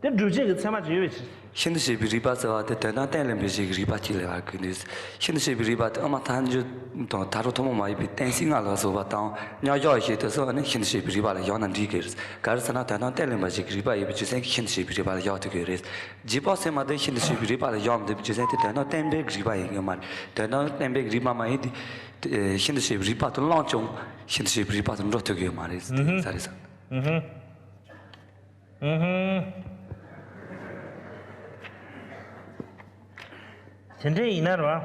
དེ་དེ་སྒྲུབ་བྱེད་ཀྱི་ཚད་མ་ཅིག་ཡོད་པའི་ཕྱིར། ཤིན་ཏུ་གཅོད་པའི་རིགས་པ་ཟེར་བ་དེ་དོན་དམ་གཏན་ལ་འབེབས་བྱེད་ཀྱི་རིགས་པ་གཅིག་ལ་ཡོད་དགོས་ནས། ཤིན་ཏུ་གཅོད་པའི་རིགས་པ་དེ་དབུ་མ་ཐལ་འགྱུར་དང་ད་རུང་ཐུན་མོང་མ་ཡིན་པའི་གཏན་ཚིགས་ལྔ་ལ་སོགས་པ་དང་མཉམ་བཞག་ཡེ་ཤེས་དེ་ཚོ་ནི་ཤིན་ཏུ་གཅོད་པའི་རིགས་པ་ལ་ཡོད་ན་འགྲིག་གི་རེད། ག་རེ་ཟེར་ན་དོན་དམ་གཏན་ལ་འབེབས་བྱེད་ཀྱི་རིགས་པ་ཡོད་པའི་རྒྱུ་མཚན་གྱིས་ཤིན་ཏུ་གཅོད་པའི་རིགས་པ་ལ་ཡོད་ཐུབ་ཀྱི་རེད། རྗེས་དཔག་ཚད་མ་དེ་ཤིན་ཏུ་གཅོད་པའི་རིགས་པ་ལ་ཡོད་མི་ཐུབ་པའི་རྒྱུ་མཚན་དེ་དོན་དམ་བརྟེན་པའི་རིགས་པ་ཡིན་གྱི་མ་རེད། དོན་དམ་བརྟེན་པའི་རིགས་པ་མ་ཡིན་ཏེ། ཤིན་ཏུ་གཅོད་པའི་རིགས་པ་དེ་བླངས་ཀྱང་ཤིན་ཏུ་གཅོད་པའི་རིགས་པ་དེ་འགྲོ་ཐུབ་ཀྱི་ཡོད་མ་རེད་ཟེར་ས་རེད་ཟེར། ཨུ་ཧུམ། ཨུ་ཧུམ། དེ་འདྲ་ཡིན་ན་རེད་བ།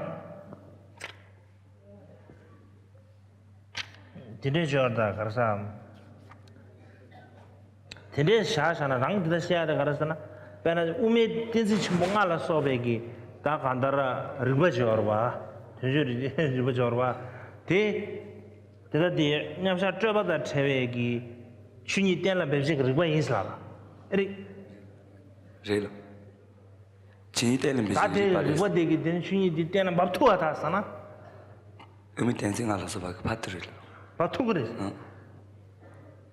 དེ་འདྲའི་སྦྱོར་དང་ག་རེ་ཟེར། དེ་འདྲའི་བཞག་བཞག་ན་རང་འདི་ལྟར་བཤད་ཡ་དེ་ག་རེ་ཟེར་ན། དཔེར་ན་དབུ་མའི་གཏན་ཚིགས་ཆེན་པོ་ལྔ་ལ་སོགས་པའི་གི་ད་གང་ལྟར་རིགས་པ་སྦྱོར་བ། དོན་བྱེད་རིགས་པ་སྦྱོར་བ། དེ། དེ་ལྟར་དེ་མཉམ་གཞག་སྤྲོས་པ་དང་བྲལ་བའི་གི་ཆོས་ཉིད་གཏན་ལ་འབེབས་བྱེད་ཀྱི་རིགས་པ་ཡིན་ཟེར་ལ། ཨེ་རེད། རེད་ལ། ཇི་སྙེད་གཏན་ལ་འབེབས་ད་ཀྱི་དེ་རིགས་པ་རེད། རིགས་པ་དེ་གིས་དེ་ནི་ཆོས་ཉིད་འདི་གཏན་ལ་འབེབས་ཐུབ་པ་དང་ཟེར་ན། དབུ་མའི་གཏན་ཚིགས་ལྔ་ལ་སོགས་པ་གི་ཕར་དེ་རེད་ལ། འབེབས་ཐུབ་ཀྱི་རེད།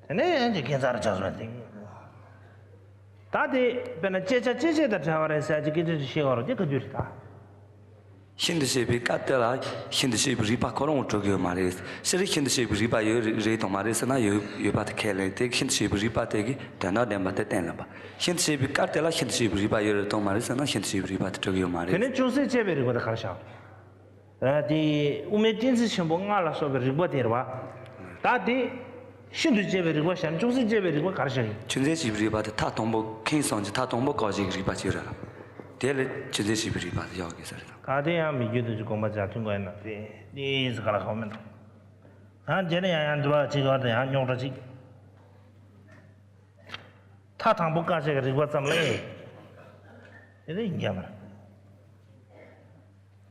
ཨང་། དེ་ནས་ཡང་ཅིག་ཁྱད་མཚར་ཆགས་སོང་དེ། ད་དེ་དཔེར་ན་བཅད་བྱ་བཅད་བྱེད་དང་བྲལ་བ་རེད་ཟེར་ཅིག་སྐད་ཆ་ཅིག་བཤད་ཡོད་རེད་དེ་ག་དུས་རེད་ད། ཤིན་ཏུ་གཅོད་པའི་སྐབས་དེ་ལ་ཤིན་ཏུ་གཅོད་པའི་རིགས་པ་ཁོ་རང་གྲུབ་ཀྱི་ཡོད་མ་རེད། སྤྱིར་ཤིན་ཏུ་གཅོད་པའི་རིགས་པ་ཡོད་རེད་དང་མ་རེད་ཟེར་ན་ཡོད་ཡོད་པ་དེ་ཁས་ལེན་ཏེ་ཤིན་ཏུ་གཅོད་པའི་རིགས་པ་དེ་གིས་དོན་དམ་བདེན་པ་དེ་གཏན་ལ་འབེབས། ཤིན་ཏུ་གཅོད་པའི་སྐབས་དེ་ལ་ཤིན་ཏུ་གཅོད་པའི་རིགས་པ་ཡོད་རེད་དང་མ་རེད་ཟེར་ན་ཤིན་ཏུ་གཅོད་པའི་རིགས་པ་དེ་གྲུབ་ཀྱི་ཡོད་མ་རེད། དེ་ནས་ཅུང་ཟད་དཔྱད་པའི་རིགས་པ་དེ་ག་རེ་བཞག་ཨ། དེ་དབུ་མའི་གཏན་ཚིགས་ཆེན་པོ་ལྔ་ལ་སོགས་པའི་རིགས་པ་དེ་རེད་བ། ད་དེ་ཤིན་ཏུ་གཅོད་པའི་རིགས་པ་བཞག་ན་ཅུང་ཟད་དཔྱད་པའི་རིགས་པ་ག་རེ་བཞག་ཡིན། ཅུང་ཟད་དཔྱད་པའི་རིགས་པ་དེ་མཐའ་དང་པོ་ཁེངས་སོང་ཅིག་མཐའ་དང་པོ་བཀག་བྱེད་ཀྱི་རིགས་པ་ཅིག་རེད་ལ། དེ་ལས་ཅུང་ཟད་དཔྱད་པའི་རིགས་པ་དེ་ཡོད་དགོས་ས་རེད་ད། ད་དེ་ཡང་མི་རྒྱུད་དུ་ཅིག་དགོངས་པ་རྒྱ་མཐུན་དགོས་ཡིན་ན་དེ་དེ་ཟེར་ག་ལ་ཧོ་མེད་དང་། ཡང་རྗེས་ནས་ཡང་ཡང་འདུལ་བ་ཅིག་ཡོད་དང་ཡང་རྙོག་དྲ་ཅིག་མཐའ་དང་པོ་བཀག་བྱེད་ཀྱི་རིགས་པ་ཙམ་ལས། དེ་ནི་ཡིན་རྒྱུ་མ་རེད།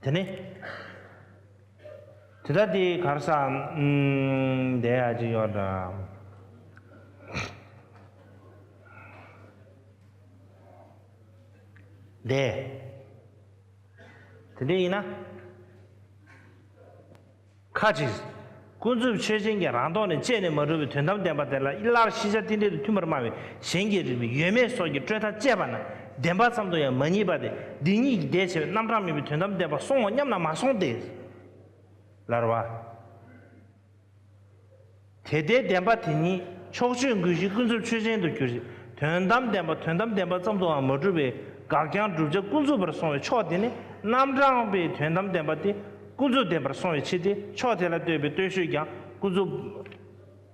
དེ་ནི། དེ་ལྟ་དེ་གར་ས། ཨུམ། དེ་ཡ་ཅིག་ཡོད་འདྲ། དེ། དེ་འདྲ་ཡིན་ན། ཁ་ཅིག་ཀུན་རྫོབ་ཆོས་ཅན་གྱི་རང་ལྡོག་ནས་དཔྱད་ནས་མ་གྲུབ་པའི་དོན་དམ་བདེན་པ་དེ་ལ་སླར་ཤེས་བྱ་རྟེན་འབྲེལ་དུ་མཐུན་པར་སྨྲ་བའི་གཞན་གྱི་རིགས་པའི་ཡོད་མེད་སོགས་ཀྱི་སྤྲོས་མཐའ་དཔྱད་པ་ན་བདེན་པ་ཙམ་དུ་ཡང་མ་རྙེད་པ་སྟེ། འདི་གཉིས་ཀྱི་ཟླས་ཕྱེ་བའི་རྣམ་གྲངས་མིན་པའི་དོན་དམ་བདེན་པ་སོང་ངོ་སྙམ་ན་མ་སོང་སྟེ། ལར་བ། དེ་ལྟའི་བདེན་པ་དེ་ཉིད་ཕྱོགས་ཆོས་ཀུན་གཞི་ཀུན་རྫོབ་ཆོས་ཅན་དུ་གྱུར་ཅིང་དོན་དམ་བདེན་པ་དོན་དམ་བདེན་པ་ཙམ་དུའང་མ་གྲུབ་པའི་དགག་བྱའམ་བསྒྲུབ་བྱ་ཀུན་རྫོབ་པར་སོང་བའི་ཕྱོགས་དེ་ནི་རྣམ་གྲངས་པའི་དོན་དམ་བདེན་པ་དེ་ཀུན་རྫོབ་བདེན་པར་སོང་བའི་ཕྱིར་ཏེ། ཕྱོགས་དེ་ལ་ལྟོས་པའི་ལྟོས་ཤོས་ཀྱང་ཀུན་རྫོབ་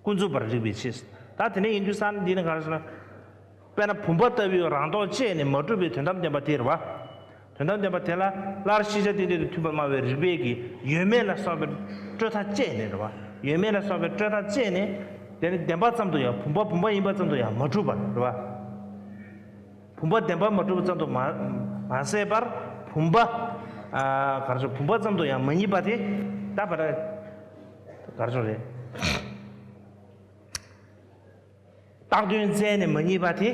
ཀུན་རྫོབ་པར་རིགས་པའི་ཕྱིར། ད་དེ་ནས་ཡིན་དུས་ས་འདི་ནི་ག་རེ་ཟེར་ན། དཔེར་ན་བུམ་པ་ལྟ་བུའི་རང་ལྡོག་དཔྱད་ནས་མ་གྲུབ་པའི་དོན་དམ་བདེན་པ་དེ་རེད་བ། དོན་དམ་བདེན་པ་དེ་ལ་སླར་ཤེས་བྱ་རྟེན་འབྲེལ་དུ་མཐུན་པར་སྨྲ་བའི་རིགས་པས་ཀྱི་ཡོད་མེད་ལ་སོགས་པའི་སྤྲོས་མཐའ་དཔྱད་ནས་རེད་བ། ཡོད་མེད་ལ་སོགས་པའི་སྤྲོས་མཐའ་དཔྱད་ནས། དེ་ནི་བདེན་པ་ཙམ་དུ་ཡང་བུམ་པ་བུམ་པ་ཡིན་པ་ཙམ་དུ་ཡང་མ་གྲུབ་པ་རེད་བ། བུམ་པ་བདེན་པར་མ་གྲུབ་པ་ཙམ་དུ་མ་མ་ཟད་པར་བུམ་པ། ཨ། གར་ཆོག་བུམ་པ་ཙམ་དུ་ཡང་མ་རྙེད་པ་དེ་ད་བར་གར་ཆོག་རེད། བཏགས་དོན་བཙལ་ནས་མ་རྙེད་པ་དེ།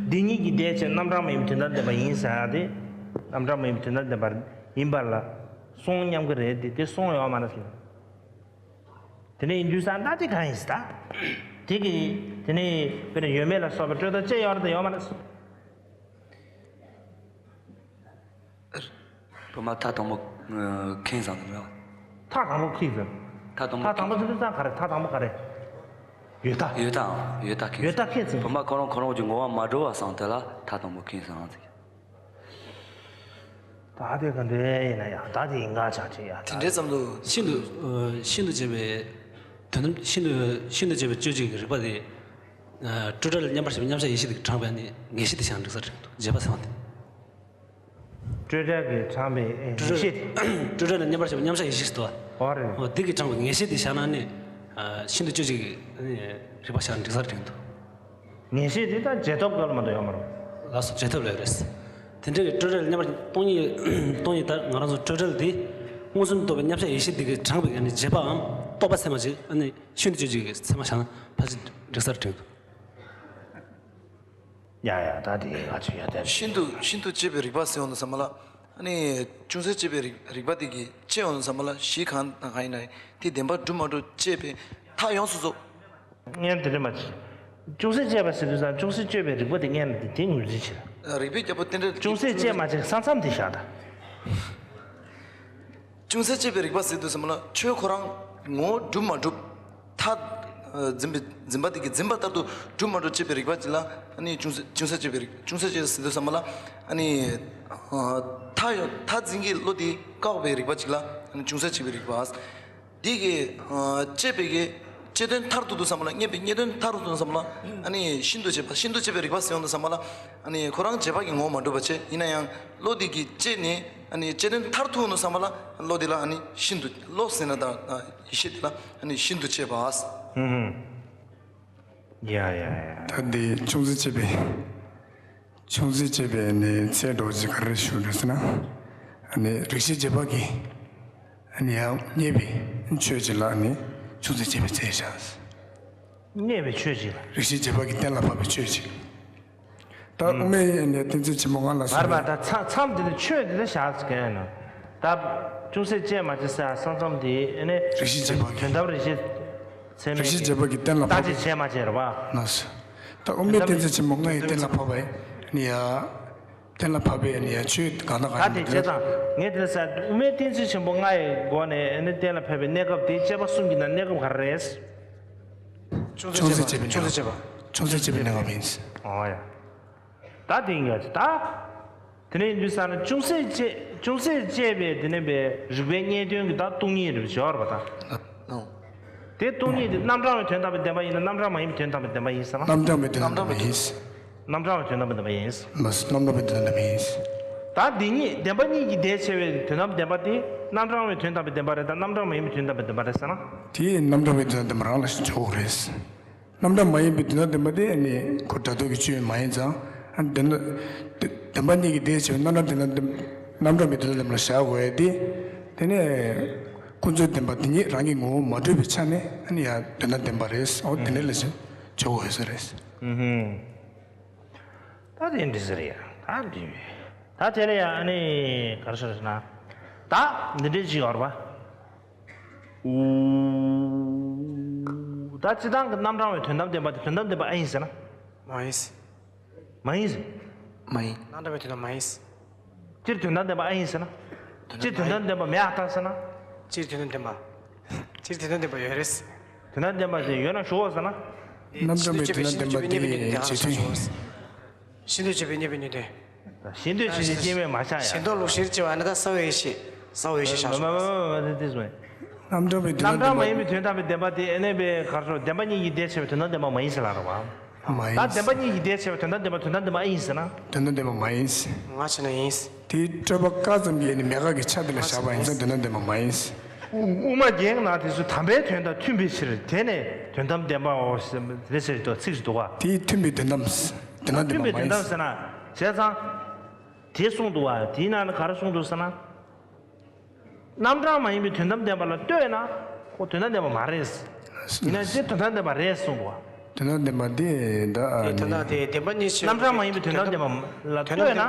འདི་ཉིད་ཀྱི་ཟླས་ཕྱེ་རྣམ་གྲངས་མ་ཡིན་པའི་དོན་དམ་བདེན་པ་ཡིན་ཟེར་ཡ་དེ། རྣམ་གྲངས་མ་ཡིན་པའི་དོན་དམ་བདེན་པ་ཡིན་པ་ལ་སོང་སྙམ་གྱི་རེད་དེ། དེ་སོང་ཡོད་མ་རེད་ཟེར། དེ་ནས་ཡིན་དུས་ས་ད་དེ་གང་ཡིན་ཟེར་ད། དེ་གི་དེ་ནས་དཔེར་ན་ཡོད་མེད་ལ་སོགས་པའི་སྤྲོས་མཐའ་དཔྱད་ཡོད་རེད་དང་ཡོད་མ་རེད་ཟེར། བུ་མ་ཐ་དང་པོ་ཁེངས་སམ་རེད། ཐ་དང་པོ་ཁེངས་སམ། ཐ་དང་པོ་ཐ་དང་པོ་ཁེངས་ཟེར་དུས་ཙང་ག་རེ། ཐ་དང་པོ་ག་རེ། ཡོད་ཐ། ཡོད་ཐའང་ཡོད་ཐ་ཁེངས་ཡོད་ཐ་ཁེངས་ཟེར། བུ་མ་ཁོ་རང་ཁོ་རང་གི་ངོ་བོ་མ་གྲུབ་པ་སམ་དེ་ལ་ཐ་དང་པོ་ཁེངས་སམ་ཟེར། ད་དེ་ག་འདྲ་ཡིན་ན་ཡང་ད་དེ་ཡིན་ག་ཆགས་ཆེ་ཡ། དེ་འདྲའི་ཙམ་དུ། ཤིན་ཏུ་ཨ་ཤིན་ཏུ་བཅད་པའི་དོན་དམ་ཤིན་ཏུ་ཤིན་ཏུ་བཅད་པའི་གཅོད་བྱེད་ཀྱི་རིགས་པ་དེ། ཨ་སྤྲོས་བྲལ་ལ་མཉམ་པར་བཞག་པའི་མཉམ་གཞག་ཡེ་ཤེས་དེ་གིས་དྲངས་པའི་ནི་ངེས་ཤེས་དེ་བཞག་ན་འགྲིག་ས་རེད་འདུག་རྗེས་དཔག་ཟེར་བ་དེ། སྤྲོས་བྲལ་གྱིས་དྲངས་པའི་ངེས་ཤེས། སྤྲོས་བྲལ་ལ་མཉམ་པར་བཞག་པའི་མཉམ་གཞག་ཡེ་ཤེས་ཟེར་བ། ཨོ་རེད། ཨོ་དེ་གིས་དྲངས་པའི་ངེས་ཤེས་དེ་བཞག་ན་ནི། ཨ་ཤིན་ཏུ་གཅོད་བྱེད་ཀྱི་ནི་རིགས་པ་བཞག་ན་འགྲིག་ས་རེད་འདུག་ངེས་ཤེས་དེ་ད་རྗེས་ཐོབ་སྐབས་ལ་མ་གཏོགས་ཡོད་མ་རེད། ལགས་སོ། རྗེས་ཐོབ་ལ་ཡོད་རེད། དེ་འདྲ་གི་སྤྲོས་བྲལ་མཉམ་པར་སྟོང་ཉིད་སྟོང་ཉིད་ལྟར་ང་རང་ཚོ་སྤྲོས་བྲལ་དེ་མངོན་སུམ་རྟོགས་པའི་མཉམ་གཞག་ཡེ་ཤེས་དེ་གིས་དྲངས་པའི་ཨ་ནི་རྗེས་དཔག་གམ་རྟོག་པ་ཚད་མ་ཅིག་ཨ་ནི་ཤིན་ཏུ་གཅོད་བྱེད་ཀྱི་ཚད་མ་བཞག་ན་ཕལ་ཆེར་འགྲིག་ས་རེད་འདུག་ཡ་ཡ། ད་དེ་ང་ཚོ་ཡ་དེ། ཤིན་ཏུ་ཤིན་ཏུ་བཅད་པའི་རིགས་པ་ཟེར་ཡོང་དུས་ཙམ་པ་ལ། ཨ་ནི་ཅུང་ཟད་བཅད་པའི་རིགས་རིགས་པ་དེ་གིས་བཅད་ཡོང་དུས་ཙམ་པ་ལ་གཞི་གང་དང་གང་ཡིན་ན་དེ་བདེན་པར་གྲུབ་མ་གྲུབ་དཔྱད་པའི་མཐའ་ཡོངས་སུ་རྫོགས། ངས་དེ་འདྲ་མ་བྱེད། ཅུང་ཟད་བཅད་པ་ཟེར་དུས་ཙམ་ཅུང་ཟད་བཅད་པའི་རིགས་པ་དེ་ངས་ནི་དེ་དེ་ངོས་འཛིན་བྱེད། རིགས་པའི་རྒྱལ་པོ་རྟེན་འབྲེལ། ཅུང་ཟད་བཅད་མ་བྱེད་ས་མཚམས་དེ་བཞག་ད། ཅུང་ཟད་བཅད་པའི་རིགས་པ་ཟེར་དུས་ཙམ་པ་ལ་ཆོས་ཁོ་རང་ངོ་བོ་གྲུབ་མ་གྲུབ། མཐའ་འཛིན་པའི་འཛིན་པ་དེ་གིས་འཛིན་པ་ལྟར་དུ་གྲུབ་མ་གྲུབ་བཅད་པའི་རིགས་པ་ཅིག་ལ་ཨ་ནི་ཅུང་ཟད་ཅུང་ཟད་བཅད་པའི་རིགས། ཅུང་ཟད་བཅད་ཟེར་དུས་ཙམ་པ་ལ་ཨ་ནི་མཐའ་ཡོད་མཐའ་འཛིན་གྱི་བློ་དེ་བཀག་པའི་རིགས་པ་ཅིག་ལ་ཨ་ནི་ཅུང་ཟད་བཅད་པའི་རིགས་པ། འདི་གི་ཨ་བཅད་པའི་གི་བཅད་དོན་མཐར་ཐུག་དུས་ཙམ་པ་ལ་རྙེད་པའི་རྙེད་དོན་མཐར་ཐུག་དུས་ཙམ་པ་ལ་ཨ་ནི་ཤིན་ཏུ་བཅད་པ་ཤིན་ཏུ་བཅད་པའི་རིགས་པ་ཟེར་ཡོང་དུས་ཙམ་པ་ལ་ཨ་ནི་ཁོ་རང་རྗེས་དཔག་གི་ངོ་བོ་མ་གྲུབ་པ་བྱས། ཡིན་ན་ཡང་བློ་འདི་གིས་བཅད་ནས་ཨ་ནི་བཅད་དོན་མཐར་ཐུག་དུས་ཙམ་པ་ལ་བློ་འདི་ལ་ཨ་ནི་ཤིན་ཏུ་བློ་ཟེར་ན་ད་ཡེ་ཤེས་འདི་ལ་ཨ་ནི་ཤིན་ཏུ་བཅད་པ། ཧུམ་ཧུམ། ཡ་ཡ་ཡ། ད་འདི་ཅུང་ཟད་བཅད་པའི་ཅུང་ཟད་བཅད་པའི་ནི་ཚད་འགྲོ་ཅིག་ག་རེ་ཞུ་རེད་ཟེར་ན། ནི་རིགས་ཤེས་རྗེས་དཔག་གིས་ནི་ཡང་རྙེད་པའི་ཆོས་ཅིག་ལ་ནི་ཅུང་ཟད་བཅད་པའི་ཚད་བཞག་རྙེད་པའི་ཆོས་ཅིག་ལ། རིགས་ཤེས་རྗེས་དཔག་གིས་གཏན་ལ་ཕབ་པའི་ཆོས་ཅིག་ད་དབུ་མའི་ནི་གཏན་ཚིགས་ཆེན་པོ་ལྔ་ལ་སོགས་པའི། མར་མར་ད་མཚམས་མཚམས་འདི་ནི་ཆོས་འདི་ལ་བཞག་ཟེར་མཁན་ཡིན་ནོ། ད་ཅུང་ཟད་བཅད་མ་བཅད་ཟེར་ས་མཚམས་འདི་ནི་རིགས་ཤེས་རྗེས་དཔག་གིས། དོན་དམ་རིགས་ཤེས་ཚད་མས། རིགས་ཤེས་རྗེས་དཔག་གིས་གཏན་ལ་ཕབ། བརྟག་དཔྱད་བྱས་མ་བྱས་རེད་བ། ལགས་སོ། ད་དབུ་མའི་གཏན་ཚིགས་ཆེན་པོ་ལྔ་ཡིས་གཏན་ལ་ཕབ་པ་ཡིན་ཡ། གཏན་ལ་ཕབ་པའི་ནི་ཡ་ཆོས་གང་དང་གང་ཡིན་པ་དེ། ད་དེ་བྱས་ཙང་ངས་དེ་ལ་ཟེར་དབུ་མའི་གཏན་ཚིགས་ཆེན་པོ་ལྔ་ཡི་སྒོ་ནས་ནི་གཏན་ལ་ཕབ་པའི་གནས་སྐབས་དེ་དཔྱད་པ་གསུམ་གྱི་ནང་གནས་སྐབས་ག་རེ་རེད། ཅུང་ཟད་བཅད་པའི་གནས་སྐབས། ཅུང་ཟད་བཅད་པའི་གནས་སྐབས་ཡིན། ཨོ་ཡ། ད་དེ་ཡིན་ཡ། ད་དེ་ནས་ཡིན་དུས་ཙང་ན་ཅུང་ཟད་བཅད་ཅུང་ཟད་བཅད་པའི་དེ་ནས་པའི་རིགས་པའི་རྙེད་དོན་གྱི་ད་སྟོང་ཉིད་རེད་པ། སྦྱོར་བ་དང་། ཨོ། དེ་སྟོང་ཉིད་དེ་རྣམ་གྲངས་པའི་དོན་དམ་པའི་བདེན་པ་ཡིན་ན་རྣམ་གྲངས་མ་ཡིན་པའི་དོན་དམ་པའི་བདེན་པ་ཡིན་ཟེར་ན། རྣམ་གྲངས་པའི་དོན་དམ་པའི་བདེན་པ་ཡིན། རྣམ་གྲངས་པའི་དོན་དམ་པའི་བདེན་པ་ཡིན། མ་རྣམ་གྲངས་པའི་དོན་དམ་པའི་བདེན་པ་ཡིན། ད་འདི་གཉིས་བདེན་པ་གཉིས་ཀྱི་ཟླས་ཕྱེ་བའི་དོན་དམ་བདེན་པ་དེ་རྣམ་གྲངས་པའི་དོན་དམ་པའི་བདེན་པ་རེད་དམ་རྣམ་གྲངས་མ་ཡིན་པའི་དོན་དམ་པའི་བདེན་པ་རེད་ཟེར་ན། དེ་རྣམ་གྲངས་པའི་དོན་དམ་བདེན་པ་རང་ལ་འཇོག་དགོས་རེད། རྣམ་གྲངས་མ་ཡིན་པའི་དོན་དམ་བདེན་པ་དེ་ནི་ཁོ་སྒྲ་རྟོག་གི་ཆོས་མ་ཡིན་ཙང་། བདེན་པ་བདེན་པ་གཉིས་ཀྱི་ཟླས་ཕྱེ་བའི་རྣམ་གྲངས་དོན་དམ་རྣམ་གྲངས་པའི་དོན་དམ་བདེན་པ་ལ་བཞག་དགོས་ཡ་དེ། དེ་ནས་ཀུན་རྫོབ་བདེན་པ་དེ་ཉིད་རང་གི་ངོ་བོ་མ་གྲུབ་པའི་ཆ་ནས་ཨ་ནི་ཡང་དོན་དམ་བདེན་པ་རེད། འོ་དེ་འདྲ་ལ་འཇོག་དགོས་ས་རེད། ད་དེ་འདྲ་ཟེར་ཡ། ད་འདི་ད་དེ་ལ་ཡ་ཨ་ནི་ག་རེ་ཟེར་ན། ད་འདི་འདྲ་ཅིག་ཡོད་རེད་པ། ཨུ། ད་སྤྱིར་བཏང་གི་རྣམ་གྲངས་པའི་དོན་དམ་བདེན་པ་དེ་དོན་དམ་བདེན་པ་ཨེ་ཡིན་ཟེར་ན། མ་ཡིན། མ་ཡིན་ཟེར། མ་ཡིན། རྣམ་གྲངས་པའི་དོན་དམ་མ་ཡིན། སྤྱིར་དོན་དམ་བདེན་པ་ཨེ་ཡིན་ཟེར་ན། སྤྱིར་དོན་དམ་བདེན་པ་མེད་ཨ་ད་ཟེར་ན། སྤྱིར་དོན་དམ་བདེན་པ། སྤྱིར་དོན་དམ་བདེན་པ་ཡོད་རེད། དོན་དམ་བདེན་པ་དེ་ཡོད་ན་ཞུ་འོ་ཟེར་ན། རྣམ་གྲངས་པའི་དོན་དམ་བདེན་པ་དེ་ཇེ་ཐུང་ཡིན། ཤིན་ཏུ་བཅད་པའི་རྙེད་པའི་ནུས་ལྡན། ཤིན་ཏུ་བཅད་པའི་སྐྱེ་མེད་མ་ཆགས་ཡ། ཤེས་རྟོགས་ལུགས་གཞིར་བྱས་པ་ནི་ད་གསང་བའི་ཡེ་ཤེས་གསང་བའི་ཡེ་ཤེས་བཞག་ཆོག་མ་མ་མ་མ་དེ་དེ་སོང་། རྣམ་གྲངས་པའི་དོན་དམ་རྣམ་གྲངས་མ་ཡིན་པའི་དོན་དམ་པའི་བདེན་པ་དེ་ཨེ་ནས་པའི་གར་སོགས་བདེན་པ་གཉིས་ཀྱི་ཟླས་ཕྱེ་བའི་དོན་དམ་བདེན་པ་མ་ཡིན་ཟེར་ལ་རེད་བ། མ་ཡིན། ད་བདེན་པ་གཉིས་ཀྱི་ཟླས་ཕྱེ་བའི་དོན་དམ་བདེན་པ་དོན་དམ་བདེན་པ་ཨེ་ཡིན་ཟེར་ན། དོན་དམ་བདེན་པ་མ་ཡིན། ང་བྱས་ན་ཡིན། དེའི་སྤྲོས་པ་བཀག་ཙམ་གྱིས་ནི་མེད་དགག་གི་ཆ་དེ་ལ་བཞག་པ་ཡིན་ཙང་དོན་དམ་བདེན་པ་མ་ཡིན། དབུ་མ་རྒྱན་ནང་དེ་ཚོ་དམ་པའི་དོན་དང་མཐུན་པའི་ཕྱིར་དེ་ནས་དོན་དམ་བདེན་པའོ་ཟེར་རེད་ཟེར་དོ་ཚིག་ཅིག་འདུག་བ། དེའི་མཐུན་པའི་དོན་དམ། དོན་དམ་བདེན་པ་མ་ཡིན། མཐུན་པའི་དོན་དམ་ཟེར་ན་བྱས་ཙང་། དེ་གསུངས་འདུག་བ། དེའི་ནང་ནས་ག་རེ་གསུངས་འདུག་ཟེར་ན། རྣམ་གྲངས་མ་ཡིན་པའི་དོན་དམ་བདེན་པ་ལ་ལྟོས་ན་ཁོ་དོན་དམ་བདེན་པ་མ་རེད། ཡིན་ན་དེ་དོན་དམ་བདེན་པ་རེད་གསུངས་འདུག་བ། དོན་དམ་བདེན་པ་དེ་ད་དེ་དོན་དམ་དེ་བདེན་པ་གཉིས་ཆོས། རྣམ་གྲངས་མ་ཡིན་པའི་དོན་དམ་བདེན་པ་ལ་ལྟོས་ན།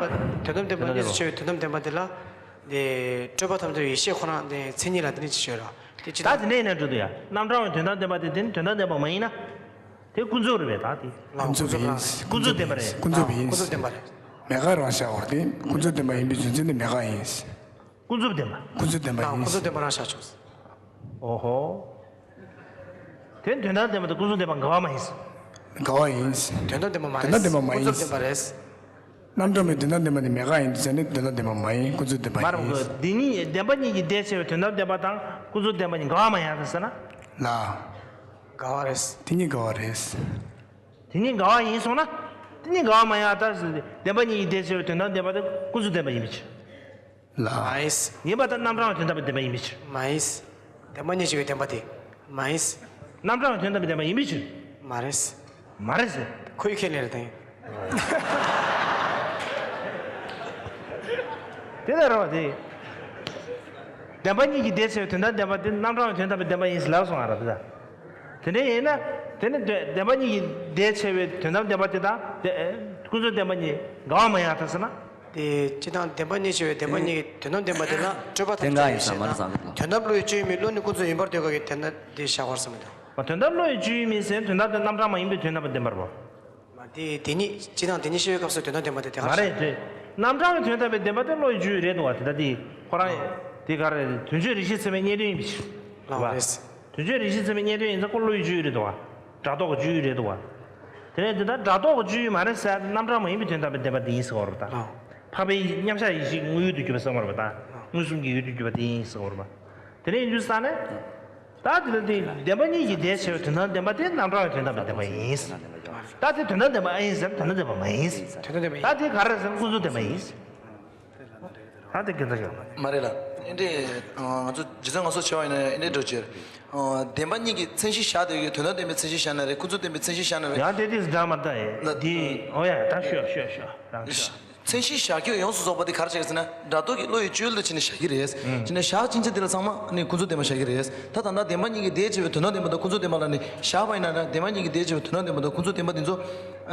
དོན་དམ་བདེན་པ་དོན་དམ་བདེན་པ་གཉིས་ཆོས་དོན་དམ་བདེན་པ་དེ་ལ། དེ་སྤྲོས་པ་ཐམས་ཅད་ཡེ་ཤེས་ཁོ་ན་དེ་མཚན་ཉིད་ལ་དེ་ནས་ཅི་ཤོད་ར། དེ་ཅི་ད་ལྟ་དེ་ནས་ཡིན་ན་འགྲོ་འདུག་ཡ། རྣམ་གྲངས་མ་ཡིན་དོན་དམ་བདེན་པ་དེ་དེ་ནི་དོན་དམ་བདེན་པ་མ་ཡིན་ན། དེ་ཀུན་རྫོབ་རེད་པས་ད་དེ། ཀུན་རྫོབ་རང་རེད། ཀུན་རྫོབ་བདེན་པ་རེད། ཀུན་རྫོབ་ཡིན། ཀུན་རྫོབ་བདེན་པ་རེད། མེད་དགག་རང་བཞག་པ་རེད། ཀུན་རྫོབ་བདེན་པ་ཡིན་པའི་རྒྱུ་མཚན་ནི་མེད་དགག་ཡིན། ཀུན་རྫོབ་བདེན་པ། ཀུན་རྫོབ་བདེན་པ་ཡིན། ཀུན་རྫོབ་བདེན་པ་རང་བཞག་ཆོག་ཨོ་ཧོ། དེ་དོན་དམ་བདེན་པ་དང་ཀུན་རྫོབ་བདེན་པ་འགལ་བ་མ་ཡིན། འགལ་བ་ཡིན། དོན་དམ་བདེན་པ་མ་རེད། དོན་དམ་བདེན་པ་མ་ཡིན། ཀུན་རྫོབ་བདེན་པ་རེད། རྣམ་གྲངས་མའི་དོན་དམ་བདེན་པ་དེ་མེད་དགག་ཡིན་དུས་ཙང་ནི་དོན་དམ་བདེན་པ་མ་ཡིན། ཀུན་རྫོབ་བདེན་པ་མ་རེད་ཡིན། འདི་གཉིས་བདེན་པ་གཉིས་ཀྱི་ཟླས་ཕྱེ་བའི་དོན་དམ་བདེན་པ་དང་ཀུན་རྫོབ་བདེན་པ་གཉིས་འགལ་བ་མ་ཡིན་ཟེར་ན། ལ། འགལ་བ་རེད། དེ་གཉིས་འགལ་བ་རེད། དེ་གཉིས་འགལ་བ་ཡིན་སོང་ན། དེ་གཉིས་འགལ་བ་མ་ཡིན་ཨ་ད་ཟེར་ཏེ་བདེན་པ་གཉིས་ཀྱི་ཟླས་ཕྱེ་བའི་དོན་དམ་བདེན་པ་དེ་ཀུན་རྫོབ་བདེན་པ་ཡིན་པའི་ཕྱིར། ལ། མ་ཡིན། ཡིན་པ་དང་རྣམ་གྲངས་བའི་དོན་དམ་པའི་བདེན་པ་ཡིན་པའི་ཕྱིར། མ་ཡིན། བདེན་པ་གཉིས་ཕྱེ་བའི་བདེན་པ་དེ། མ་ཡིན། རྣམ་གྲངས་བའི་དོན་དམ་པའི་བདེན་པ་ཡིན་པའི་ཕྱིར། མ་རེད། མ་རེད་ཟེར། ཁོའི་ཁས་ལེན་རེད་དེ། དེ་ལྟར་རེད་པ་དེ། བདེན་པ་གཉིས་ཀྱི་ཟླས་ཕྱེ་བའི་དོན་དམ་བདེན་པ་དེ་རྣམ་གྲངས་བའི་དོན་དམ་པའི་བདེན་པ་ཡིན་ཟེར་ལབ་སོང་ང་ར་དེ་ལ། དེ་འདྲ་ཡིན་ན། དེ་ནི་བདེན་བདེན་པ་གཉིས་ཀྱི་ཟླས་ཕྱེ་བའི་དོན་དམ་བདེན་པ་དེ་དང་དེ་ཀུན་རྫོབ་བདེན་པ་གཉིས་འགལ་བ་མ་ཡིན་ཨ་ད་ཟེར་ན། དེ་སྤྱིར་བཏང་བདེན་པ་གཉིས་ཕྱེ་བའི་བདེན་པ་གཉིས་ཀྱི་དོན་དམ་བདེན་པ་དེ་ལ་སྤྲོས་པ་དང་བཅས་པའི་ཕྱིར་ན། དོན་དམ་བློ་ཡི་སྤྱོད་ཡུལ་མིན་བློ་ནི་ཀུན་རྫོབ་ཡིན་པར་འདོད་དགག་གི་དོན་དམ་དེ་བཞག་པར་བསམ་མི་འདུག། བདེན་པ་བློ་ཡི་སྤྱོད་ཡུལ་མིན་ཟེར་དོན་དམ་དེ་རྣམ་གྲངས་མ་ཡིན་པའི་དོན་དམ་པ་བདེན་པར་བ། མ་དེ་དེ་ཉིད་སྤྱིར་བཏང་དེ་ཉིད་ཤེས་པའི་སྐབས་སུ་དོན་དམ་བདེན་པ་དེ་དེ་ག་མ་རེད་དེ། རྣམ་གྲངས་ཀྱི་དོན་དམ་པའི་བདེན་པ་དེ་བློ་ཡི་སྤྱོད་ཡུལ་རེད་འདུག་བ་དེ་ལྟ་དེ། ཁོ་རང་དེ་ག་རེད་དོན་གཅོད་རིགས་ཤེས་ཚད་མའི་རྙེད་དོན་ཡིན་པའི་ཕྱིར། ལགས་རེད། དོན་གཅོད་རིགས་ཤེས་ཚད་མའི་རྙེད་དོན་ཡིན་ཙང་ཁོ་བློ་ཡི་སྤྱོད་ཡུལ་རེད་འདུག་བ། སྒྲ་རྟོག་གི་སྤྱོད་ཡུལ་རེད་འདུག་བ། དེ་ནས་དེ་ལྟར་སྒྲ་རྟོག་གི་སྤྱོད་ཡུལ་མ་རེད་ཟེར་རྣམ་གྲངས་མ་ཡིན་པའི་དོན་དམ་པའི་བདེན་པ་དེ་ཡིན་ཟེར་བ་རེད་ད། ལགས། འཕགས་པའི་མཉམ་གཞག་ཡེ་ཤེས་དངོས་ཡུལ་དུ་གྱུར་པ་ཟེར་བ་རེད་ད། མངོན་སུམ་གྱི་ཡུལ་དུ་གྱུར་པ་དེ་ཡིན་ཟེར་བ་རེད་པ། དེ་ནས་ཡིན་དུས་ས་ནས། ད་དེ་ལ་དེ་བདེན་པ་གཉིས་ཀྱི་ཟླས་ཕྱེ་བའི་དོན་དམ་བདེན་པ་དེ་རྣམ་གྲངས་ཀྱི་དོན་དམ་པའི་བདེན་པ་ཡིན། ད་དེ་དོན་དམ་བདེན་པ་ཨེ་ཡིན་ཟེར་ན་དོན་དམ་བདེན་པ་མ་ཡིན། དོན་དམ་བདེན་པ་ཡིན། ད་དེ་ག་རེ་ཟེར་ན་ཀུན་རྫོབ་བདེན་པ་ཡིན། ད་དེ་ག་འདྲ་ཡོད། མ་རེད་ལ། ཨེ་འདྲས། ང་ཚོ་རྗེ་བཙུན་ངལ་གསོ་ཆེ་བ་ཡིན་ན་ཨེ་འདྲས་འགྲོ་རྒྱུ་རེད། བདེན་པ་གཉིས་ཀྱི་མཚན་གཞི་བཞག་དེ་ཡོད་དོན་དམ་བདེན་པའི་མཚན་གཞི་བཞག་ན་རེད་ཀུན་རྫོབ་བདེན་པའི་མཚན་གཞི་བཞག་ན་རེད། ཡང་དེ་དུས་འདྲ་མ་འདྲ་ཡིན། ལ་འདི་ཨོ་ཡ་ད་ཤོད་ཤོད་ཤོད་རང་ཤོད། མཚན་གཞི་བཞག་རྒྱུ་ཡོངས་སུ་རྫོགས་པ་དེ་ག་རེ་བྱས་ཟེར་ན་སྒྲ་རྟོག་གི་བློ་ཡི་སྤྱོད་ཡུལ་དུ་བྱས་ནས་བཞག་གི་རེད། བྱས་ནས་བཞག་ཕྱིན་ཆད་དེ་ལ་ཚང་མ་ནི་ཀུན་རྫོབ་བདེན་པ་བཞག་གི་རེད། ད་ད་ལྟ་བདེན་པ་གཉིས་ཀྱི་ཟླས་ཕྱེ་བའི་དོན་དམ་བདེན་པ་དང་ཀུན་རྫོབ་བདེན་པ་ལ་ནི་བཞག་པ་ཡིན་ན་ན་བདེན་པ་གཉིས་ཀྱི་ཟླས་ཕྱེ་བའི་དོན་དམ་བདེན་པ་དང་ཀུན་རྫོབ་བདེན་པ་དེ་ཚོ་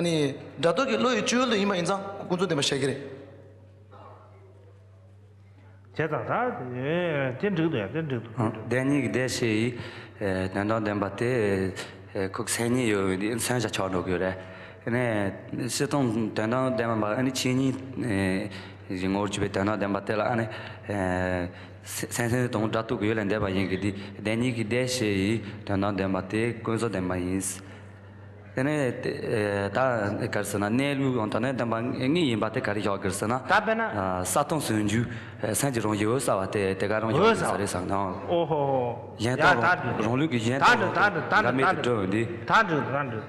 ནི་སྒྲ་རྟོག་གི་བློ་ཡི་སྤྱོད་ཡུལ་དུ་ཡིན་པ་ཡིན་ཙང་ཀུན་རྫོབ་བདེན་པ་བཞག་གི་རེད། བྱས་ཙང་ད་དེ་འགྲིག་འདུག་ཡ་དེ་འགྲིག་འདུག་དེ་འགྲིག་འདུག་བདེན་གཉིས་ཀྱི་ཟླས་ཕྱེ་ཡི་དོན་དམ་བདེན་པ་དེ་ཁོ་མཚན་ཉིད་ཡོད་པའི་མཚོན་བྱ་ཆགས་འགྲོ་གི་ཡོད་རེད། ཨ་ནི་སྤྱིར་བཏང་དོན་དམ་བདེན་པ་ཨ་ནི་ཆོས་ཉིད་ཀྱི་ངོ་བོར་གྱུར་པའི་དོན་དམ་བདེན་པ་དེ་ལ་ཨ་ནི་སེམས་སེམས་དང་སྒྲ་རྟོག་གི་ཡུལ་ལས་འདས་པ་ཡིན་གྱི་དེ་བདེན་གཉིས་ཀྱི་ཟླས་ཕྱེ་ཡི་དོན་དམ་བདེན་པ་དེ་ཀུན་རྫོབ་བདེན་པ་ཡིན། དེ་ནས་ད་ག་རེ་ཟེར་ན་གནས་ལུགས་དང་དོན་དམ་བདེན་པ་གཉིས་ཡིན་པ་དེ་ག་རེ་ཡོད་གི་རེད་ཟེར་ན། ད་དཔེར་ན། ས་སྟོང་ཟུང་འཇུག་སེམས་ཀྱི་རང་བཞིན་འོད་གསལ་བ་དེ་དེ་ག་རང་ཡོད་གི་རེད་ཟེར་ན། ཨོ་ཧོ་ཧོ། གཞན་ཡ་སྟོང་ད་རུང་རང་ལུགས་ཀྱི་གཞན་ད་སྟོང་འགྲིག་ད་འགྲིག་ད་འགྲིག་ད་འགྲིག་འགྲོ་འདི། ད་འགྲིག་ད་འགྲིག་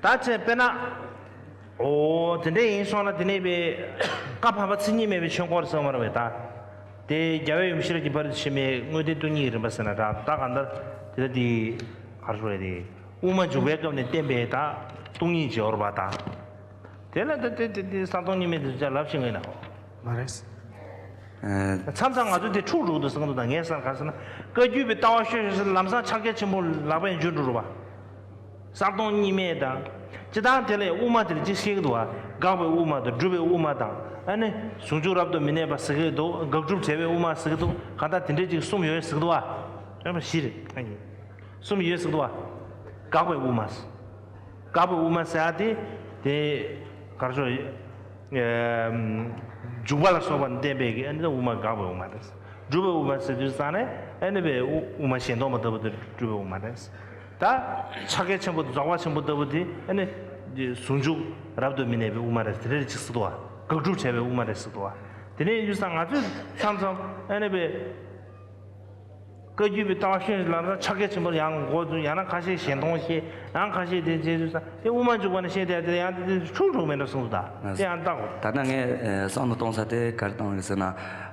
ད་ཆེ་དཔེར་ན། ཨོ་དེ་འདྲ་ཡིན་སོང་ན་དེ་ནས་པའི་བཀའ་ཕམ་པ་མཚན་ཉིད་མེད་པའི་ཆོས་འཁོར་ཟེར་བ་རེད་པས་ད། དེ་རྒྱལ་བའི་ཡུམ་ཤེས་རབ་ཀྱི་ཕ་རོལ་ཏུ་ཕྱིན་པའི་དངོས་བསྟན་སྟོང་ཉིད་རིམ་པ་ཟེར་ན་འདྲ་ད་གང་ལྟར་དེ་ལ་དེ་ག་རེ་ཞུ་དགོས་རེད། དབུ་མ་འཇུག་པའི་སྐབས་ནས་བསྟན་པའི་ད་སྟོང་ཉིད་ཀྱི་འོར་བ་དང་། དེ་ལ་ད་དེ་དེ་དེ་ས་སྟོང་གཉིས་མེད་དེ་ཚོ་ལབ་ཤེས་ངེས་ན། མ་རེད། མཚམས་མཚམས་ང་ཚོ་དེ་འཁྲུག་འགྲོ་གི་འདུག་བསམ་གི་འདུག་ད་ངས་བསམ་ག་ཟེར་ན་བཀའ་བརྒྱུད་པའི་ལྟ་བ་ཤོད་ཤོད་ཟེར་ལམ་སང་ཕྱག་རྒྱ་ཆེན་པོ་ལག་པས་འཇུ་འགྲོ་རུ་བ། ས་སྟོང་གཉིས་མེད་དང་། སྤྱིར་བཏང་དེ་ལས་དབུ་མ་དེ་ལ་གཅིག་ཤེས་ཀྱི་འདུག་བ། དགག་པའི་དབུ་མ་དང་སྒྲུབ་པའི་དབུ་མ་དང་། ཨ་ནི་ཟུང་འཇུག་རབ་ཏུ་མི་གནས་པ་ཟེར་གྱི་འདུག་དགག་སྒྲུབ་བྲལ་བའི་དབུ་མ་ཟེར་གྱི་འདུག་གང་ལྟར་དེ་འདྲའི་ཅིག་གསུམ་ཡོད་ཟེར་གྱི་འདུག་བ། ཨ་ནི་བཞི་རེད་ཨ་ནི། གསུམ་ཡོད་ཟེར་གྱི་འདུག་བ། དགག་པའི་དབུ་མ། དགག་པའི་དབུ་མ་ཟེར་ཡ་དེ། དེ་གར་ཤོ། འཇུག་པ་ལ་སོགས་པ་བསྟན་པའི་གི་ཨ་ནི་དབུ་མ་དགག་པའི་དབུ་མ་རེད། སྒྲུབ་པའི་དབུ་མ་ཟེར་དུས་ཙང་ནས་ཨ་ནི་བའི་དབུ་དབུ་མ་གཞན་སྟོང་པ་ལྟ་བུ་དེ་སྒྲུབ་པའི་དབུ་མ་རེད། ད་ཕྱག་རྒྱ་ཆེན་པོ་རྫོགས་པ་ཆེན་པོ་ལྟ་བུ་དེ་ཨ་ནི་ཟུང་འཇུག་རབ་ཏུ་མི་གནས་པའི་དབུ་མ་རེད་དེ་རེད་ཅིག་ཟེར་དུ་བ། དགག་སྒྲུབ་བྱས་པའི་དབུ་མ་རེད་ཟེར་དུ་བ། དེ་ནས་ཡིན་དུས་ཙང་ང་ཚོས་མཚམས་མཚམས་ཨ་ནི་བའི། བཀའ་བརྒྱུད་པའི་ལྟ་བ་ཤེས་ལ་ཕྱག་རྒྱ་ཆེན་པོར་ཡང་འགོ་འཛུགས་ཡང་ན་ཁ་ཤས་གཞན་སྟོང་བཤད་ཡང་ཁ་ཤས་དེ་བྱེད་དུས་ཙང་དེ་དབུ་མ་འཇུག་པ་ནས་བཤད་དེ་དེ་ཡང་དེ་འཁྲུག་འགྲོ་མེད་འགྲོ་གསུངས་སོང་ད་དེ་ཡང་བལྟ་དགོས། ད་ལྟ་ངས་བསམ་བློ་གཏོང་ས་དེ་ག་རེ་གཏོང་ཡོད་ཟེར་ན།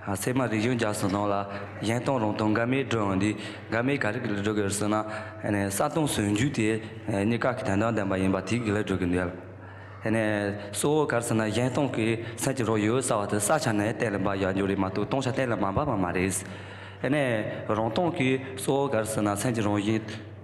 ཚད་མ་རིག་གཞུང་རྒྱ་མཚོའི་ནང་ལ་གཞན་སྟོང་རང་སྟོང་འགལ་མེད་སྒྲུབ་འོང་དུས་འགལ་མེད་ག་རེ་གི་སྒྲུབ་དགོས་ཟེར་ན། ས་སྟོང་ཟུང་འཇུག་དེ་གཉིས་ཀ་གི་དོན་དམ་བདེན་པ་ཡིན་པ་དེ་གི་ལ་སྒྲུབ་དགོས་འདུག་ཨ་ནི་གཙོ་བོ་ག་རེ་ཟེར་ན་གཞན་སྟོང་གི་སེམས་ཀྱི་རང་ཡོད་གསལ་བ་དེ་ས་ཆ་ནས་གཏན་ལ་འབབ་ཡོད་རྒྱུ་རེད་མ་གཏོགས་སྟོང་ཆ་གཏན་ལ་མ་འབབ་པ་མ་རེད། ཨ་ནི་རང་སྟོང་གི་གཙོ་བོ་ག་རེ་ཟེར་ན་སེམས་ཀྱི་རང་བཞིན་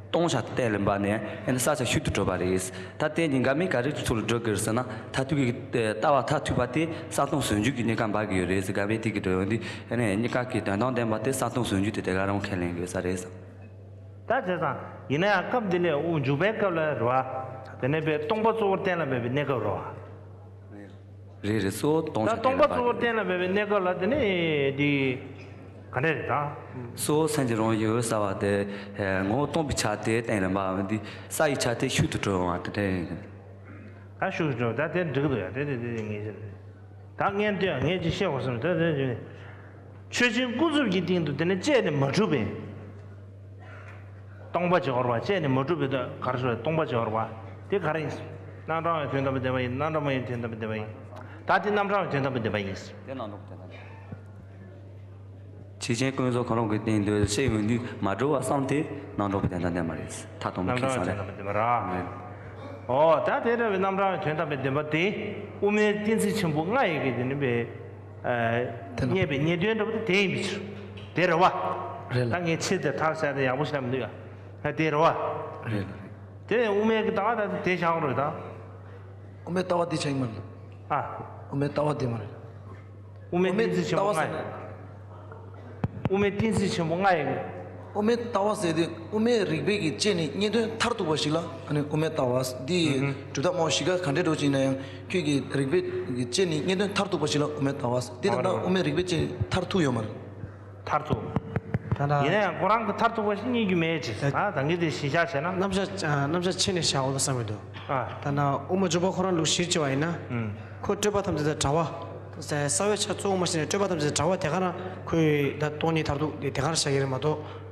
སྟོང་ཆ་གཏན་ལ་འབབ་ནས་ཨ་ནི་ས་ཆ་ཤུགས་ཏུ་གྲུབ་པ་རེད། ད་དེ་གཉིས་འགལ་མེད་ག་རེ་ཚུལ་ལ་སྒྲུབ་དགོས་ཟེར་ན་མཐར་ཐུག་གི་ལྟ་བ་མཐར་ཐུག་པ་དེ་ས་སྟོང་ཟུང་འཇུག་གི་གཉིས་ཀ་འབབ་ཀྱི་ཡོད་རེད་ཟེར་འགལ་མེད་དེ་གི་སྒྲུབ་ཡོང་དུས་ཨ་ནི་གཉིས་ཀ་གི་དོན་དམ་བདེན་པ་དེ་ས་སྟོང་ཟུང་འཇུག་དེ་དེ་ག་རང་ཁས་ལེན་དགོས་ས་རེད་བསམ། ད་བྱས་ཙང་ཡིན་ན་ཡང་སྐབས་འདི་ལས་དབུ་འཇུག་པའི་སྐབས་ལ་རེད་བ། དེ་ནས་པའི་སྟོང་པ་གཙོ་བོར་གཏན་ལ་འབེབས་པའི་གནས་སྐབས་རེད་བ། རེད་རེད་གཙོ་བོ་སྟོང་ད་ཆ་སྟོང་པ་གཏན་ལ་གཙོ་བོར་འབེབས་གཏན་ལ་འབེབས་པའི་གནས་སྐབས་ལ་དེ་ནས་འདི་ག་འདྲ་རེད་ད། གཙོ་བོ་སེམས་ཀྱི་རང་བཞིན་འོད་གསལ་བ་དེ་ངོ་བོ་སྟོང་པའི་ཆ་དེ་གཏན་ལ་འབེབས་པ་འདི་ས་ཡི་ཆ་དེ་ཤུགས་ཏུ་གྲུབ་འོང་བ་དེ་འདྲ་ཡིན། ད་ཤུགས་ཆེ་ད་དེ་འགྲིག་འདུག་ཡ། དེ་དེ་དེ་ངས་བཤད། ད་ངས་ལྟོས་ཡ། ངས་ཅིག་བཤད་དགོས་བསམ། ད་དེ་ཆོས་ཅན་ཀུན་རྫོབ་ཀྱི་སྟེང་དུ་དེ་ནི་དཔྱད་ནས་མ་གྲུབ་པའི། སྟོང་པ་བྱེ་བར་བ། དཔྱད་ནས་མ་གྲུབ་པའི་ད་ག་རེ་ཟེར། སྟོང་པ་བྱེ་བར་བ། དེ་ག་རེ་ཡིན། རྣམ་གྲངས་ཀྱི་དོན་དམ་པའི་བདེན་པ་ཡིན། རྣམ་གྲངས་མ་ཡིན་དོན་དམ་པའི་བདེན་པ་ཡིན། ད་དེ་རྣམ་གྲངས་ཀྱི་དོན་དམ་པའི་བདེན་པ་ཡིན། དེ་རྣམ་གྲངས་ཀྱི་དོན་དམ་པའི། ཆོས་ཅན་ཀུན་རྫོབ་གང་རུང་གི་སྟེང་དུ་དཔྱད་ཡོང་དུས་མ་གྲུབ་པ་བསམ་དེ་རྣམ་གྲངས་པའི་དོན་དམ་བདེན་པ་རེད། མཐར་ཐུག་མི་རྣམ་ཁེགས་གྲངས་ཀྱི་སང་རེད། དོན་དམ་པའི་བདེན་པ་ར། རེད། ཨོ་ད་དེ་འདྲ་བའི་རྣམ་གྲངས་ཀྱི་དོན་དམ་པའི་བདེན་པ་དེ་དབུ་མའི་གཏན་ཚིགས་ཆེན་པོ་ལྔ་ཡི་གེ་དེ་ནི་པའི། དེ་ན། རྙེད་པའི་རྙེད་དོན་འདྲ་པོ་དེ་དེ་ཡིན་པའི་ཕྱིར། དེ་རེད་བ། རེད་ལ། ད་ངས་ཕྱིར་དེ་མཐར་གསལ་དེ་ཡག་པོ་ཞིག་ལབ་མི་འདུག་ཡ། ད་དེ་རེད་བ། རེད་ལ། དེ་ནས་དབུ་མའི་གི་ལྟ་བ་ད་དེ་བཞག་རོགས་ད། དབུ་མའི་ལྟ་བ་དེ་ཆགས་ཡིན་མ་རེད། ཨ། དབུ་མའི་ལྟ་བ་དེ་མ་རེད། དབུ་མའི་གཏན་ཚིགས་ཆེན་པོ་ལྔ་ཡིན། དབུ་མའི་གཏན་ཚིགས་ཆེན་པོ་ལྔ་ཡིན། དབུ་མའི་ལྟ་བ་ཟེར་དུས་དབུ་མའི་རིགས་པས་ཀྱི་དཔྱད་ནས་རྙེད་དོན་མཐར་ཐུག་པ་ཞིག་ལ་ཨ་ནི་དབུ་མའི་ལྟ་བ། འདི་ཡི་ཨུ་ཧུ། གྲུབ་མཐའ་སྨོ་གཞི་ཀ་ག་འདྲའི་འགྲོ་ཅིག་ཡིན་ན་ཡང་ཁྱོད་ཀྱི་རིགས་པས་ཀྱི་དཔྱད་ནས་རྙེད་དོན་མཐར་ཐུག་པ་ཞིག་ལ་དབུ་མའི་ལྟ་བ། འདི་ལྟར་ན་དབུ་མའི་རིགས་པས་དཔྱད་ནས་མཐར་ཐུག་ཡོད་མ་རེད། མཐར་ཐུག་ད་ལྟ་ཡིན་ན་ཡང་ཁོ་རང་གི་མཐར་ཐུག་པ་ཞིག་རྙེད་རྒྱུ་མེད་ཅེས། ད་ད་གིན་དེ་གཞི་བཞག་བྱས་ན། རྣམ་གཞག་རྣམ་གཞག་ཕྱེ་ནས་བཞག་འོ་བསམ་གྱི་འདུག་ཨ། ད་ལྟ་དབུ་མ་འཇུག་པ་ཁོ་རང་ལུགས་གཞིར་བྱས་པ་ཡིན་ན། ཨུམ། ཁོ་སྤྲོས་པ་ཐམས་ཅད་དང་བྲལ་བ། རྩ་བའི་ཆ་གཙོ་བོ་མ་ཤེས་ནས་སྤྲོས་པ་ཐམས་ཅད་བྲལ་བ་དེ་ག་ན་ཁོའི་ད་སྟོང་ཉིད་མཐར་ཐུག་དེ་དེ་ག་ན་བཞག་གི་རེད་མ་གཏོགས།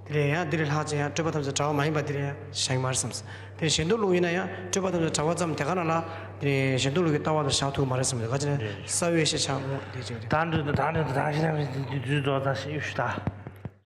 དེ་ལས་ཡང་འདི་ལས་ལྷག་ཅིག་ཡང་སྤྲོས་པ་ཐམས་ཅད་བྲལ་བ་མ་ཡིན་པ་འདི་ལས་ཡང་བཞག་གི་མ་རེད་བསམ། དེ་གཞན་དོན་ལུགས་ཡིན་ན་ཡང་སྤྲོས་པ་ཐམས་ཅད་བྲལ་བ་ཙམ་དེ་ག་ན་ལ། དེ་གཞན་དོན་ལུགས་ཀྱི་ལྟ་བ་དང་བཞག་ཐུབ་མ་རེད་བསམ། དེ་ག་ཅི་ནས་རེད། རྩ་བའི་ཤེས་བྱ་དངོས་དེ་ཅིག་རེད། ད་འདྲ་ད་འདྲ་ད་ཞིག་ན་དུས་ཚོད་རྫོགས་ད་ཞིག་ཡོད་ཤུ་ད།